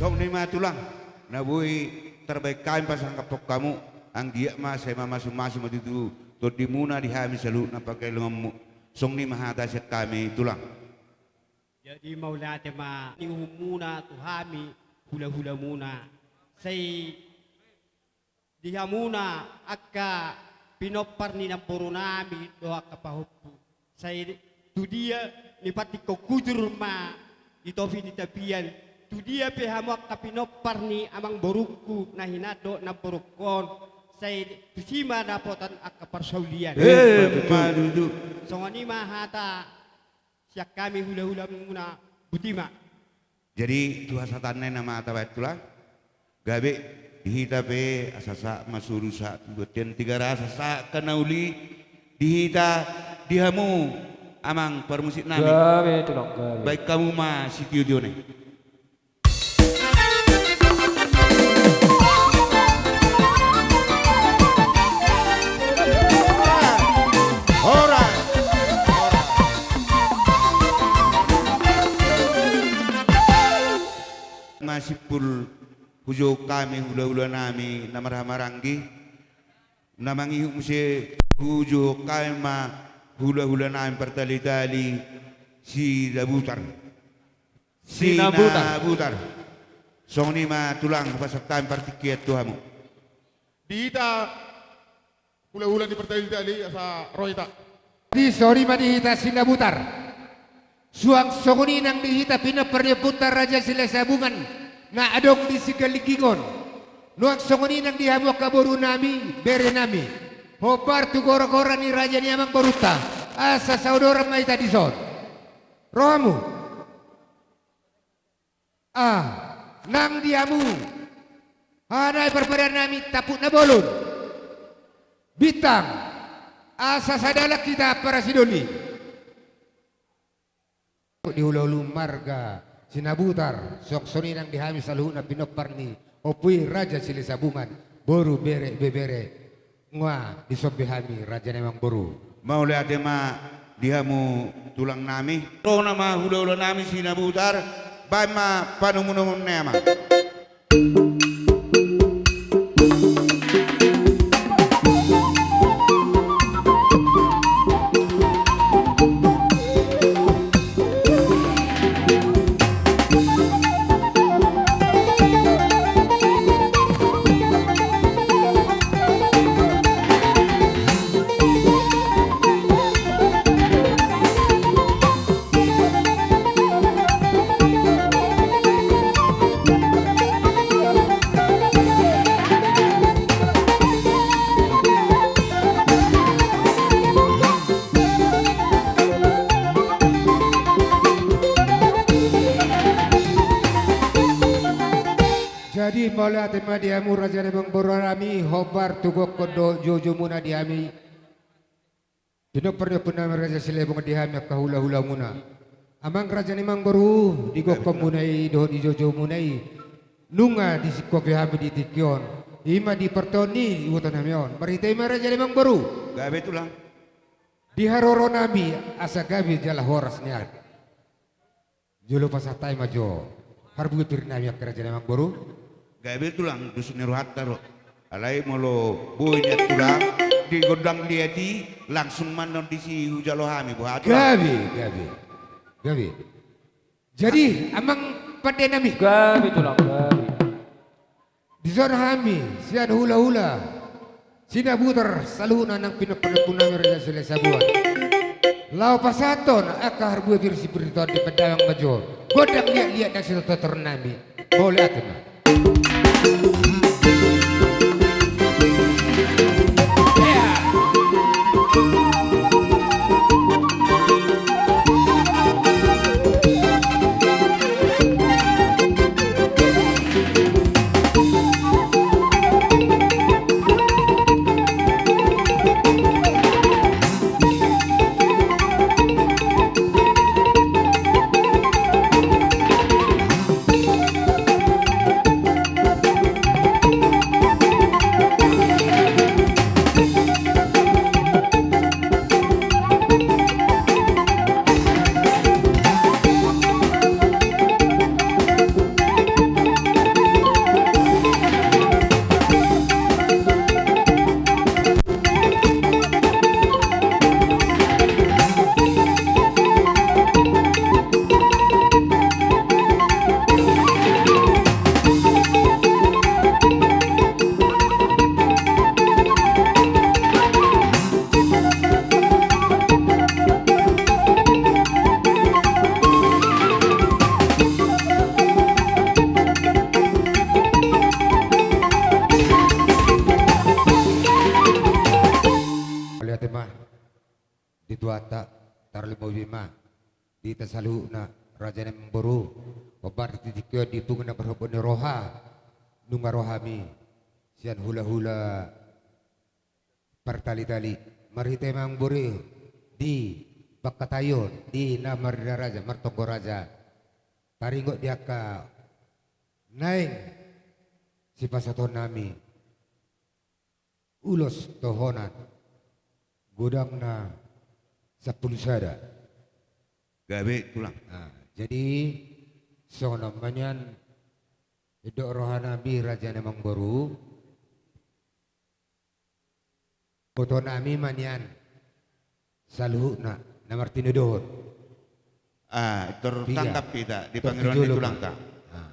Songon i ma, tulang, na boi tarbaen hami pasangkaphon hamu, anggiat ma sai mamasumasu ma tutu tondimuna di hami saluhutna panggabeonmu. Songon i ma hata sian hami, tulang. Jadi mauliate ma ni uhumuna tu hami hulahulamuna. Sai di hamuna angka pinompar ni namboru nami dohot angka pahompu. Sai tu dia ni pantikkon hujur ma di topi ni tapian. Tu dia pe hamu angka pinompar ni amang borungku na hinan dohot namborungkon. Sai tusi ma dapotan angka parsaulian. Eh, emma tutu. Songon i ma hata sian hami hulahulamuna, botima. Jadi tu hasahatan nai nama tabaen, tulang. Gabe di hita pe asa sahat ma solu sahat tu bontean Tigaras, asa sahat angka na uli di hita, di hamu amang parmusik nami. Gabe, tulang, gabe. Baen hamu ma sitio-tio nai. Horas. Masimpul hujou hami hulahula nami na marhahamaranggi, na mangihut muse hujou hami ma hulahula nami partalitali Sinabutar. Sinabutar. Sinabutar. Songon i ma tulang, hupasahat hami partingkian tu hamu. Di hita hulahula ni Partailitail i asa ro hita. Di songon i ma di hita Sinabutar. Suang songon i nang di hita pinompar ni ompunta Raja Silahisabungan na adong di Sigalingging on. Nuaeng songon i nang di hamu angka borunami, berenami. Hombar tu goragora ni raja ni amangborunta. Asa saodoran ma hita dison. Ro hamu. Ah, nang di hamu. Haha nai parpadanami Tampuk na Bolon. Bintang. Asa sadalan hita parasidoli. Di hulahula marga Sinabutar, suang songon i nang di hami saluhutna pinompar ni ompu i Raja Silahisabungan, boru, bere, ibebere, nunga dison be hami raja ni amangboru. Mauliate ma di hamu tulangnami. Ro nama hulahulanami Sinabutar, baen ma panomunomuon ni amang. Jadi mauliate ma di hamu raja ni amangboru nami, hombar tu gokhon dohot joujou muna di hami. Pinompar ni ompunami Raja Silahisabungan, di hami angka hulahulamuna. Amang raja ni amangboru, di gokhon muna i dohot di joujou muna i, nunga disingkop hami di tingki on. I ma di partondion ni iboto nami on. Marhite i ma raja ni amangboru. Gabe tulang. Di haroronami asa gabe jala horas ni ari. Jolo pasahat hami ma jo harbue pir nami angka raja ni amangboru. Gabe tulang, dusun ni rohanta do. Alai molo boi nian tulang di gondang liat i, langsung ma annon disi hujalo hami, boha tulang? Gabe, gabe. Gabe. Jadi amang pande nami. Gabe tulang, gabe. Dison hami sian hulahula Sinabutar saluhutna nang pinompar ni ompunami Raja Silahisabungan, laho pasahathon angka harbue pir sipir i, tondingan damang ma jo, gondang liatliat nang sitotorunnami. Mauliate ma. Mauliate ma di Tuhanta, tarlumobi ma di hita saluhutna raja ni amangboru. Hombar di tingki on di pungu na marhobot ni roha, nunga ro hami sian hulahula Partailitail i, marhite amangboru, di pangkataion di na marnida raja, martonggo raja, taringot di angka naeng sipasahatonnami ulos tohonan godangna sampulu sada. Gabe tulang. Nah, jadi songon on ma nian, didok rohanami raja ni amangboru, botonami ma nian saluhutna na martinodohon. Ah, tor tangkap hita di pangidoan ni tulangta. Ah.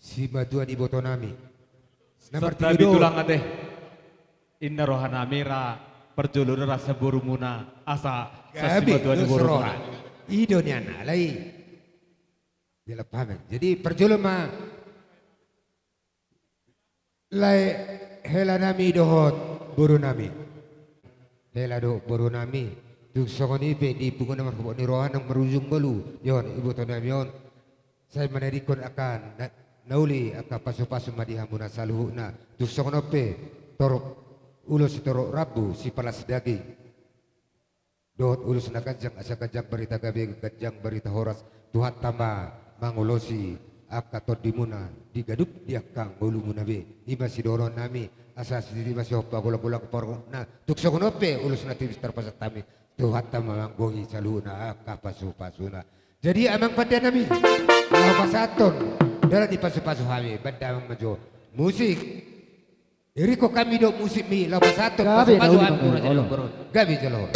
Simatua ni iboto nami. Santabi tulang ate. Inna roha nami ra parjolo ra sian boru muna asa. Gabe, simatua ni boru muna. I do nian alai. Jadi parjolo ma. Lae hela nami dohot boru nami. Hela dohot boru nami. Tung songon i pe di punguan na marhobot ni roha nang marujung ngolu. Ion, iboto nami on. Sai manadingkon angka na-, na uli angka pasupasu ma di hamuna saluhutna. Tung songon on pe torop ulos sitorop rambu sipalas daging. Dohot ulos na ganjang asa ganjang barita gabe ganjang barita horas. Tuhanta ma mangulosi angka tondimuna di ganup di angka ngolumuna be. I ma sidohonon nami asa sititi ma sihompa golang-golang parungutna. Tung songon on pe ulos na tipis tarpasahat hami. Tuhanta ma manggohi saluhutna angka pasupasuna. Jadi amang pande nami, laho pasahathon dalan ni pasupasu hami, banda amang ma jo. Musik. Iringkon hami do musikmi laho pasahathon pasupasu hami tu raja ni amangboru. Gabe jolo.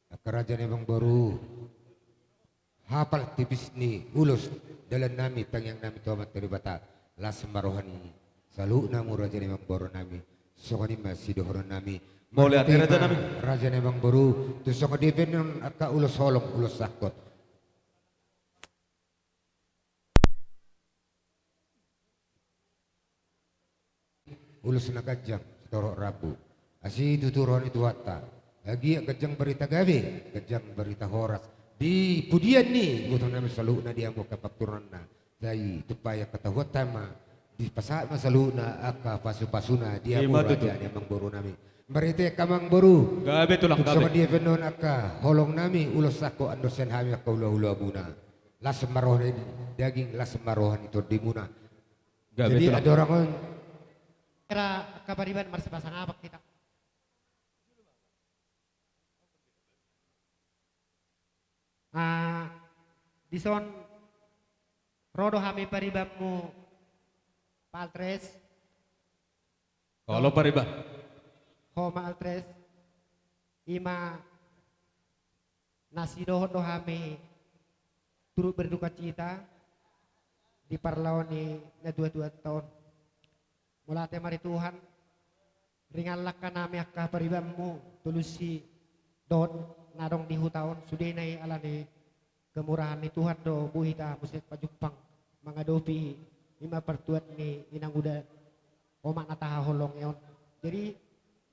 Angka raja ni amangboru. Hapal tipis ni ulos dalan nami tangiang nami tu Amanta Debata. Las ma roha ni saluhutna hamu raja ni amangboru nami. Songon i ma sidohonon nami. Mauliate raja nami. Raja ni amangboru. Tung songon dia pe annon angka ulos holong ulos sangkot. Ulos na ganjang sitorop rambu. Asi tutu roha ni Tuhanta. Anggiat ganjang barita gabe ganjang barita horas di pudian ni iboto nami saluhutna di hamu angka parturunanna. Sai tupa i angka tahuanta ma dipasahat ma saluhutna angka pasupasuna di hamu raja ni amangboru nami. Marhite angka amangboru. Gabe tulang gabe. Songon dia pe annon angka holong nami ulos sangkot annon sian hami angka hulahulamuna. Las ma roha ni daging las ma roha ni tondimuna. Jadi adorang on. Era angka pariban marsipasangapon hita. Ah, dison ro do hami paribanmu Pak Altres. Olo pariban. Ho ma Altres. I ma na sidohot do hami turut berdukacita di parlao ni natuatuanta on. Mauliate ma di Tuhan. Ringan langka nami angka paribanmu Tolusi dohot na adong di huta on. Sudena i ala ni kemurahan ni Tuhan do boi hita muse pajumpang mangadopi i ma partuat ni inanguda omak na tahaholongi on. Jadi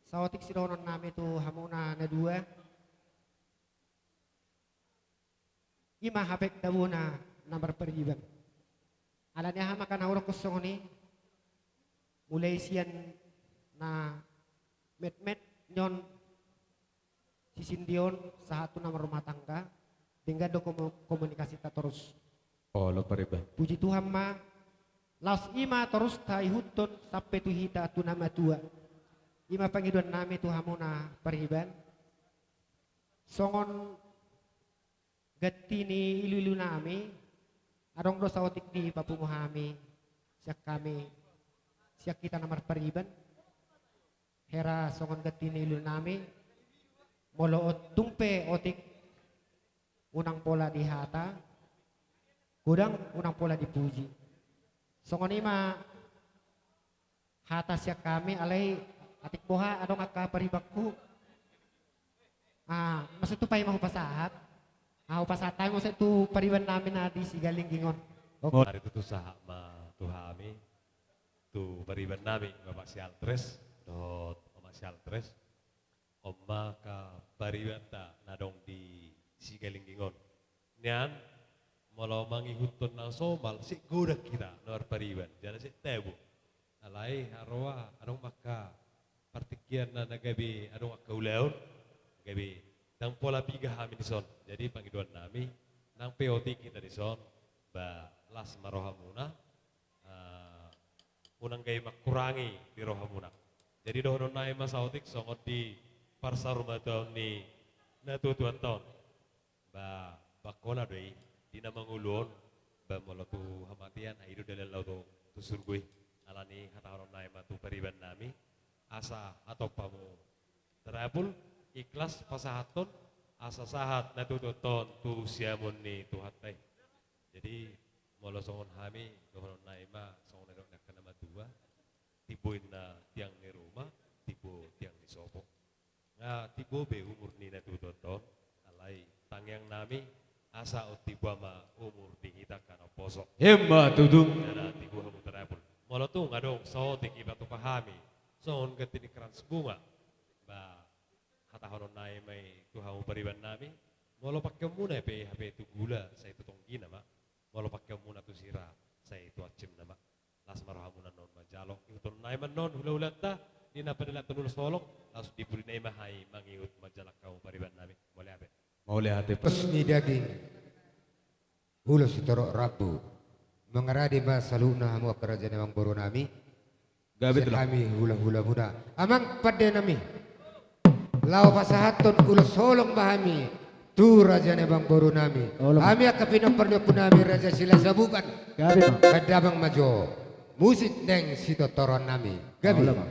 saotik sidohonon nami tu hamuna na dua. I ma hape tabona na marpariban. Ala ni aha ma angka na hudokkon songon i? Mulai sian na metmet nion sisindion sahat tu na marrumah tangga, denggan do komu-, komunikasita torus. Olo, pariban. Puji Tuhan ma, laos i ma torus taihuthon sampe tu hita tu na matua. I ma pangidoannami tu hamuna pariban. Songon ganti ni iluilunami, adong do saotik dipapungu hami, sian hami, sian hita na marpariban. Hera songon ganti ni iluilunami, molo ot-, tung pe otik unang pola dihata, godang unang pola dipuji. Songon i ma hata sian hami, alai atik boha adong angka paribanku. Ah, maksud tu paima hupasahat. Ah, hupasahat hami maksud tu paribannami na di Sigalingging on. Oke. Ari tutu sahat ma tu hami, tu paribannami, Bapak si Altres, dohot Omak si Altres. On ma angka paribanta na adong di Sigalingging on. Nian, molo mangihuthon na somal, sik godang hita na marpariban, jala sik tabo. Alai haroa, adong ma angka partingkian na, na gabe, adong angka ulaon, gabe ndang pola piga hami dison. Jadi pangidoannami, nang pe otik hita dison, ba las ma rohamuna, ah, unang gabe mangkurangi di rohamuna. Jadi dohononnami ma saotik songon di parsarumataon ni natuatuanta on. Ba, bangkona do i, di na mangolu on, ba molo tu hamatean, ai i do dalan laho tu, tu surgo i. Alani hatahononnami ma tu paribannami, asa hatop hamu tarapul, ikhlas pasahathon, asa sahat natuatuanta on tu siamun ni Tuhanta i. Jadi, molo songon hami, dohononnami ma, songon na nidok ni angka na matua, timbo inna tiang ni ruma, timbo tiang ni sopo. Nga timbo be umur ni natuatuanta on, alai tangiangnami, asa on timbo ma umur ni hita angka na umposo. Emma tutu. Jala timbo hamu tarapul. Molo tung adong saotik dipatupa hami, songon ganti ni krans bunga, ba, hatahononnami ma i tu hamu paribannami, molo pangkeonmuna pe hape tu gula, sai tu tonggina ma, molo pangkeonmuna tu sira, sai tu ancimna ma. Las ma rohamuna annon manjalo. Ihuthonnami ma annon hulahulanta, di na padalathon ulos holong, laos di pulinami ma hami mangihut manjalo hamu paribannami. Mauliate. Mauliate. Ulos ni daging, ulos sitorop rambu, mangarade ma saluhutna hamu angka raja ni amangborunami. Gabe. Sian hami hulahulamuna, amang pandenami. Laho pasahathon ulos holong ma hami tu raja ni amangborunami. Olo ma. Hami angka pinompar ni ompunami Raja Silasabukan. Gabe ma. Bahen damang ma jo musik nang sitortoronnami. Gabe. Olo ma.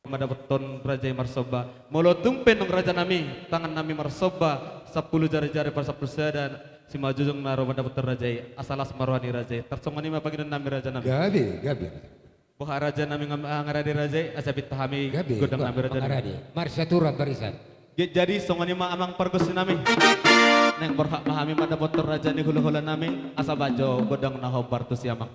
mandapothon raja i marsomba. Molo tung pe nunga raja nami, tangan nami marsomba, sampulu jari-jari parsampulu sada, simanjujung na ro mandapothon raja i, asa las ma roha ni raja i. Tarsongon i ma pangidoan nami raja nami. Gabe, gabe. Boha raja nami ngam-, ah, mangarade raja i, asa pinta hami. Gabe, gondang bah, nami raja nami. Mangarade. Marsiaturan barisan. Ge-, jadi songon i ma amang pargonsi nami. Naeng borhat ma hami mandapothon raja ni hula-hula nami, asa bahen jo gondang na hombar tusi amang.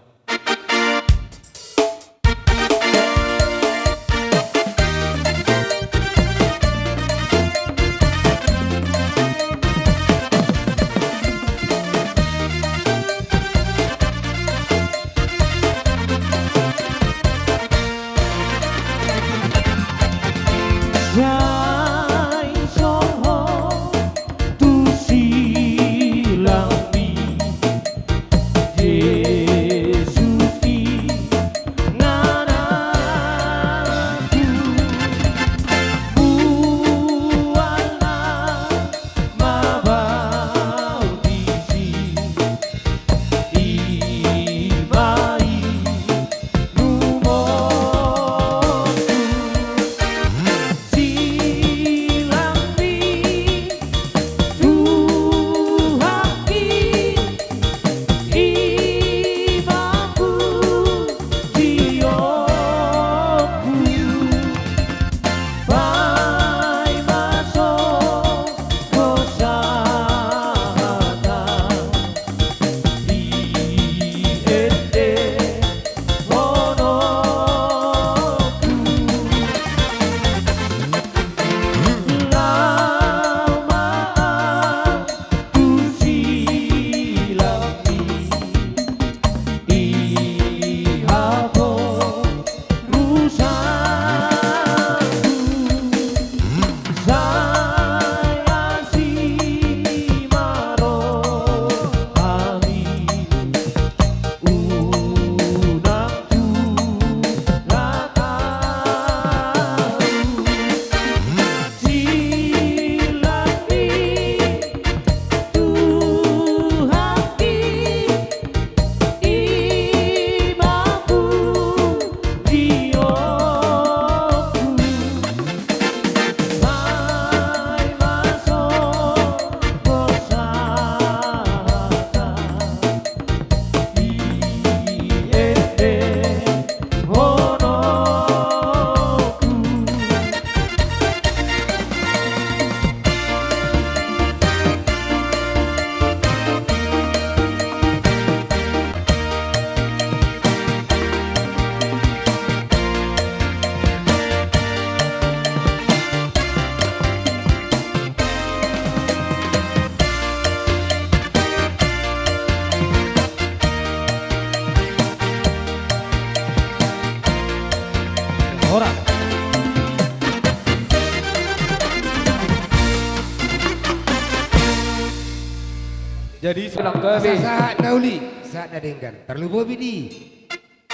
Sai songon tusilangmi, Jesus i ngananku, mual na mabaon disi, ima i rumongku. Silangmi Tuhanki, ima pujionku. Paima so hosana di ende hononku. Laho ma au tusilangmi, i haporusanku. Sai asi ma rohami, unang tu ra tau. Silangmi Tuhanki, ima pujionku. Paima so hosana di ende hononku. Ora. Jadi, sahat na uli, sahat na denggan. Tarlumobi di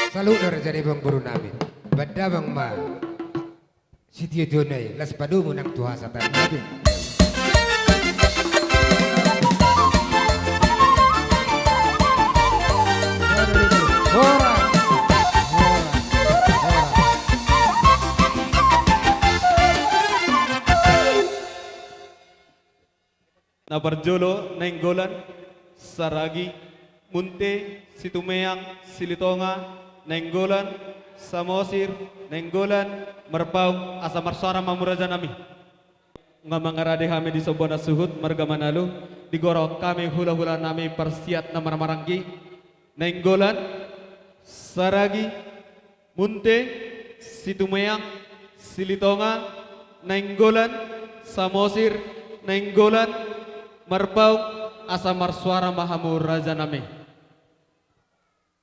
saluhutna raja ni amangboru nami. Bahen damang ma sitiotio na i, laos padomu nang tu hasahatan. Ora. Ora. Ora. Na parjolo Nainggolan, Saragi, Munte, Situmeang, Silitonga, Nainggolan, Samosir, Nainggolan, Marpaung, asa marsoara ma hamu raja nami. Nunga mangarade hami di somba na suhut marga Manalu, digorahon hami hulahula nami parsiat na marhahamaranggi, Nainggolan, Saragi, Munte, Situmeang, Silitonga, Nainggolan, Samosir, Nainggolan, Marpaung, asa marsoara ma hamu raja nami.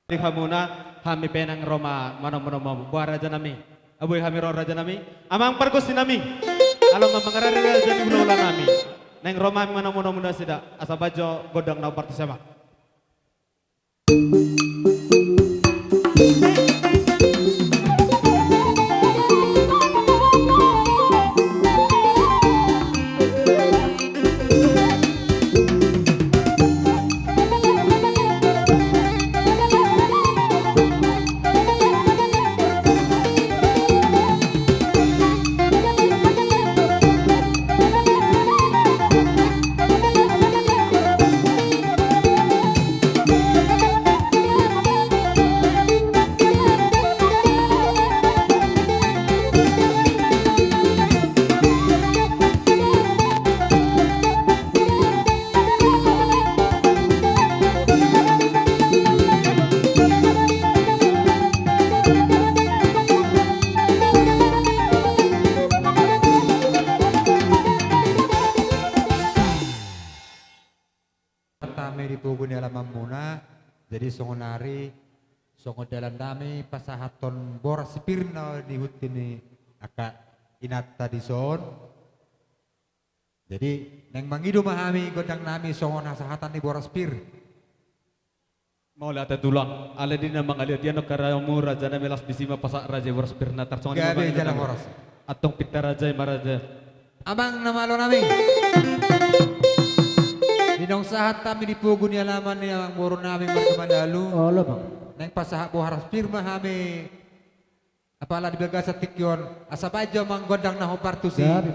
Di hamuna, hami pe naeng ro ma manomunomu hamu. Boha raja nami. Boi hami ro raja nami. Amang pargonsi nami. Ala nunga mangarade raja ni hulahula nami. Naeng ro ma hami manomunomu nasida. Asa bahen jo gondang na parsiaman. Jadi songon ari, songon dalan nami pasahathon boras pir na di huta ni angka inanta dison. Jadi naeng mangido ma hami gondang nami songon hasahatan ni boras pir. Mauliate tulang, alai di na mangaliat ia nongkaramu raja nami las disi ma pasahat raja boras pir na tarsongon i ma. Gabe jala horas. Antong pinta raja i ma raja. Amang na malo nami. Di naung sahat hami di pogu ni alaman ni amang boru nami marga Manalu. Olo bang. Naeng pasahat boras pir ma hami. Apala di bagasan tingki on, asa baen jo amang gondang na hombar tusi. Gabe.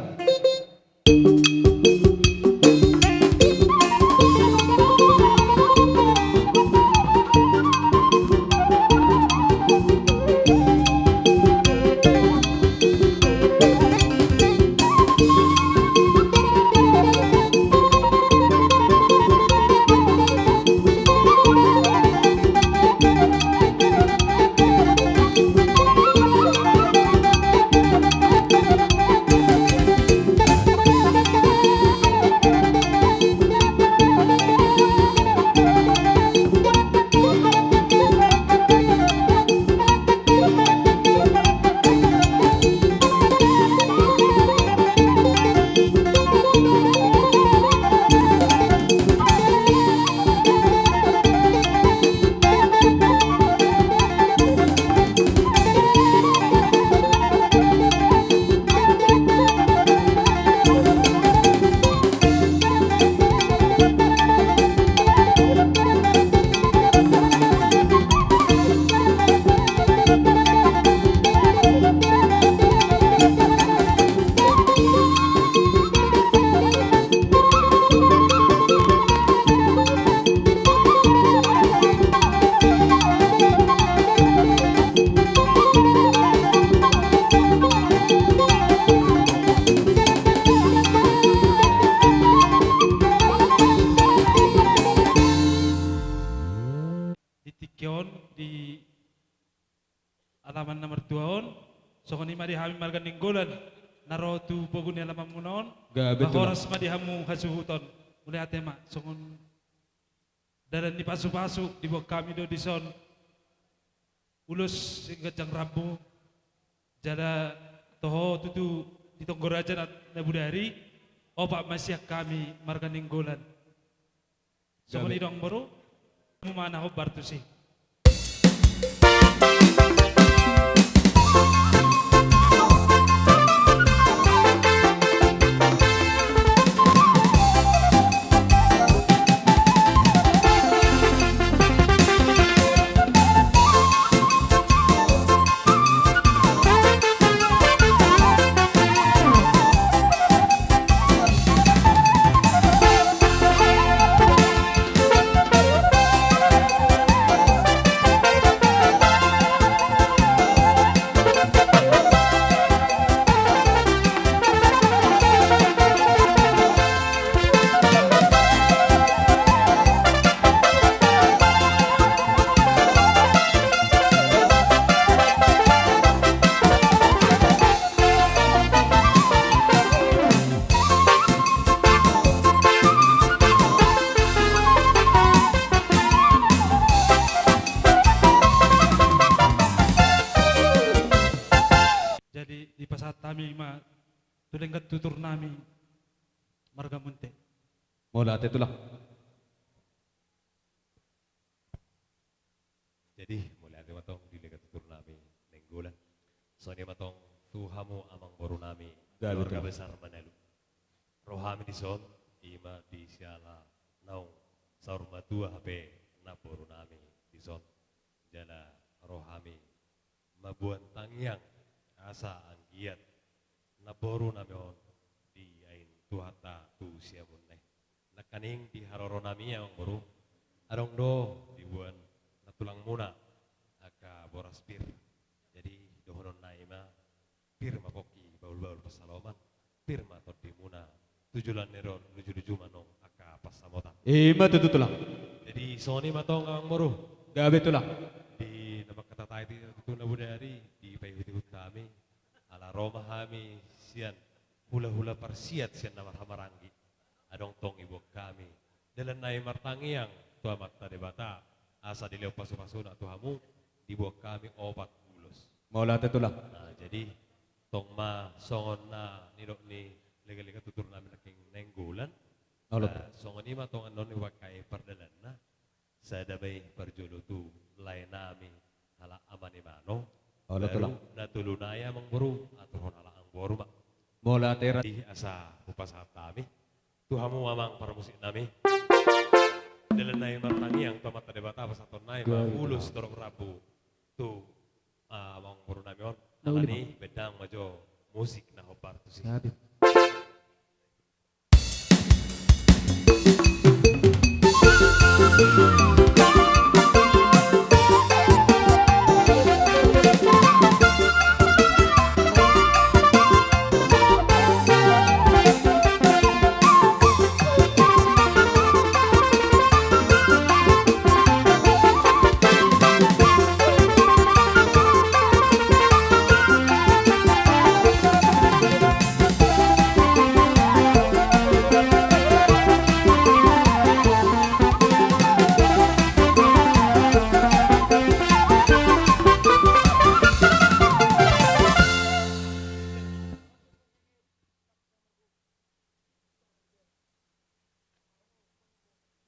Di tingki on, di alaman na martua on, songon i ma di hami marga Nainggolan na ro tu pogu ni alamanmuna on. Gabe tulang. Horas ma di hamu hasuhuton. Mauliate ma, songon dalan ni pasupasu diboan hami do dison ulos sian ganjang rambu, jala toho tutu di tonggo raja na, na bodari, opat ma sian hami marga Nainggolan. Songon i do amang boru, hamu ma na hombar tusi. Jadi dipasahat hami ma tu denggan tutur nami marga Munte. Mauliate tulang. Jadi mauliate ma tong di denggan tutur nami Nainggolan. Songon i ma tong tu hamu amang boru nami, gabe tulang, keluarga besar Manalu. Ro hami dison, i ma di siala naung saur matua hape namboru nami dison. Jala ro hami mamboan tangiang asa anggiat namboru nami on diain Tuhanta tu siamunna i. Nangkaning di haroro nami amang boru, adong do diboan nantulangmuna angka boras pir. Jadi dohonon nami ma, pir ma pongki bahulbahul pansalongan, pir ma tondimuna tu joloan ni ari on, lujuluju ma annon angka pansamotan. I ma tutu tulang. Jadi songon i ma tong amang boru. Gabe tulang. Di na manghatai tutu na bodari, dipaihutihut hami, ala ro ma hami sian hulahula parsiat sian na marhahamaranggi. Adong tong diboan hami dalan nami martangiang tu Amanta Debata, asa dilehon pasupasuna tu hamu, diboan hami opat ulos. Mauliate tulang. Nah, jadi tong ma songon na nidok ni leganlegan tutur nami nangkin Nainggolan. Olo. Nah, songon i ma tong annon dipakai pardalanna. Sada ma i parjolo tu lae nami halak Ama ni Mano. Olo tulang. Baru na tolu nai amangboru, aturhon halak amangboru ma. Mauliate ra- Di asa hupasahat hami tu hamu amang parmusik nami. Dalan nai martangiang tu Amanta Debata pasahaton nai ma ulos torop rambu tu, ah, amangboru nami on. Alani i baen damang ma jo musik na hombar tusi.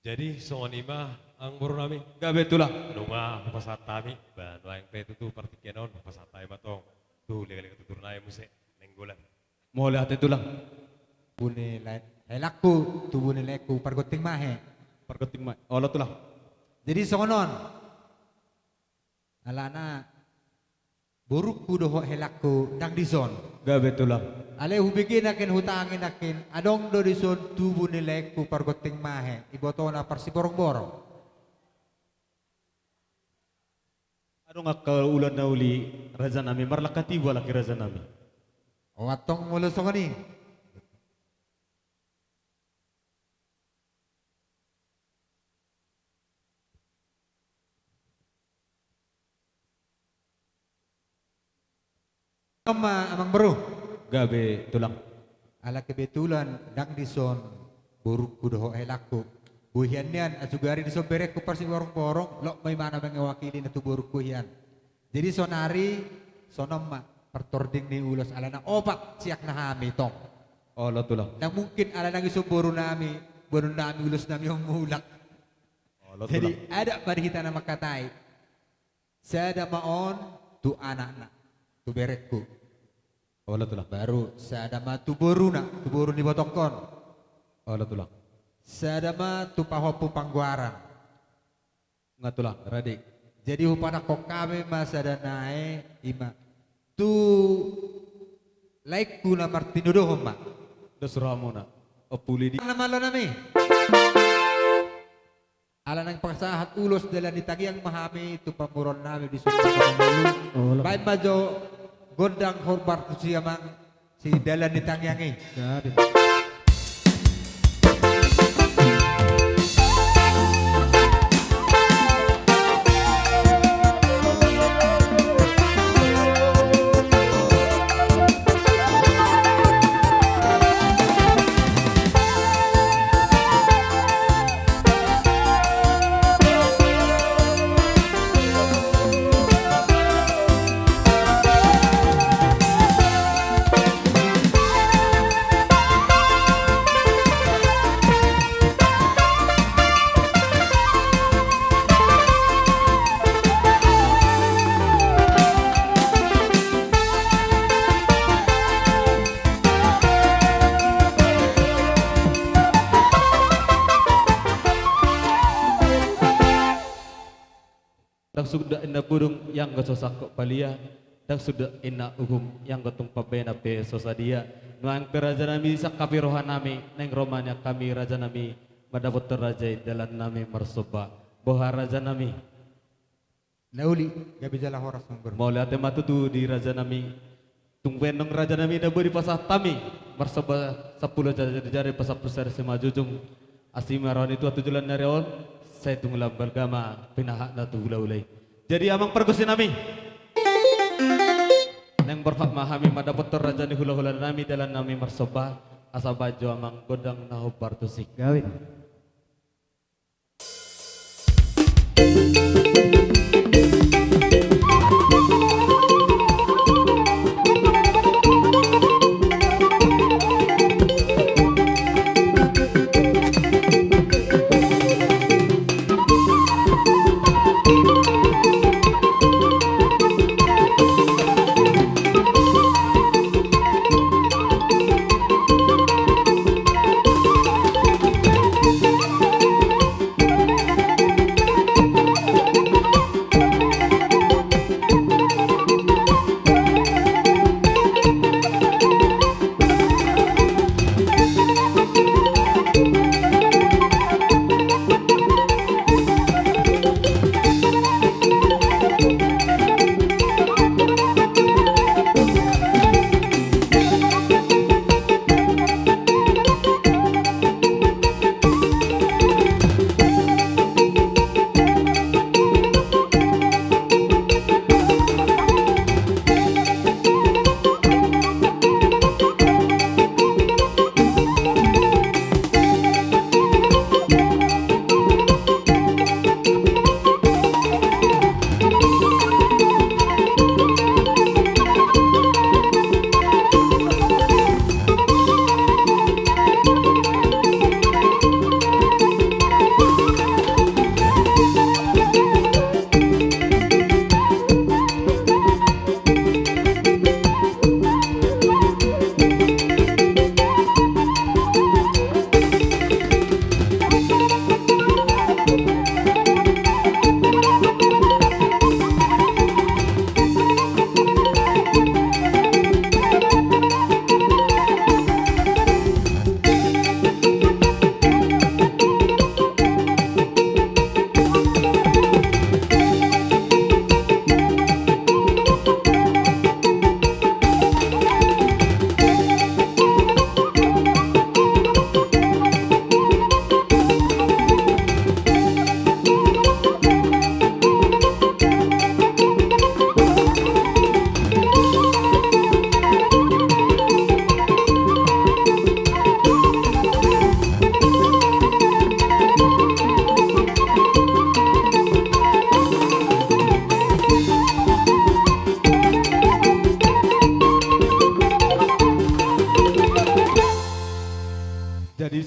Jadi songon i ma amangboru nami. Gabe tulang. Nunga hupasahat hami, ba nuaeng pe tutu partingkian on hupasahat hami ma tong tu leganlegan tutur nami muse Nainggolan. Mauliate tulang. Tubu ni lae-, helangku, tubu ni laengku Pargonting Mahe. Pargonting Mahe. Olo tulang. Jadi songon on. Alana borungku dohot helangku ndang dison. Gabe tulang. Alai hubege nangkin, hutangi nangkin, adong do dison tubu ni laengku Pargonting Mahe, ibotona Parsiborongborong. Adong angka ulaon na uli raja nami, marlangka tibu halak i raja nami. O antong molo songon i. Songon i ma amangboru. Gabe tulang. Ala kebetulan ndang dison borungku dohot helangku. Boi hian nian, asugari dison berengku Parsiborongborong, lot ma imana mangewakili na tu borungku hian. Jadi sonari, songon on ma partording ni ulos alana opat siak na hami tong. Olo tulang. Ndang mungkin ala ndang dison boru nami, boanon nami ulos nami on mulak. Olo tulang. Jadi adat ma di hita na mangkatai. Sada ma on tu anakna, tu berengku. Olo tulang. Baru sada ma tu boruna, tu boru ni ibotongkon. Olo tulang. Sada ma tu pahompu panggoaran. Nga tulang, rade. Jadi hupanangkon hami ma sada nai, i ma tu laengku na martinodohon ma. Dos rohamuna. Ompuli di. Na malo nami. Ala naeng pasahat ulos dalan ni tangiang ma hami tu pamoruon nami di Sumba. Olo. Baen ma jo gondang horbar tu si amang si dalan ni tangiang i. Jadi. Ndang suda inna pudung ianggo so sangkot palia, ndang suda inna uhum ianggo tung pambahenan pe so sadia. Nuaeng pe raja nami sangkapi roha nami, naeng ro ma nian hami raja nami mandapothon raja i dalan nami marsomba. Boha raja nami. Na uli, gabe jala horas ma. Mauliate ma tutu di raja nami. Tung pe annon raja nami na boi dipasahat hami marsomba sampulu jari-jari pasampulu sada simanjujung. Asi ma roha ni tua tu joloan ni ari on, sai tung lam balga ma pinahanna tu hula-hula i. Jadi amang pargonsi nami, naeng borhat ma hami mandapothon raja ni hula-hula nami dalan nami marsomba, asa baen jo amang gondang na hombar tusi. Gabe.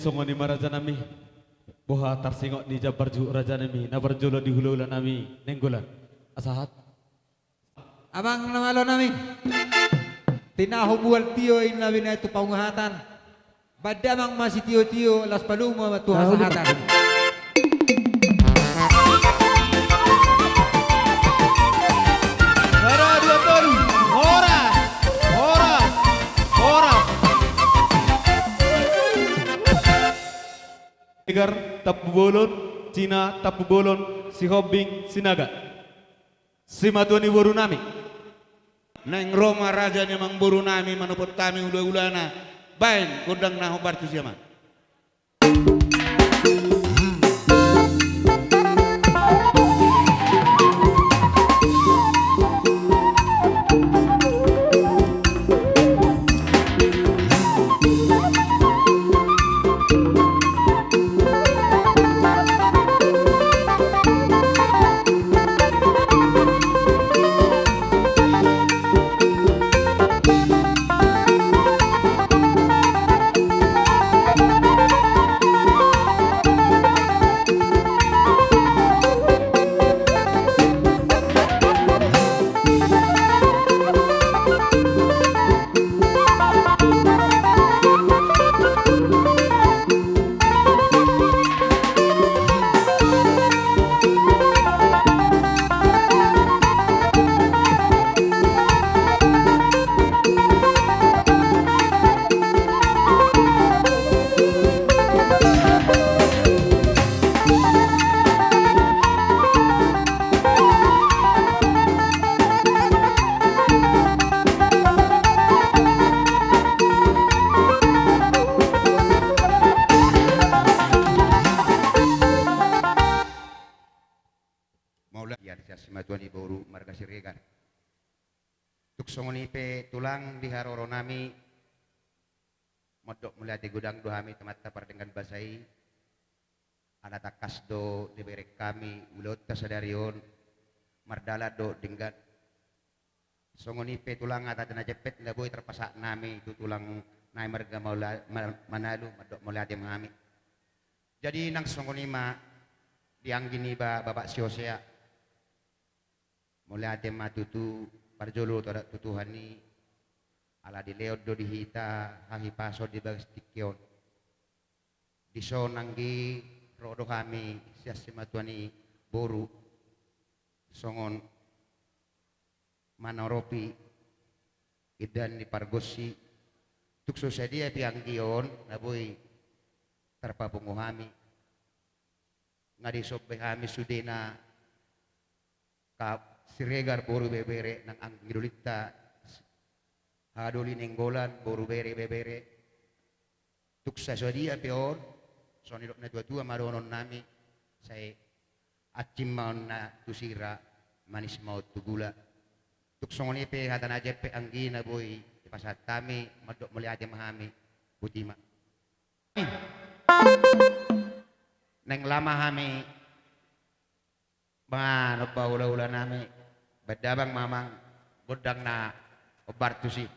Songon i ma raja nami. Boha tarsingot ni jambar juhut raja nami na parjolo di hula-hula nami Nainggolan. Asa sahat. Amang na malo nami. Tinahu mual tio inna binaen tu paungahatan. Baen damang ma sitio-tio, laos palumo ma tu hasahatan. Sada, dua, tolu. Horas, horas, horas. Siregar Tampubolon, Cina Tampubolon, Sihombing Sinaga. Simatua ni boru nami. Naeng ro ma raja ni amangboru nami manopot hami hula-hulana. Baen gondang na hombar tusi, amang. Mauliate sian simatua ni boru marga Siregar. Tung songon i pe tulang di haroro nami, mandok mauliate godang do hami tu Amanta pardenggan basa i. Ala tangkas do dibereng hami ulaonta sadari on, mardalan do denggan. Songon i pe tulang, hata na jempek na boi tarpasahat nami tu tulang nai marga Maula-, Ma-, Manalu, mandok mauliate ma hami. Jadi nang songon i ma di anggi niba Bapak si Hosea. Mauliate ma tutu, parjolo tu adat tu Tuhan i, ala dilehon do di hita hahipason di bagas tingki on. Dison anggi ro do hami sian simatua ni boru songon manoropi indahan ni pargonsi. Tung so sadia pe anggi on na boi tarpapungu hami, nga disomba hami sudena. Kap Siregar boru ibebere nang anggi dolinta, Hadoli Nainggolan boru bere ibebere. Tung so sadia pe on, songon nidok natua-tua ma dohonon nami, sai ancim ma on na tu sira, manis ma on tu gula. Tung songon i pe hata na jempek anggi na boi dipasahat hami, mandok mauliate ma hami. Botima. Naeng laho ma hami. Baen, omba hula-hula nami, baen damang ma, amang, gondang na hombar tusi.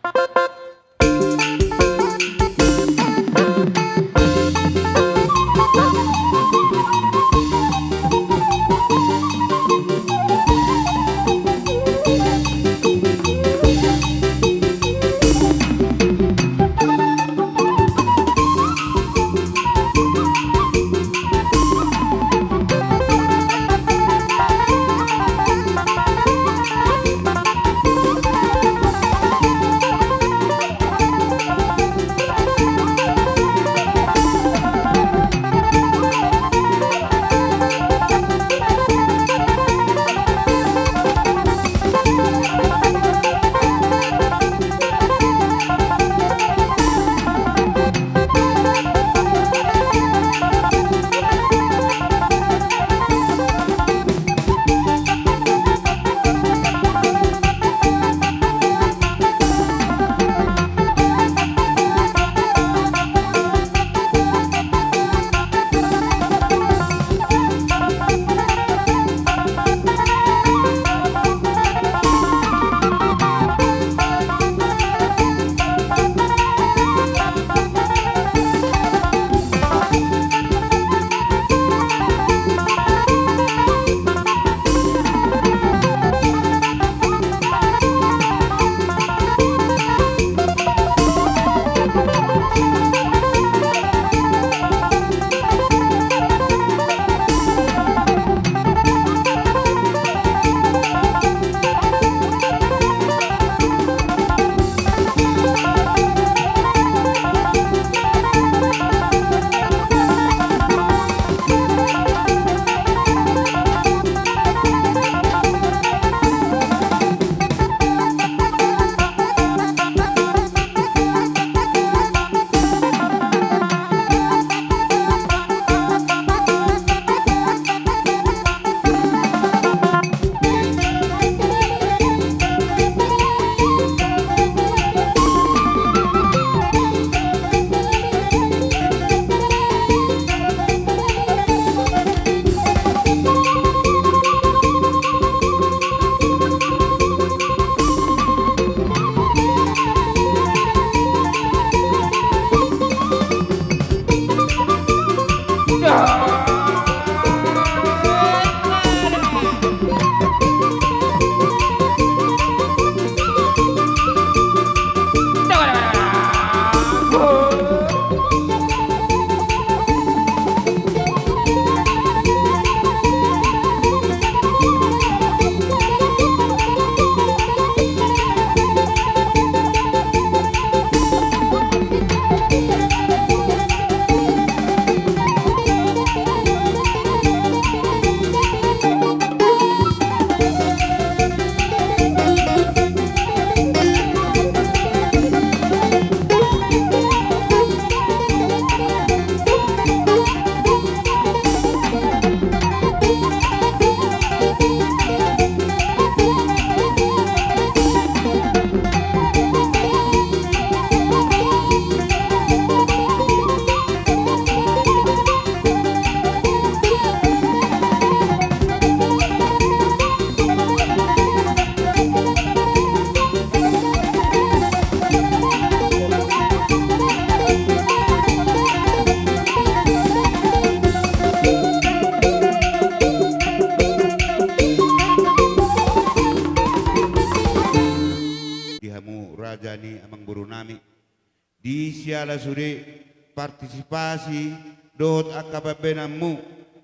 Di siala sude partisipasi dohot angka pambahenanmu,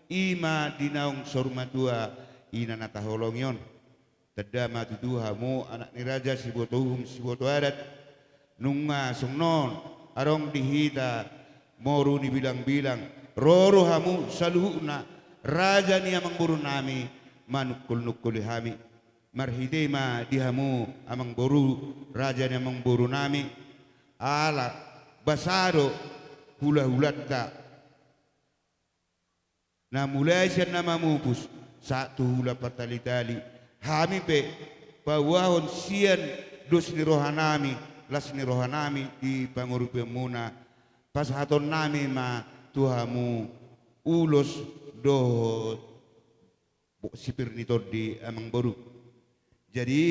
i ma di naung saur matua ina na taholongi on. Tanda ma tutu hamu anak ni raja, siboto uhum, siboto adat. Nunga songon on adong di hita moru ni bilangbilang, ro do hamu saluhutna raja ni amangborunami manungkulnungkuli hami. Marhite ma di hamu amangboru, raja ni amangborunami, ala basa do hulahulanta na mulai sian na mamupus sahat tu hula partalitali. Hami pe pauahon sian dos ni rohanami, las ni rohanami di pangurupianmuna, pasahatonnami ma tu hamu ulos dohot bo-, sipir ni tondi, amangboru. Jadi,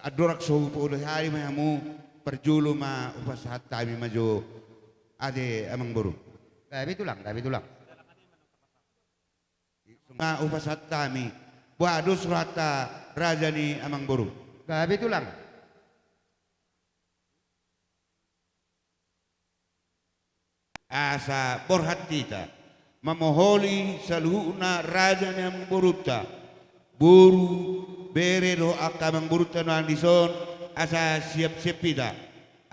andorang so hupaulihali ma hamu, parjolo ma hupasahat hami ma jo ate, amangboru. Gabe tulang, gabe tulang. Ma hupasahat hami, boha dos rohanta raja ni amangboru. Gabe tulang. Asa borhat hita mamoholi saluhutna raja ni amangborunta, boru, bere dohot angka amangborunta nuaeng dison, asa siapsiap hita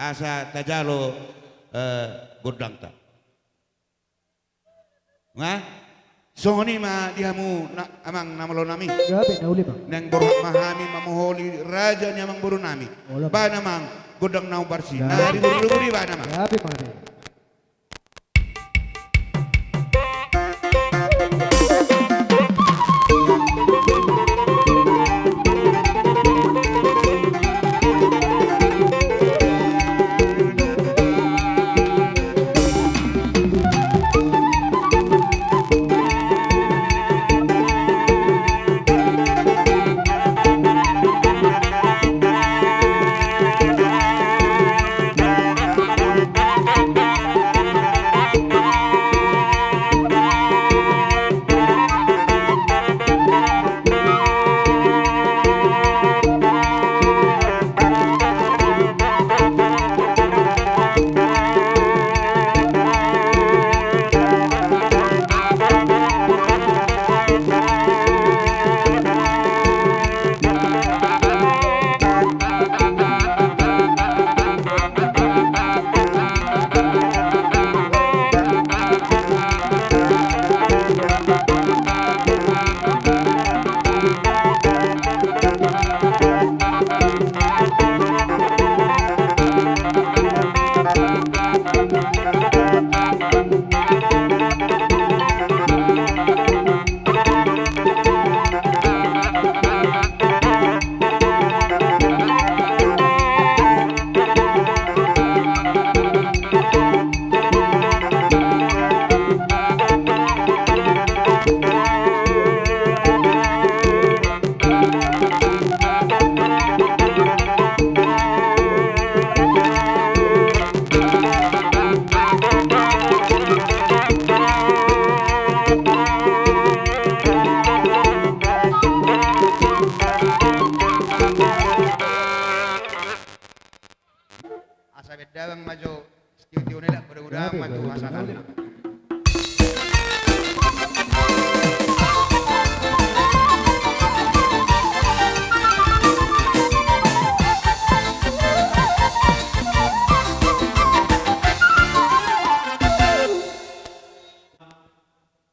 asa tajalo, eh, gondangta. Nga? Songon i ma di hamu na, amang na malo nami. Gabe na uli, Amang. Naeng borhat ma hami mamoholi raja ni amangborunami. Olo, Amang. Bahen, Amang, gondang na umbarsi. Gabe. Na di boru-boru i, bahen, Amang. Gabe, Amang. Asa bahen damang ma jo, tio-tio na elak, mudah-mudahan ma tu hasahatanna.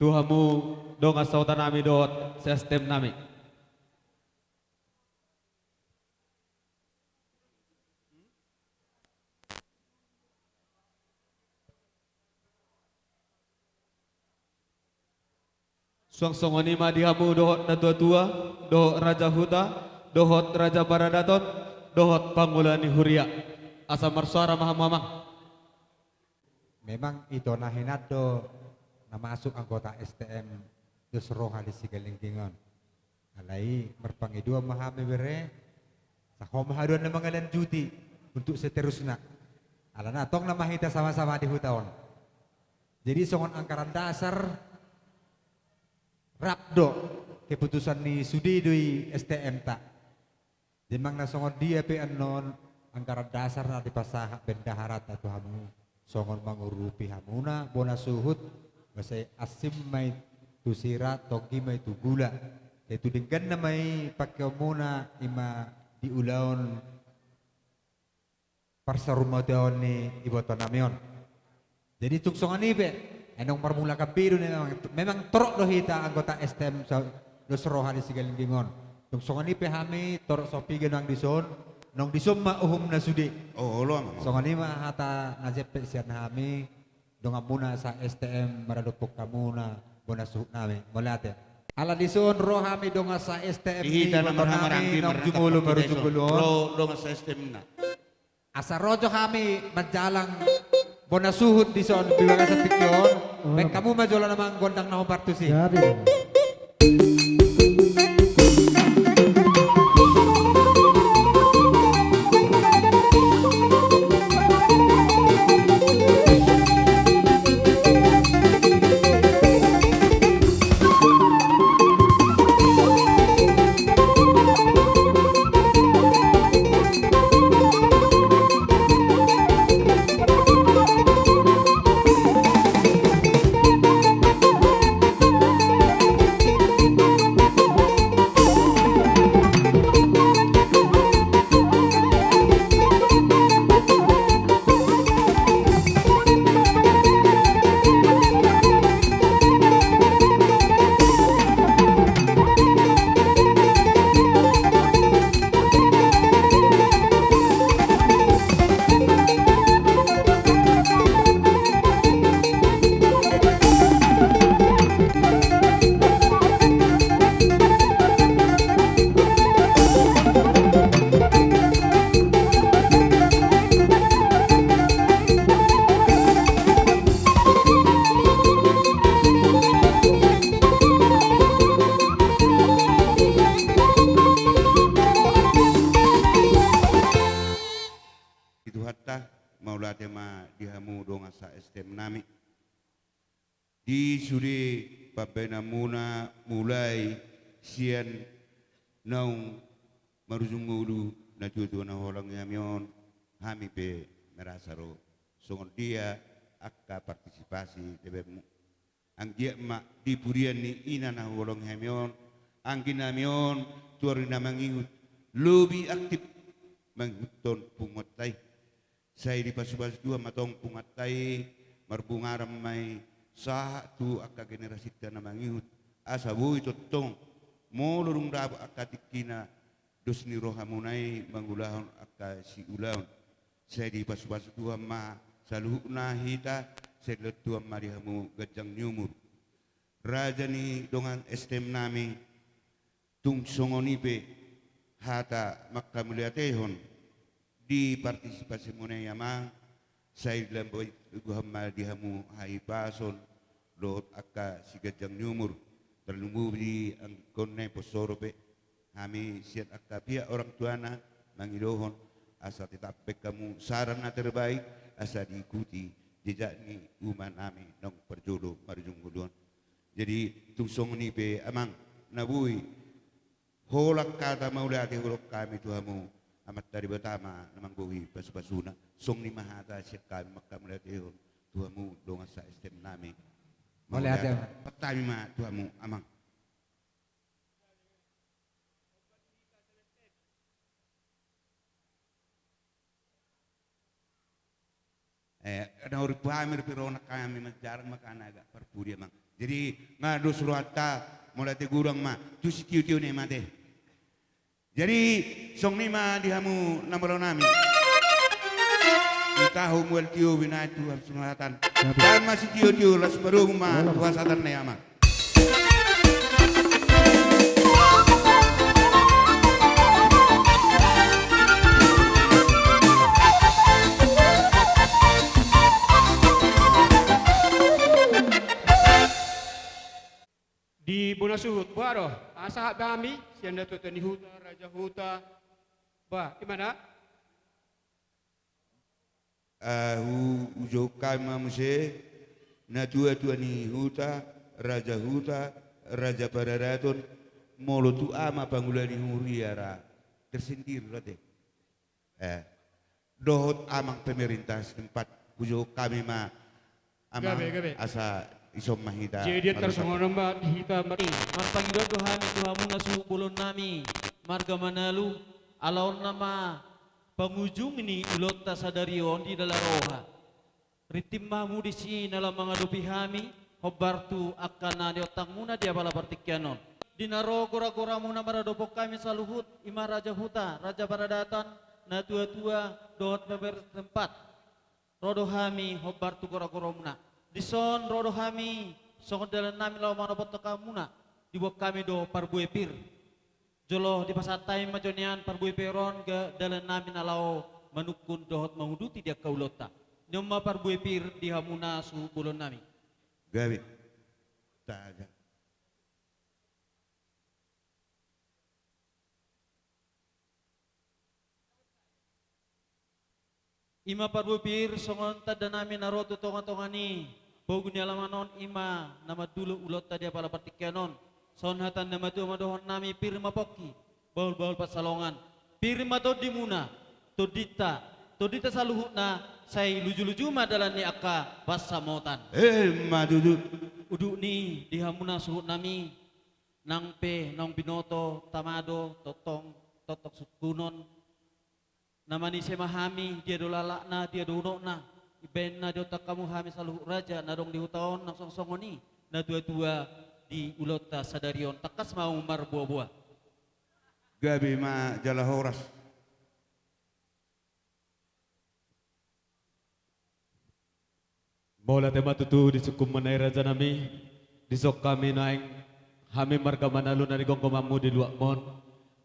Tu hamu dongan sahutanami dohot se-S T M nami. Suang songon i ma di hamu dohot natua-tua, dohot raja huta, dohot raja paradaton, dohot pangula ni huria. Asa marsuara ma hamu, Amang. Memang ito na hinan do na masuk anggota S T M dos roha di Sigalingging on. Alai marpangidoan ma hami, bere, sai ho ma haduan na mangalanjuti untuk seterusna. Alana tong nama hita sama-sama di huta on. Jadi songon anggaran dasar, rap do keputusan ni sude do i S T M ta. Jadi manang na songon dia pe annon, anggaran dasar na dipasahat bendaharanta tu hamu, songon mangurupi hamuna bona suhut, masa i ansim ma i tu sira, tonggi ma i tu gula. Sai tu dengganna ma i pangkeonmuna, i ma di ulaon parsarumataon ni ibotonami on. Jadi tung songon i pe, eh, naung marmula gambir do memang, memang torop do hita anggota S T M sa-, dos roha di Sigalingging on. Tung songon i pe hami torop so piga nang dison, naung dison ma uhum na sude. Oh, olo, amang. Songon i ma hata na jempek sian hami, donganmuna sa S T M maradophon hamuna bona suhutnami. Mauliate. Ala dison ro hami dongan sa S T M ni ibotonami, naung jumolo marujung ngolu on. Ro dongan sa S T M na. Asa ro jo hami manjalang bona suhut dison di bagasan tingki on. Oh. Baen hamu ma jolo amang gondang na hombar tusi. Jadi. Di Tuhanta, mauliate ma di hamu dongan sa S T M nami. Di sude pambahenanmuna mulai sian naung marujung ngolu natuatua na huholongi hami on, hami pe merasa ro songon dia angka partisipasi dibaenmu. Anggiat ma di purian ni ina na huholongi hami on, anggi nami on tu ari na mangihut lobi aktif mangihuthon punguanta i. Sai dipasupasu Tuhan ma tong punguanta i, marbungaran ma i sahat tu angka generasinta na mangihut, asa boi tongtong molo dung dapot angka tingkina dos ni rohamuna i mangulahon angka siulaon. Sai dipasupasu Tuhan ma saluhutna hita, sai dilehon Tuhan ma di hamu ganjang ni umur. Raja ni dongan S T M nami, tung songon i pe hata manghamauliatehon di partisipasimuna i amang, sai dilehon Tuhan ma di hamu hahipason dohot angka siganjang ni umur, tarlumobi di anggikkonna i pos ro pe hami sian angka pihak orang tuana mangidohon asa tetap baen hamu saran na terbaik asa diikuti jejak ni uma nami naung parjolo marujung ngolu on. Jadi tung songon i pe amang, na boi holan hata mauliate hudokhon hami tu hamu, Amanta Debata ma na manggohi pasupasuna. Songon i ma hata sian hami manghamauliatehon tu hamu dongan sa S T M nami. Mauliate. Mauliate. Amanta ma tu hamu amang. Eh, na hurip hami dope ro nang hami manjalang makana agak parpudi amang. Jadi nga dos rohanta, mauliate godang ma tu sitiotio ni mate. Jadi songon i ma di hamu na malo nami. Di tahu mual tio binaen tu hasunatan. Baen ma sitiotio las marobu ma tu hasahatan na i amang. Di bona suhut boha do? Asa hami sian natuatua ni huta, raja huta. Ba, i ma na? Ahu ujou hami ma muse natuatua ni huta, raja huta, raja paradaton, molo tu ama pangula ni huria ra tersendiri rate. Eh, dohot amang pemerintah setempat. Uju hami ma, amang, gabe, gabe. Asa ison ma hita. Jadi dia tarsongon ma di hita mar-, marpangidoan do hami tu hamuna suhut bolon nami marga Manalu, ala on nama pangujung ni ulaonta sadari on di dalan roha. Rintin ma hamu disi na laho mangadopi hami, hombar tu angka na niontangmuna di apala partingkian on. Di na ro gora-goramuna maradophon hami saluhut, i ma raja huta, raja paradatan, natua-tua, dohot pember setempat. Ro do hami hombar tu gora-goramuna. Dison ro do hami songon dalan nami laho manopothon hamuna. Diboan hami do parbue pir. Jolo dipasahat hami ma jo nian parbue pir on, ga dalan nami na laho manungkun dohot manguduti di angka ulaonta. Nion ma parbue pir di hamuna suhut bolon nami. Gabe. Taga. I ma parbue pir songon tanda nami na ro tu tonga-tonga ni pogu ni alaman on, i ma na mandulo ulaonta di apala partingkian on. Songon hata ni na matua ma dohonon nami, pir ma pongki, bahul-bahul pansalongan. Pir ma tondimuna, tondinta, tondinta saluhutna, sai luju-luju ma dalan ni angka pansamotan. Emma tutu. Udutna i di hamuna suhut nami, nang pe naung binoto, tama do, tongtong, tongtong sungkunon. Na manise ma hami, dia do lalakna, dia do unokna. Baen na diontang hamu hami saluhut raja na adong di huta on, nang songon-songon i natua-tua di ulaonta sadari on, tangkas ma hamu marboa-boa. Gabe ma jala horas. Mauliate ma tutu di sungkunmuna i raja nami. Dison hami nuaeng, hami marga Manalu na di gomgomanmu di luatmon.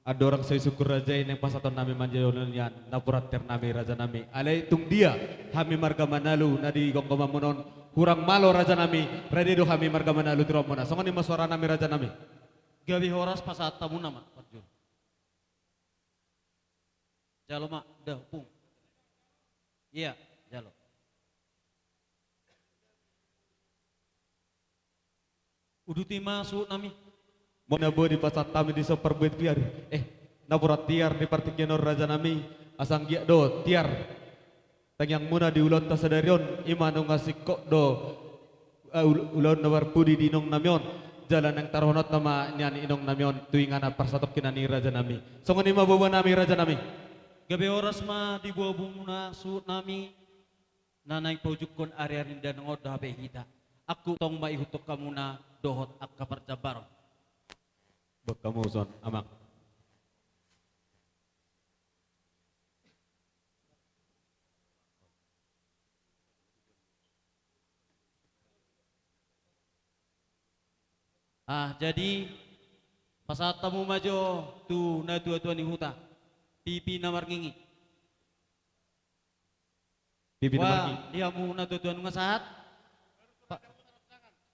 Andorang so isungkun raja i, naeng pasahaton nami ma jo nian napuran tiar nami raja nami. Alai tung dia hami marga Manalu na di gomgomanmon on hurang malo raja nami, rade do hami marga Manalu tu rohamuna. Songon i ma suara nami raja nami. Gabe horas, pasahat hamuna ma parjolo. Jalo ma, da, Ompung. Ia, jalo. Uduti ma suhut nami. Molo na boi dipasahat hami dison parbue pir, eh, napuran tiar di partingkian on raja nami, asa anggiat do tiar tangiangmuna di ulaonta sadari on, i ma nunga singkop do, eh, ul-, ulaon na marpudi di inong nami on, jala naeng taruhononta ma nian inong nami on tu inganan parsatongkinan i raja nami. Songon i ma boa-boa nami raja nami. Gabe horas ma di boa-boamuna suhut nami, na naeng paujunghon ari-ari ni dangan on dohot hape hita. Angkup tong ma ihuthon hamuna dohot angka parjambaron. Boan hamu son, amang. Ah, jadi pasahat hamu ma jo tu natua-tua ni huta, pipi na marngingi. Pipi na marngingi. Di hamu natua-tua nunga sahat? Pa-,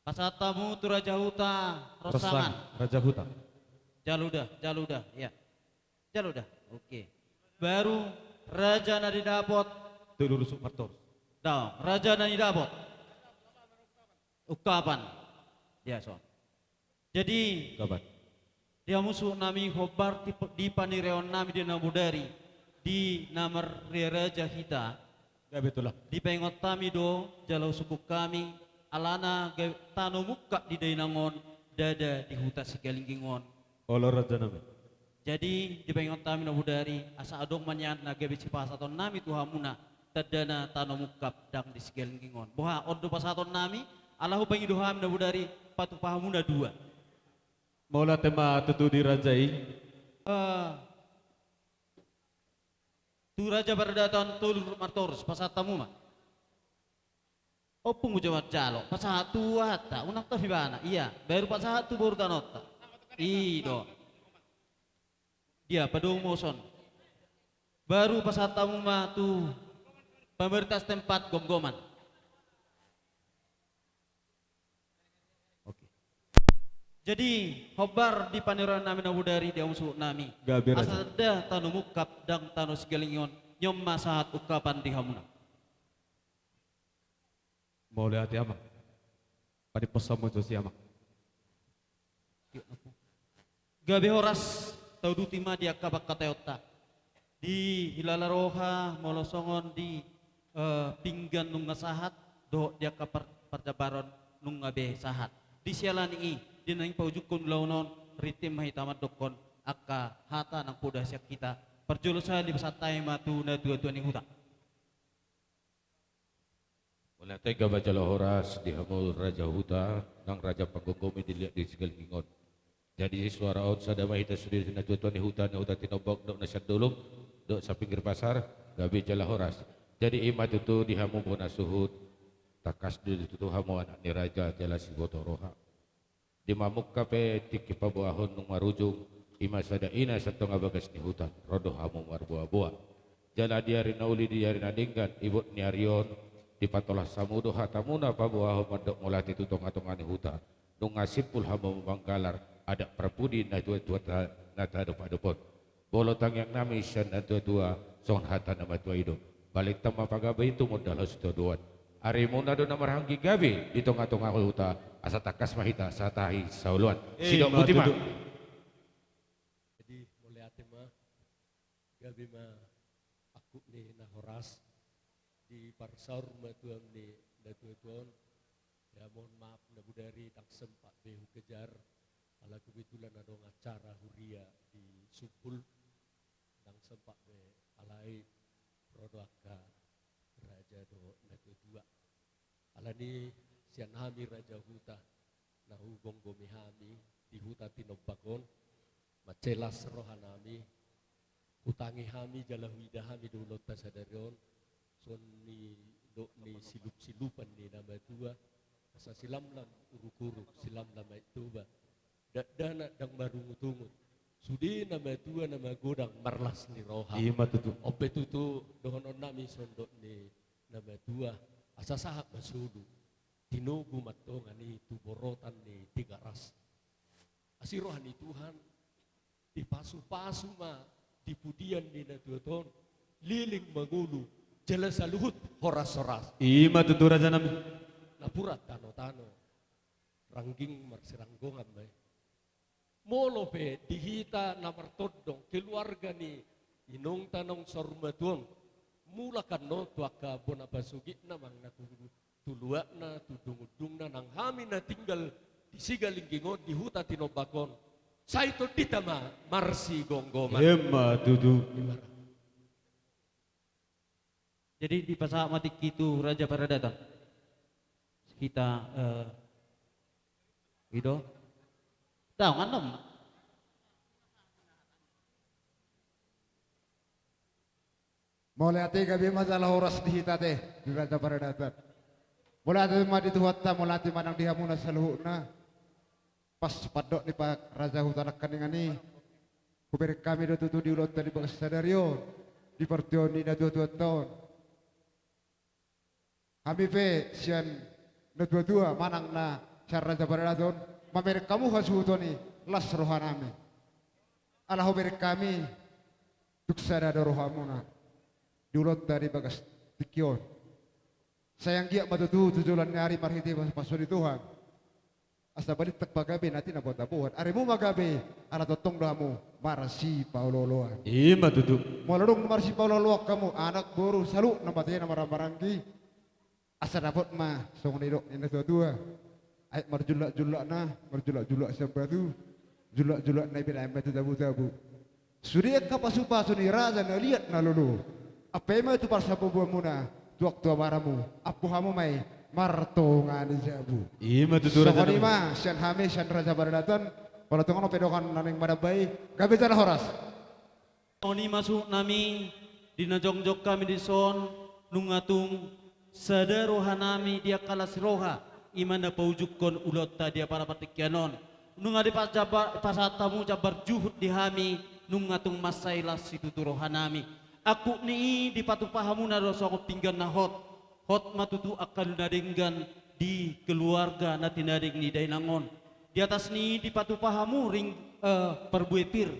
pasahat hamu tu raja huta Rossangan. Rossangan, raja huta. Jalo da, jalo da, ya. Jalo da. Oke. Baru raja na nidapot. Tolu rusuk martorus. Daong, raja na nidapot. Ungkapan. Ya, so. Jadi, ungkapan. Di hamu suhut nami, hombar di, di paniriaon nami di na bodari, di na marria raja hita. Gabe tulang. Dipaingot hami do, jala husungkun hami, alana ga-, tano mungkap di dainang on, ndada di huta Sigalingging on. Olo raja nami. Jadi, dipaingot hami na bodari, asa adong ma nian na gabe sipasahaton nami tu hamuna, tandana tano mungkap ndang di Sigalingging on. Boha, on do pasahaton nami, ala hupangido hami na bodari, patupa hamuna dua. Mauliate ma tutu di raja i. Eh, tu raja paradatan tolu rusuk martorus, pasahat hamu ma. Ompung, uja manjalo, pasahat tu aha, unang tahu ibana. Ia, baru pasahat tu boru tanonta. I do. Dia, padomu son. Baru pasahat hamu ma tu pemerintah setempat gomgoman. Oke. Jadi, hombar di paniriaon nami na bodari di hamu suhut nami. Gabe raja. Asa ndada tano mungkap ndang tano Sigalingging on, nion ma sahat ungkapan di hamuna. Mauliate amang. Padiposa mo jo si amang. Gabe horas, tauduti ma di angka pangkataionta. Di hilala roha molo songon di, eh, pinggan nunga sahat, dohot di angka par-, parjabaron nunga be sahat. Di siala ni i, di naeng paujungkon ulaon on, rinting ma hita mandokkon angka hata nang poda sian hita. Parjolo sahali pasahat hami ma tu natuatua ni huta. Mauliate, gabe jala horas di hamu raja huta, nang raja panggomgomi di liat di sigalingging on. Jadi suara on sada ma hita sude natuatua ni huta, na huta Tinombak, dohot na sian dolok, dohot sapinggir pasar, gabe jala horas. Jadi i ma tutu di hamu bona suhut, tangkas do tutu hamu anak ni raja jala siboto roha. Di mamungka pe tingki paboahon nunga marujung, i ma sada ina sian tonga bagas ni huta, ro do hamu marboaboa. Jala di ari na uli di ari na denggan, ibot ni ari on, dipatolhas hamu do hatamuna paboahon mandok mauliate tu tongatonga ni huta, nunga simpul hamu manggalar adat parpudi natuatuanta na taadopadop on. Molo tangiang nami sian natuatua, songon hata na matua i do: Balintang ma pagabe, tumundalhon sitadoan. Arimuna do na marhaha gabe di tongatonga huta, asa tangkas ma hita sahat hami saoloan. Eh, sidok ma boti ma tutu. Jadi, mauliate ma, gabe ma angkup ni na horas, di parsaur matua ni natuatua on. Ya, mohon maaf, na bodari ndang sempat be hukejar, ala kebetulan adong acara huria di Sumbul, ndang sempat be, alai ro do angka raja dohot natuatua. Alani sian hami raja huta, na hugomgomi hami di huta Tinombak on, mansai las roha nami, hutangi hami jala huida hami do ulaonta sadari on, songon nidok ni silupsilupan ni na matua, asa silamlam urukuruk, silamlam Aek Toba, dakdanak ndang marungutungut, sude na matua na magodang marlas ni roha. I ma tutu. On pe tutu dohonon nami songon dok ni na matua, asa sahat ma solu, tinogu ma tongan i tu borotan ni Tigaras. Asi roha ni Tuhan, dipasupasu ma di pudian ni natuatua on, leleng mangolu, jala saluhut horashoras. I ma tutu, raja nami. Napuran tanotano, rangging marsiranggongan ma i. Molo pe di hita na martondong keluarga ni inongta naung saur matua on, mulak annon tu angka bona pasogitna manang na tu, tu luatna, tu dungudungna, nang hami na tinggal di sigalingging on di huta Tinombak on, sai tondinta ma marsigomgoman. I ma tutu. Jadi dipasahat ma tingki tu raja paradaton. Hita, eh, i do. Daong annon. Mauliate, gabe ma jala horas di hita ate, di raja paradaton. Mauliate ma di Tuhanta, mauliate ma nang di hamuna saluhutna. Pas pandok ni pa raja huta nangkaningan i, hubereng hami do tutu di ulaonta di bagas sadari on, di partingkian ni natuatuanta on. Hami pe sian natuatua manang na sian raja paradaton, mamereng hamu hasuhuton i, las roha nami. Ala hubereng hami, tung sada do rohamuna di ulaonta di bagas tingki on. Sai anggiat ma tutu tu joloan ni ari marhite pasupasu ni Tuhan, asa balintang pagabe na tinabotabotan. Arimu ma gabe, ala tongtong do hamu marsipaolooloan. I ma tutu. Molo dung marsipaolooloan hamu, anak boru saluhut na mate na marhahamaranggi, asa dapot ma songon nidok ni natuatua: Aek marjullakjullakna, marjullakjullak sian batu, jullakjullakna i pe na batu tabutabu. Sude angka pasupasu ni raja na liat na lolo, ampe i ma tu parsabubuanmuna, tu anak tu abaramu, ampu hamu ma i martonga ni jabu. I ma tutu, raja nami. Songon i ma sian hami, sian raja paradaton, molo tung adong pe dongan na naeng manambai, gabe jala horas. Songon i ma suhut nami, di na jongjong hami dison, nunga tung sada roha nami di angka las roha, i ma na paujungkon ulaonta di apala partingkian on. Nunga dipajaba-, pasahat hamu jambar juhut di hami, nunga tung mansai las situtu roha nami. Angkup ni i dipatupa hamuna do songon pinggan na hot. Hot ma tutu angka na denggan di keluarga na tinading ni dainang on. Di atas ni i dipatupa hamu ring, eh, parbue pir.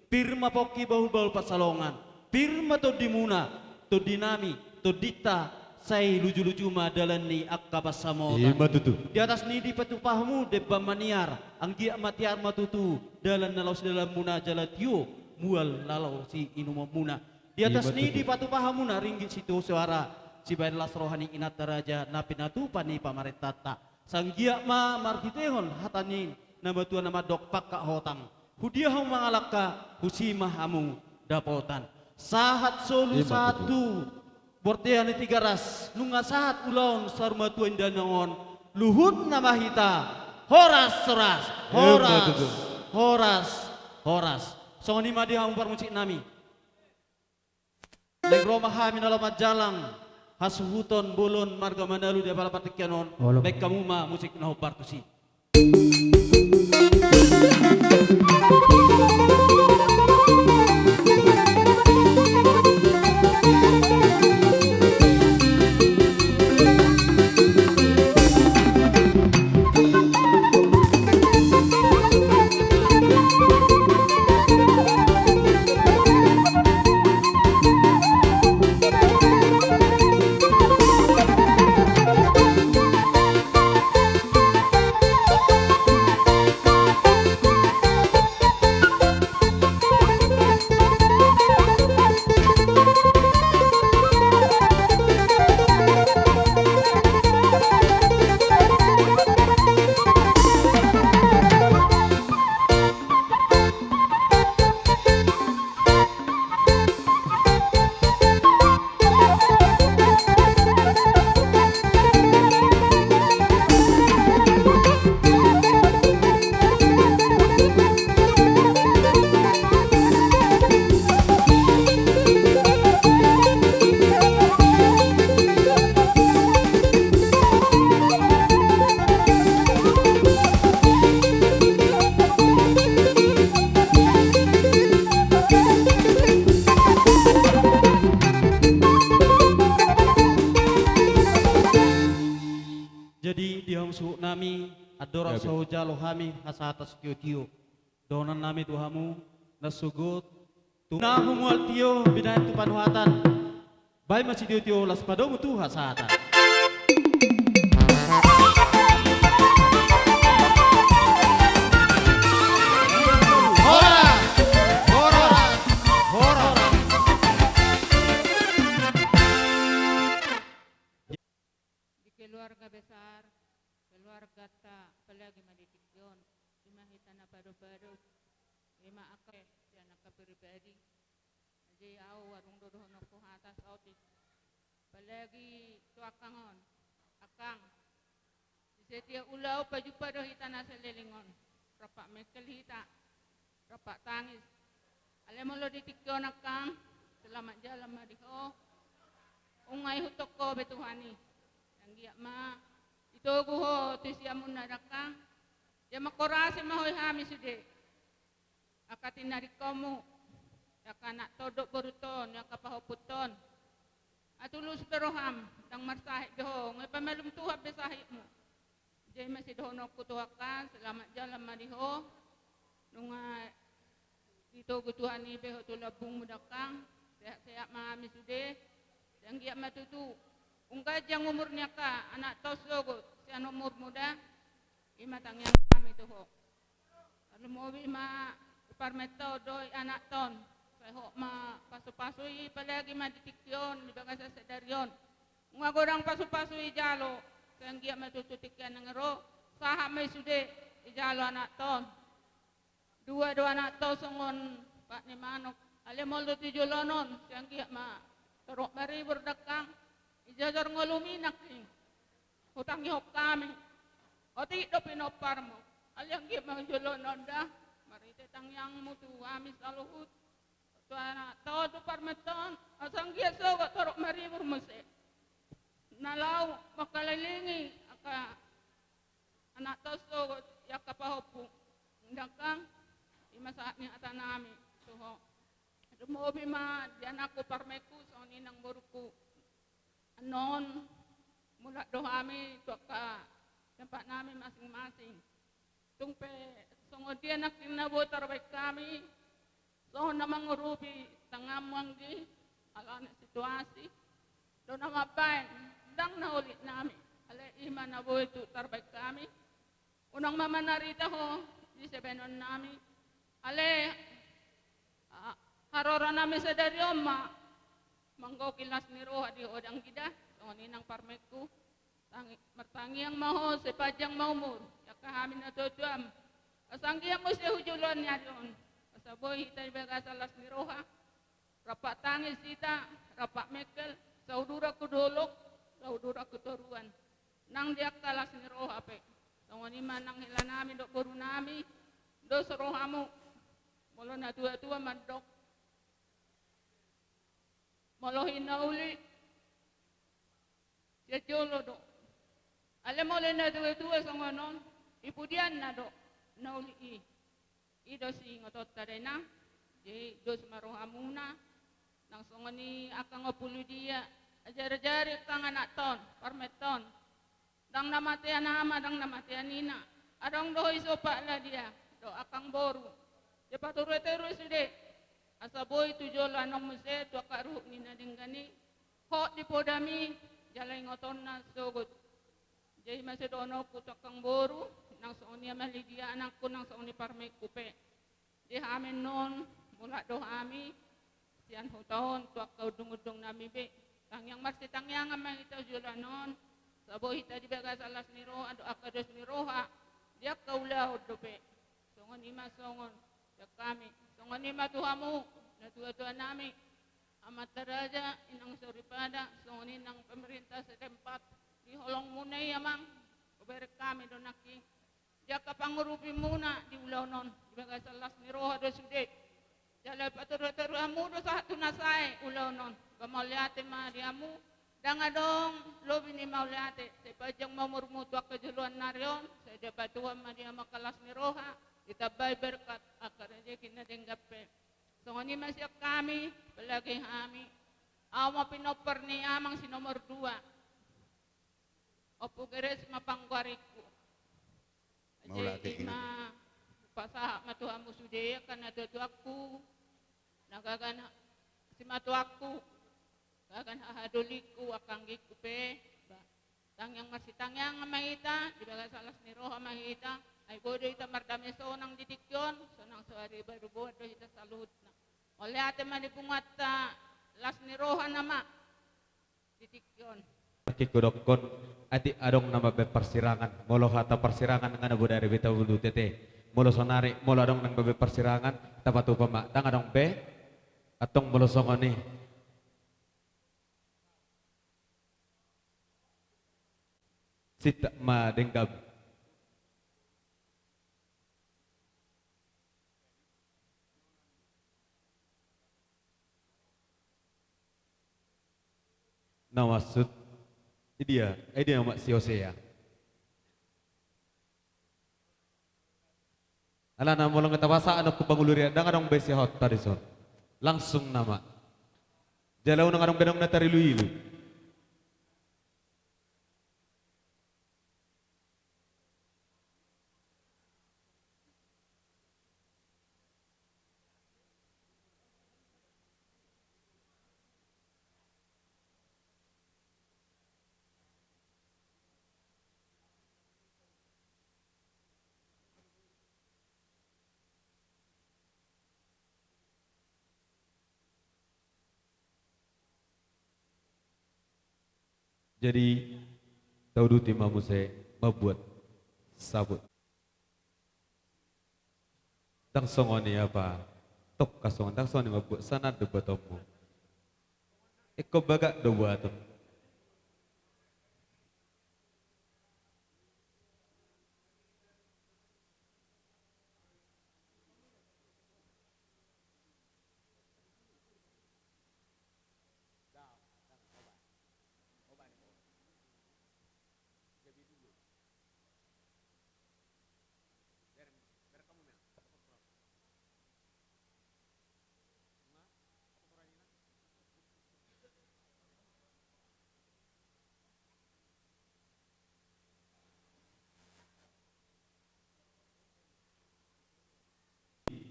Pir ma pongki bahulbahul pansalongan. Pir ma tondimuna, tondinami, tondinta, sai lujuluju ma dalan ni angka pansamotan. I ma tutu. Di atas ni i dipatupa hamu demban maniar, anggiat ma tiar ma tutu dalan na laho sidalanmuna jala tio mual na laho siinumonmuna. Di atas ni dipatupa hamuna ringgit sitio soara, sibahen las roha ni inanta raja na pinatupa ni pamarentanta. Sanggiat ma marhitehon hata ni na matua na mandok pangkat hotang. Hudia hamu mangalangka, husi ma hamu dapotan. Sahat solu sahat tu Bortean ni Tigaras, nunga sahat ulaon saur matua indanan on, luhutna ma hita. Horas, horas, horas, horas, horas. Songon i ma di hamu parmusik nami. Naeng ro ma hami na laho manjalang hasuhuton bolon marga Manalu di apala partingkian on. Baen hamu ma musik na hombar tusi. Jadi di hamu suhut nami, andorang so hujalo hami hasahatan sitiotio, dohonon nami tu hamu, na sogot tu na humual tio binahen tu panuhatan. Baen ma sitiotio laos padomu tu hasahatan. Horas! Horas! Horas! Di keluarga besar, keluargata, apalagi ma di tingki on, ima hita na pado-pado, ima angka sian angka pribadi. Jadi au adong do dohononku hata saotik. Apalagi tu angkang on, angkang. Di setiap ulaon pajumpa do hita na saleleng on. Rap mengkel hita, rap tangis. Alai molo di tingki on angkang, selamat jalan ma di ho. Nunga ihuthon ho be Tuhan i. Anggiat ma itogu ho tu siamunna da angkang. Ia mangkorasi ma ho di hami sude. Angka tinadingkonmu, angka anakton dohot boruton, angka pahomputon. Ai tulus be roham, ndang marsahit be ho, nunga ipamalum Tuhan be sahitmu. Jadi masidohononku tu ho angkang, selamat jalan ma di ho. Nunga itogu Tuhan i be ho tu lambungmu da angkang, sehat-sehat ma hami sude. Anggiat ma tutu, umganjang umur ni angka anakton sogot sian umurmu da. Ima tangiang hami tu ho. Tarlumobi ma di parumaenta on dohot anakton. Sai hot ma pasu-pasu i, apalagi ma di tingki on, di bagasan sadari on. Nunga godang pasu-pasu ijalo, sai anggiat ma tutu tingki na naeng ro, sahat ma i sude ijalo anakton. Dua do anakton songon pat ni manuk. Alai molo tu joloan on, sai anggiat ma torop maribur da angkang. Ijajor ngolumi nangkin. Hutangihon hami. Otik do pinomparmu. Alai anggiat ma joloan on da. Marhite tangiangmu tu hami saluhut. Tu anakton, tu parumaenta on. Asa anggiat sogot torop maribur muse. Na laho mangkalilingi angka anakton sogot i angka pahompu. Da angkang, ima sahat ni hata nami tu ho. Tarlumobi ma di anakku parumaenku, songon i nang borungku. Annon, mulak do hami tu angka tempat nami masing-masing. Tung pe songon dia nangkin na boi tarbaen hami, songon na mangurupi tanganmu anggi, alana situasi do na mambaen, ndang na holit nami, alai ima na boi tu tarbaen hami. Unang ma manarita ho di sibaenon nami. Alai, a, haroro nami sadari on ma, Manggohi las ni roha di ho dang gida, songon i nang parumaenku. Tangi-, martangiang ma ho, sai panjang ma umur, angka hami natuatuam. Asa anggiat muse hujoloan ni ari on. Asa boi hita di bagasan las ni roha. Rap tangis hita, rap mengkel, sauduran tu dolok, sauduran tu toruan. Nang di angka las ni roha pe. Songon i ma nang helanami dohot borunami, dos rohamu. Molo natuatua mandok. Molo hinauli, sian jolo do. Alai molo natuatua songon on, di pudianna do na uli i. I do siingotonta da inang. Jadi dos ma rohamuna. Nang songon i angka ompung dia, ajari-ajari angka anakta on, parumaenta on. Ndang na matean ama, ndang na matean ina. Adong do ho i sopat lah dia, dohot angka boru. Dia patoru-toru sude. Asa boi tu jolo annon muse tu angka ruhut ni na denggan i. Hot di podami, jala ingotonna sogot. Jadi mase dohononku tu angka boru, nang songon i ama Lidia anakku, nang songon i parumaenku pe. Di hami annon, mulak do hami, sian huta on, tu angka undung-undungnami be. Tangiang marsitangiangan ma hita joloan on, asa boi hita di bagasan las ni roha, dohot angka dos ni roha, di angka ulaon dope. Songon i ma songon, sian hami, songon i ma tu hamu, natuatuanami, amanta raja, inang soripada, songon i nang pemerintah setempat, di holongmuna i amang, hubereng hami do nangkin. Di angka pangurupimuna di ulaon on, di bagasan las ni roha do sude. Jala patoru-toru hamu do sahat tu na sae ulaon on. Ba mauliate ma di hamu, ndang adong lobi ni mauliate, sai panjang ma umurmu tu angka joloan ni ari on, sai dapot Tuhan ma di hamu angka las ni roha, ditambai berkat angka rejeki na denggan pe. Songon i ma sian hami, apalagi hami. Ahu ma pinompar ni amang si nomor dua. Ompu Geres ma panggoaringku. Mauliate. Jadi i ma, hupasahat ma tu hamu sude angka natuatuangku, na gagan simatuangku, gagan hahadolingku, angka anggingku pe, ba, tangiang marsitangiangan ma hita, di bagasan las ni roha ma hita, ai boi do hita mardame sonang di tingki on, sonang saur matua do hita saluhutna. Mauliate ma di punguanta las ni roha nama. Di tingki on. Tingki dokkon, atik adong na mambaen parsirangan, molo hata parsirangan nga na bodari be taulu tete. Molo sonari, molo adong na mambaen parsirangan, tapatupa ma, ndang adong be, antong molo songon i. Sintak ma denggan. Na maksud, idia, idia ma si Hosea. Alana molo nga tapasahat annon tu pangulu ria, ndang adong be sihot tadi son. Langsung nama. Jala unang adong be adong na tarilu-ilu. Jadi, tauduti ma muse mambuat sabut. Ndang songon i apa? Tongka songon, ndang songon i mambuat sanan do buatonmu. Ingkon bagak do buaton.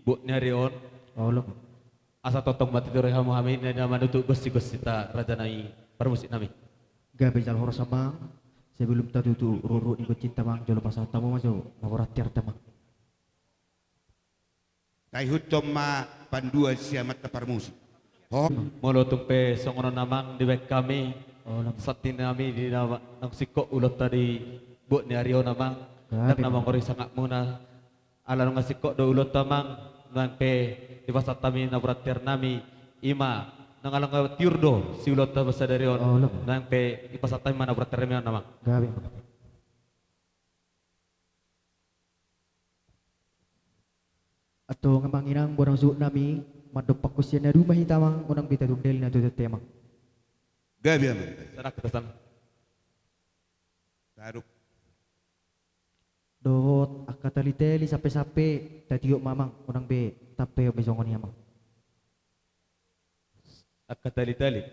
Buat ni ari on. Olo. Asa tongtong ma titi roha hamu hami na manutu gosi-gosi ta raja nami parmusik nami. Gabe jala horas amang, sebelum tatutu ruru ni gocinta amang, jolo pasahat hamu ma jo, maborat tiar ta amang. Taihuthon ma panduan siamanta parmusik. Molo tung pe songon on amang dibaen hami, santi nami di na, naung singkop ulaonta di buat ni ari on amang. Ndang na mangori sangapmuna. Ala nunga singkop do ulaonta amang, nuaeng pe dipasahat hami na borat ni ari nami, ima nunga nunga tiur do siulaonta sadari on. Nuaeng pe dipasahat hami ma na borat ni ari nami on amang. Gabe. Antong amang inang bona suhut nami, mandok pangkusian na duma hita amang, unang be tatundali na tutu te amang. Gabe amang. Sanak kita sana. Taduk. Dohot angka tali-tali sampe-sampe tatiop ma amang, unang be tampehon be songon i amang. Angka tali-tali.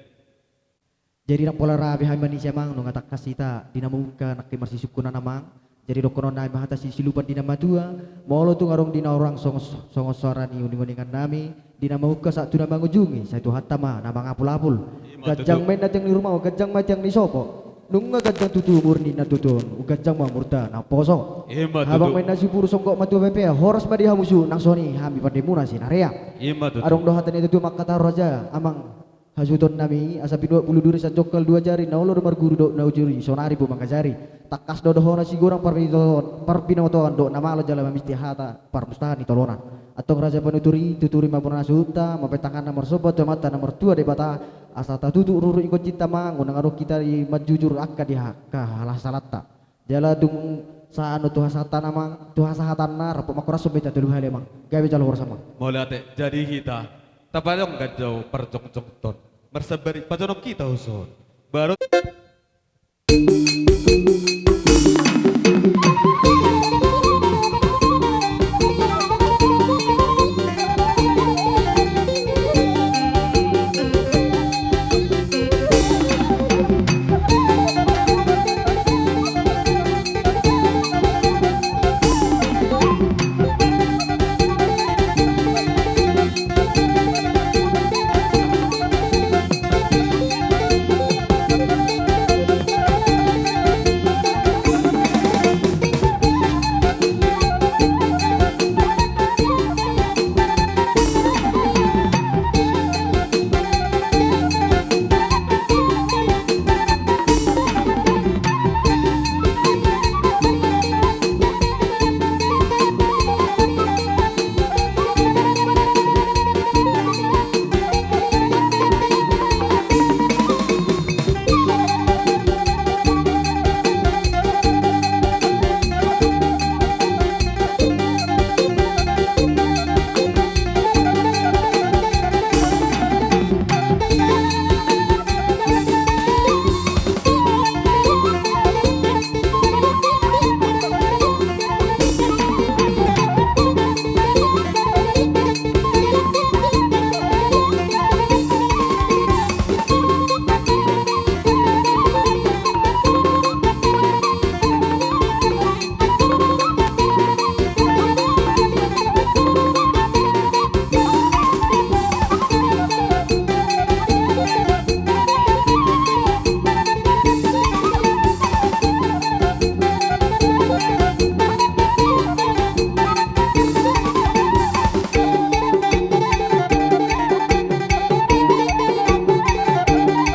Jadi ndang pola ra be hami manise amang, nunga tangkas hita di na mamungka nangkin marsisungkunan amang. Jadi dohonon nami ma hata sisilupan di na matua, molo tung adong di na hurang songon, songon soara ni uning-uningan nami, di na mamungka sahat tu na mangujungi, sai Tuhanta ma na mangapul-apul. Ima tutu. Ganjang ma inna tiang ni ruma on, ganjang ma tiang ni sopo. Nunga ganjang tutu umur ni na tutu on, ganjang ma umurta na poso. Ima tutu. Habang ma inna sipuru songgop matua pepea, horas ma di hamu suhut nang songon i hami pandemuna sinarea. Ima tutu. Adong do hata ni na tutu mangkatahon raja, amang hasuhuton nami, asa pinuat bulu duri sanjongkal dua jari, na olo do marguru dohot na ujuri, sonari pe mangajari. Tangkas do dohonon sigodang parbinotoan, parbinotoan dohot na malo jala mamisti hata parmustahan ni tolonan. Antong raja panutur i, tuturi ma bona suhutta, mambaen tanganna marsomba tu Amanta na martua Debata, asa tatutu ruru ingkon cinta amang, unang adong hita i manjujur angka di ha-, angka hala-, salanta. Jala dung sahat tu hasahatan amang, tu hasahatanna, rap ma horas on be tolu hali amang. Gabe jala horas amang. Mauliate, jadi hita, tapajongjong ganjang parjongjongta on. Marsambari, pajonok hita huson. Baru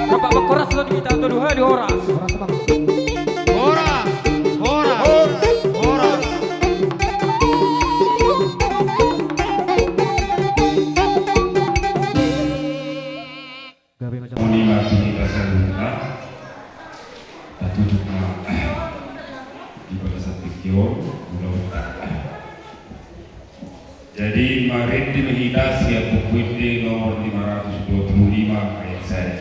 Rap ma horas, tolu hali horas. Horas, horas, horas. Gabe ma jam. Moni ma tu hita saluhutna. Tatutup ma di bagasan tingki on, ulaonta. Jadi, marende ma hita sian Buku Ende nomor lima ratus dua puluh lima ayat sada.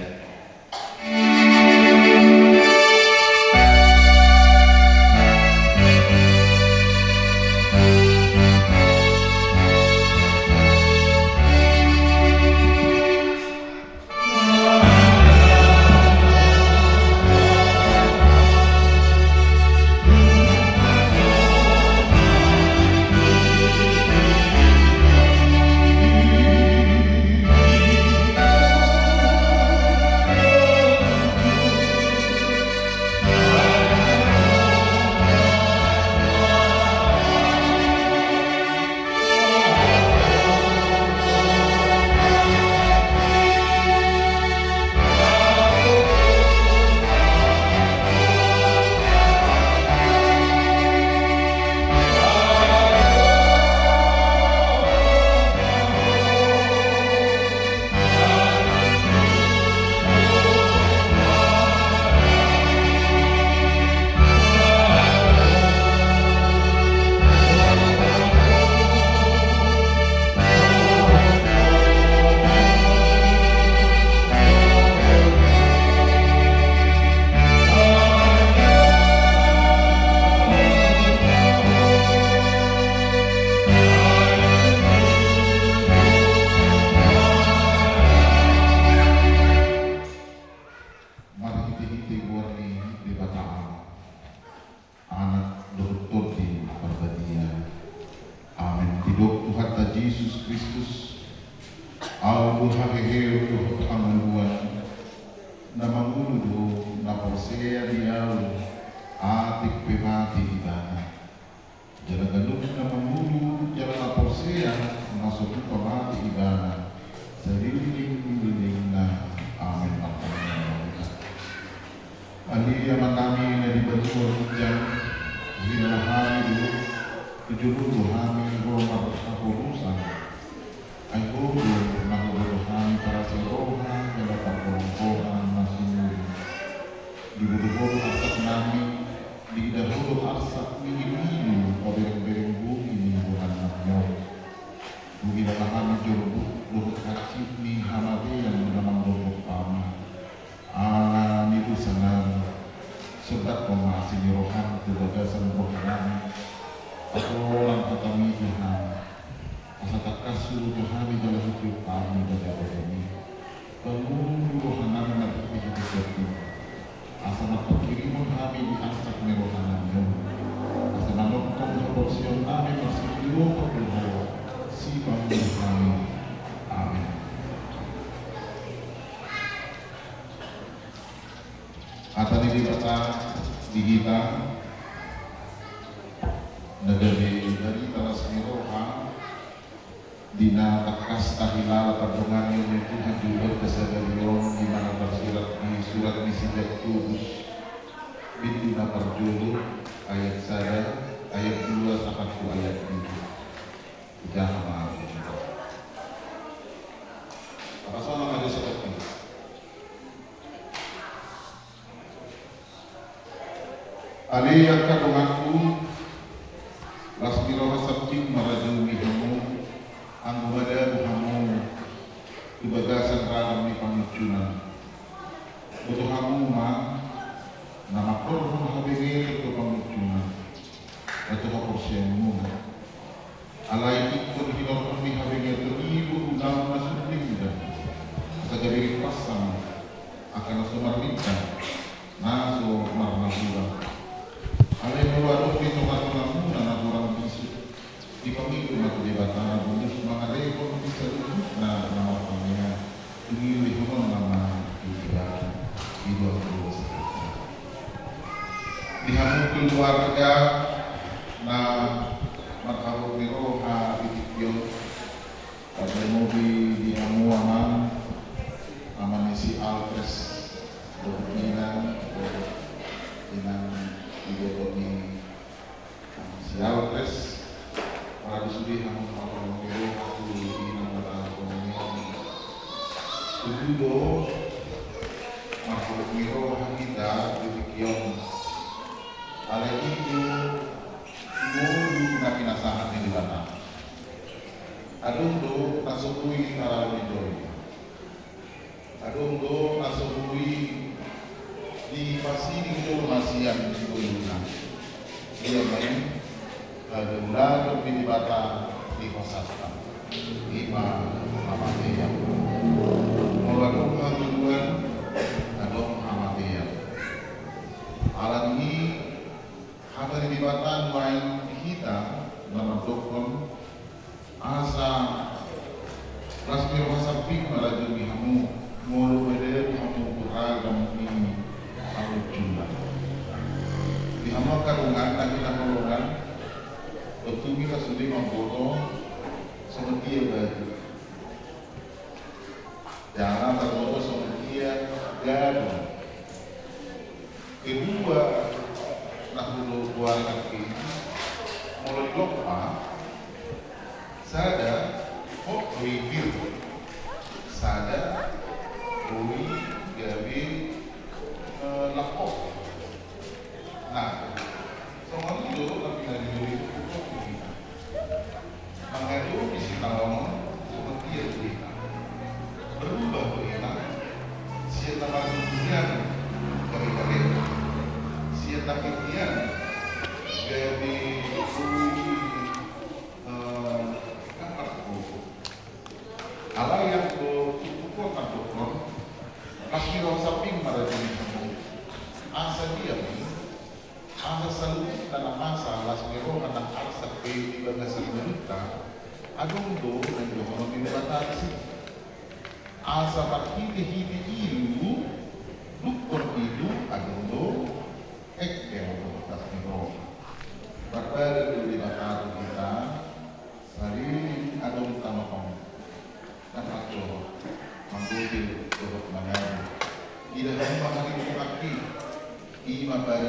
Atik pe mate ibana. Jala ganup na mangolu jala na porsea, na so tupa mate ibana, saleleng ni lelengna. Amen. Martangiang ma hita. Ale Amanami na di banua ginjang, huhilala hami do tu jolomu hami ro marhaporusan. Ai Ho do na huboto hami parasi roha jala parholonghongan na sumurung. Diboto Ho do arsak nami, diida Ho do arsak ni iluilu paberengbereng bumi ni dongan nami on. Huhilala hami jorbut dohot hansit ni hamatean na mandokkon hami. Ala ni dosa nami, sondanghon ma asi ni roham tu bagasan roha nami. Patorang hatami tu hami, asa tangkas huboto hami jala hutiop hami bagasan i. Bangun roha nami na tingki di hatian i, asa marpanghirimon hami di arsak ni roha nami on, asa manongtong haporseaon nami marsihurupan tu Ho, Sipangido nami. Amen. Hata ni Debata di hita na gabe barita las ni roha, di na tangkas tahilala pardonganon ni Tuhan di umur sadari on, di na tarsurat di surat ni si Jakobus, bindu na parjolo, ayat sada, ayat dua sahat tu ayat pitu. Hujaha ma hita. Apa soal nama dia seperti? Ale angka donganku, las ni roha sambing ma raja ni hamu, anggo madabu hamu tu bagasan ragam ni pangunjunan. Boto hamu ma na mangkorhon habegeon tu pangunjunan, na tu haporseaonmuna. Alai ingkon hinorhon ni habegeon i do ulaon na sunding da, asa gabe rimpasna angka na so marlintang, na so marnatulang. Alai molo adong di tongatongamuna na hurang bisuk, dipangido ma tu Debata na bulus mangalehon di saluhutna na martangiang. Tingki lehononna ma tu Debata, i do anggo sahata. Di hamu keluarga na marhabot ni roha di tingki on, tarlumobi di hamu amang, amang ni si Alfres, dohot inang, dohot inang iboto ni si Alfres, maradu sude hamu marhabot ni roha tu inang na tahaholongi on. Tutu do marhabot ni roha hita di tingki on. Alai i do ngolu na pinasahat ni Debata. Adong do na so boi taralo ni jolma. Adong do na so boi dipasining jolma sian ngoluna. Ia ma i, hagabeon ni Debata di hosanta, i ma hamatean. Molo adong hangoluan, adong hamatean. Alani i, hata ni Debata nuaeng di hita na mandokkon, asa las ni roha sambing ma raja ni hamu, molo madabu hamu tu ragam ni pangunjunan. Di hamu angka dongan na hinaholongan, tontu hita sude mamboto songon dia batu. Jala tarboto songon dia gadong. Kedua, na hudok buat ini, molo dilompa, sada, hot do i pir, sada, boi gabe, eh, laho. Nah, songon i do na pinadidok i tu hita. Mangadopi sitaonon songon dia do hita. Berubah do hita sian na marhite hian gabe gabe, sian na hite hian gabe boi, eh, angka gogo. Alai anggo tutu hot mandokkon, las ni roha sambing ma raja ni hamu. Asa dia ma i, asa saluhutna na masa las ni roha nang arsak pe di bagasan ngolunta, adong do na nidohonon ni Debata disi. Asa marhitehite i do, dungkon i do, adong do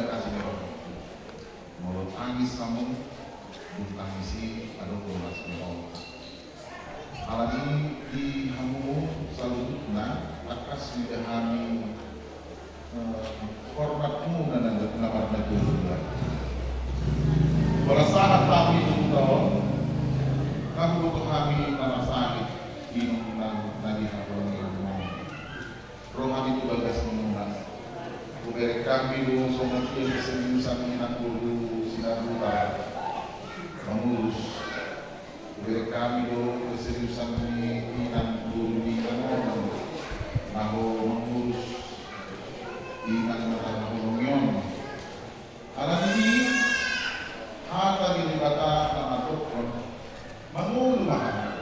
Asi ni roha. Molo tangis hamu, dung tangis i adong do las ni roha. Alani i di hamu saluhutna, tangkas mida hami, eh, hormatmuna na, na marnajolo. Molo sahat hami tu huta on, ndang huboto hami na marsahit, inong na, na di haholongan on. Ro hami tu bagas muna. Hubereng hami do songon dia keseriusan ni inang boru Simanjuntak mangurus. Hubereng hami do keseriusan ni inang boru Simanjuntak laho mangurus inang na di haholongan on. Alani i hata ni Debata na mandokkon, mangolu ma hami.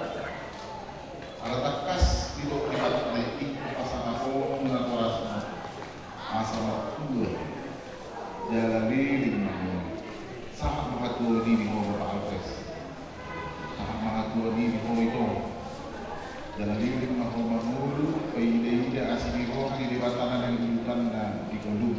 Ala tangkas didok ni Debata na i, pasangapon ma na torasna asa martua jala leleng ma hami. Sahat ma hatuaon i di ho Bapak Alves. Sahat ma hatuaon i di ho ito. Jala leleng ma ho mangolu, paida-ida asi ni roha ni Debata na naeng diutanna di ngolum.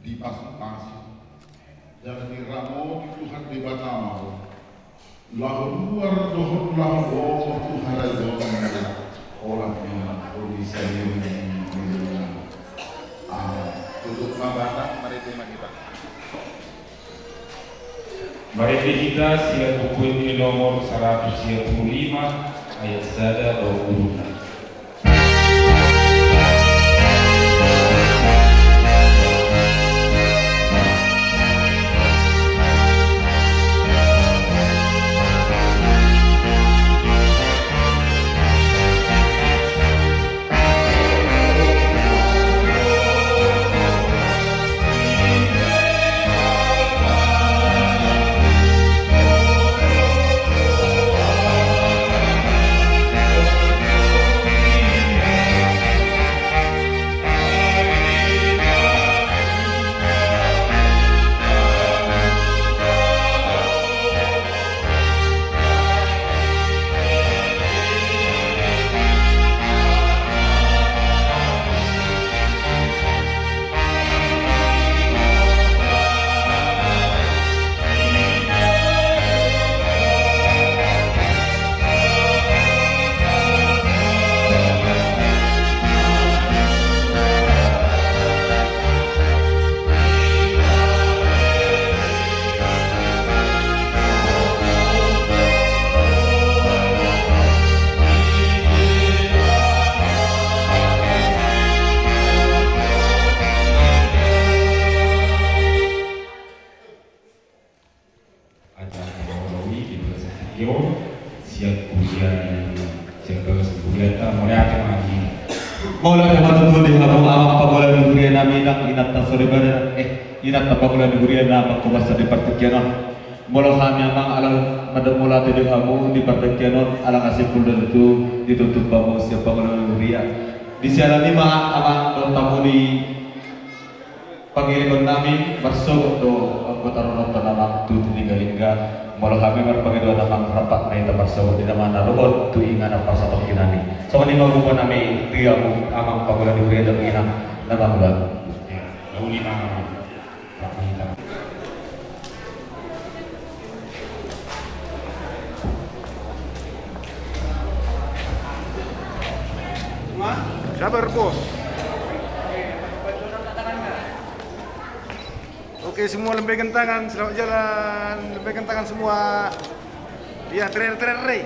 Dipasupasu jala diramoti Tuhan Debata ma ho, laho luar dohot laho gogo tu harajaonNa, olat ni uli salelenglelengna. Amen. Tutup ma bana, marende ma hita. Marende hita sian Buku Ende nomor saratus sia pulu lima, ayat sada dohot ualu. Acara na molo i di bagasan tingki on, sian huria, sian bagas hurianta, mauliate ma di. Mauliate ma tutu di hamu amang pangula ni huria nami, nang inanta soripada, eh, inanta pangula ni huria na mangkobasa di partingkian on. Molo hami amang ala mandok mauliate di hamu di partingkian on, ala nga simpul do tutu ditutup hamu sian pangula ni huria. Di siala ni i ma amang dohot hamu di pangilehon nami, marsogot do anggo tarononta na amang tu tinalingga-lingga. Molo hami marpangidoan amang rap ma hita marsogot di nama na dohot tu inganan parsatongkin nami. Songon i ma huboan nami tu hamu amang pangula ni huria dohot inang na mangula. Ia, na uli ma amang. Rap ma hita. Sabar, Bos. Oke, semua lambaikan tangan, selamat jalan. Lambaikan tangan semua. Iya, terakhir, terakhir, Rey.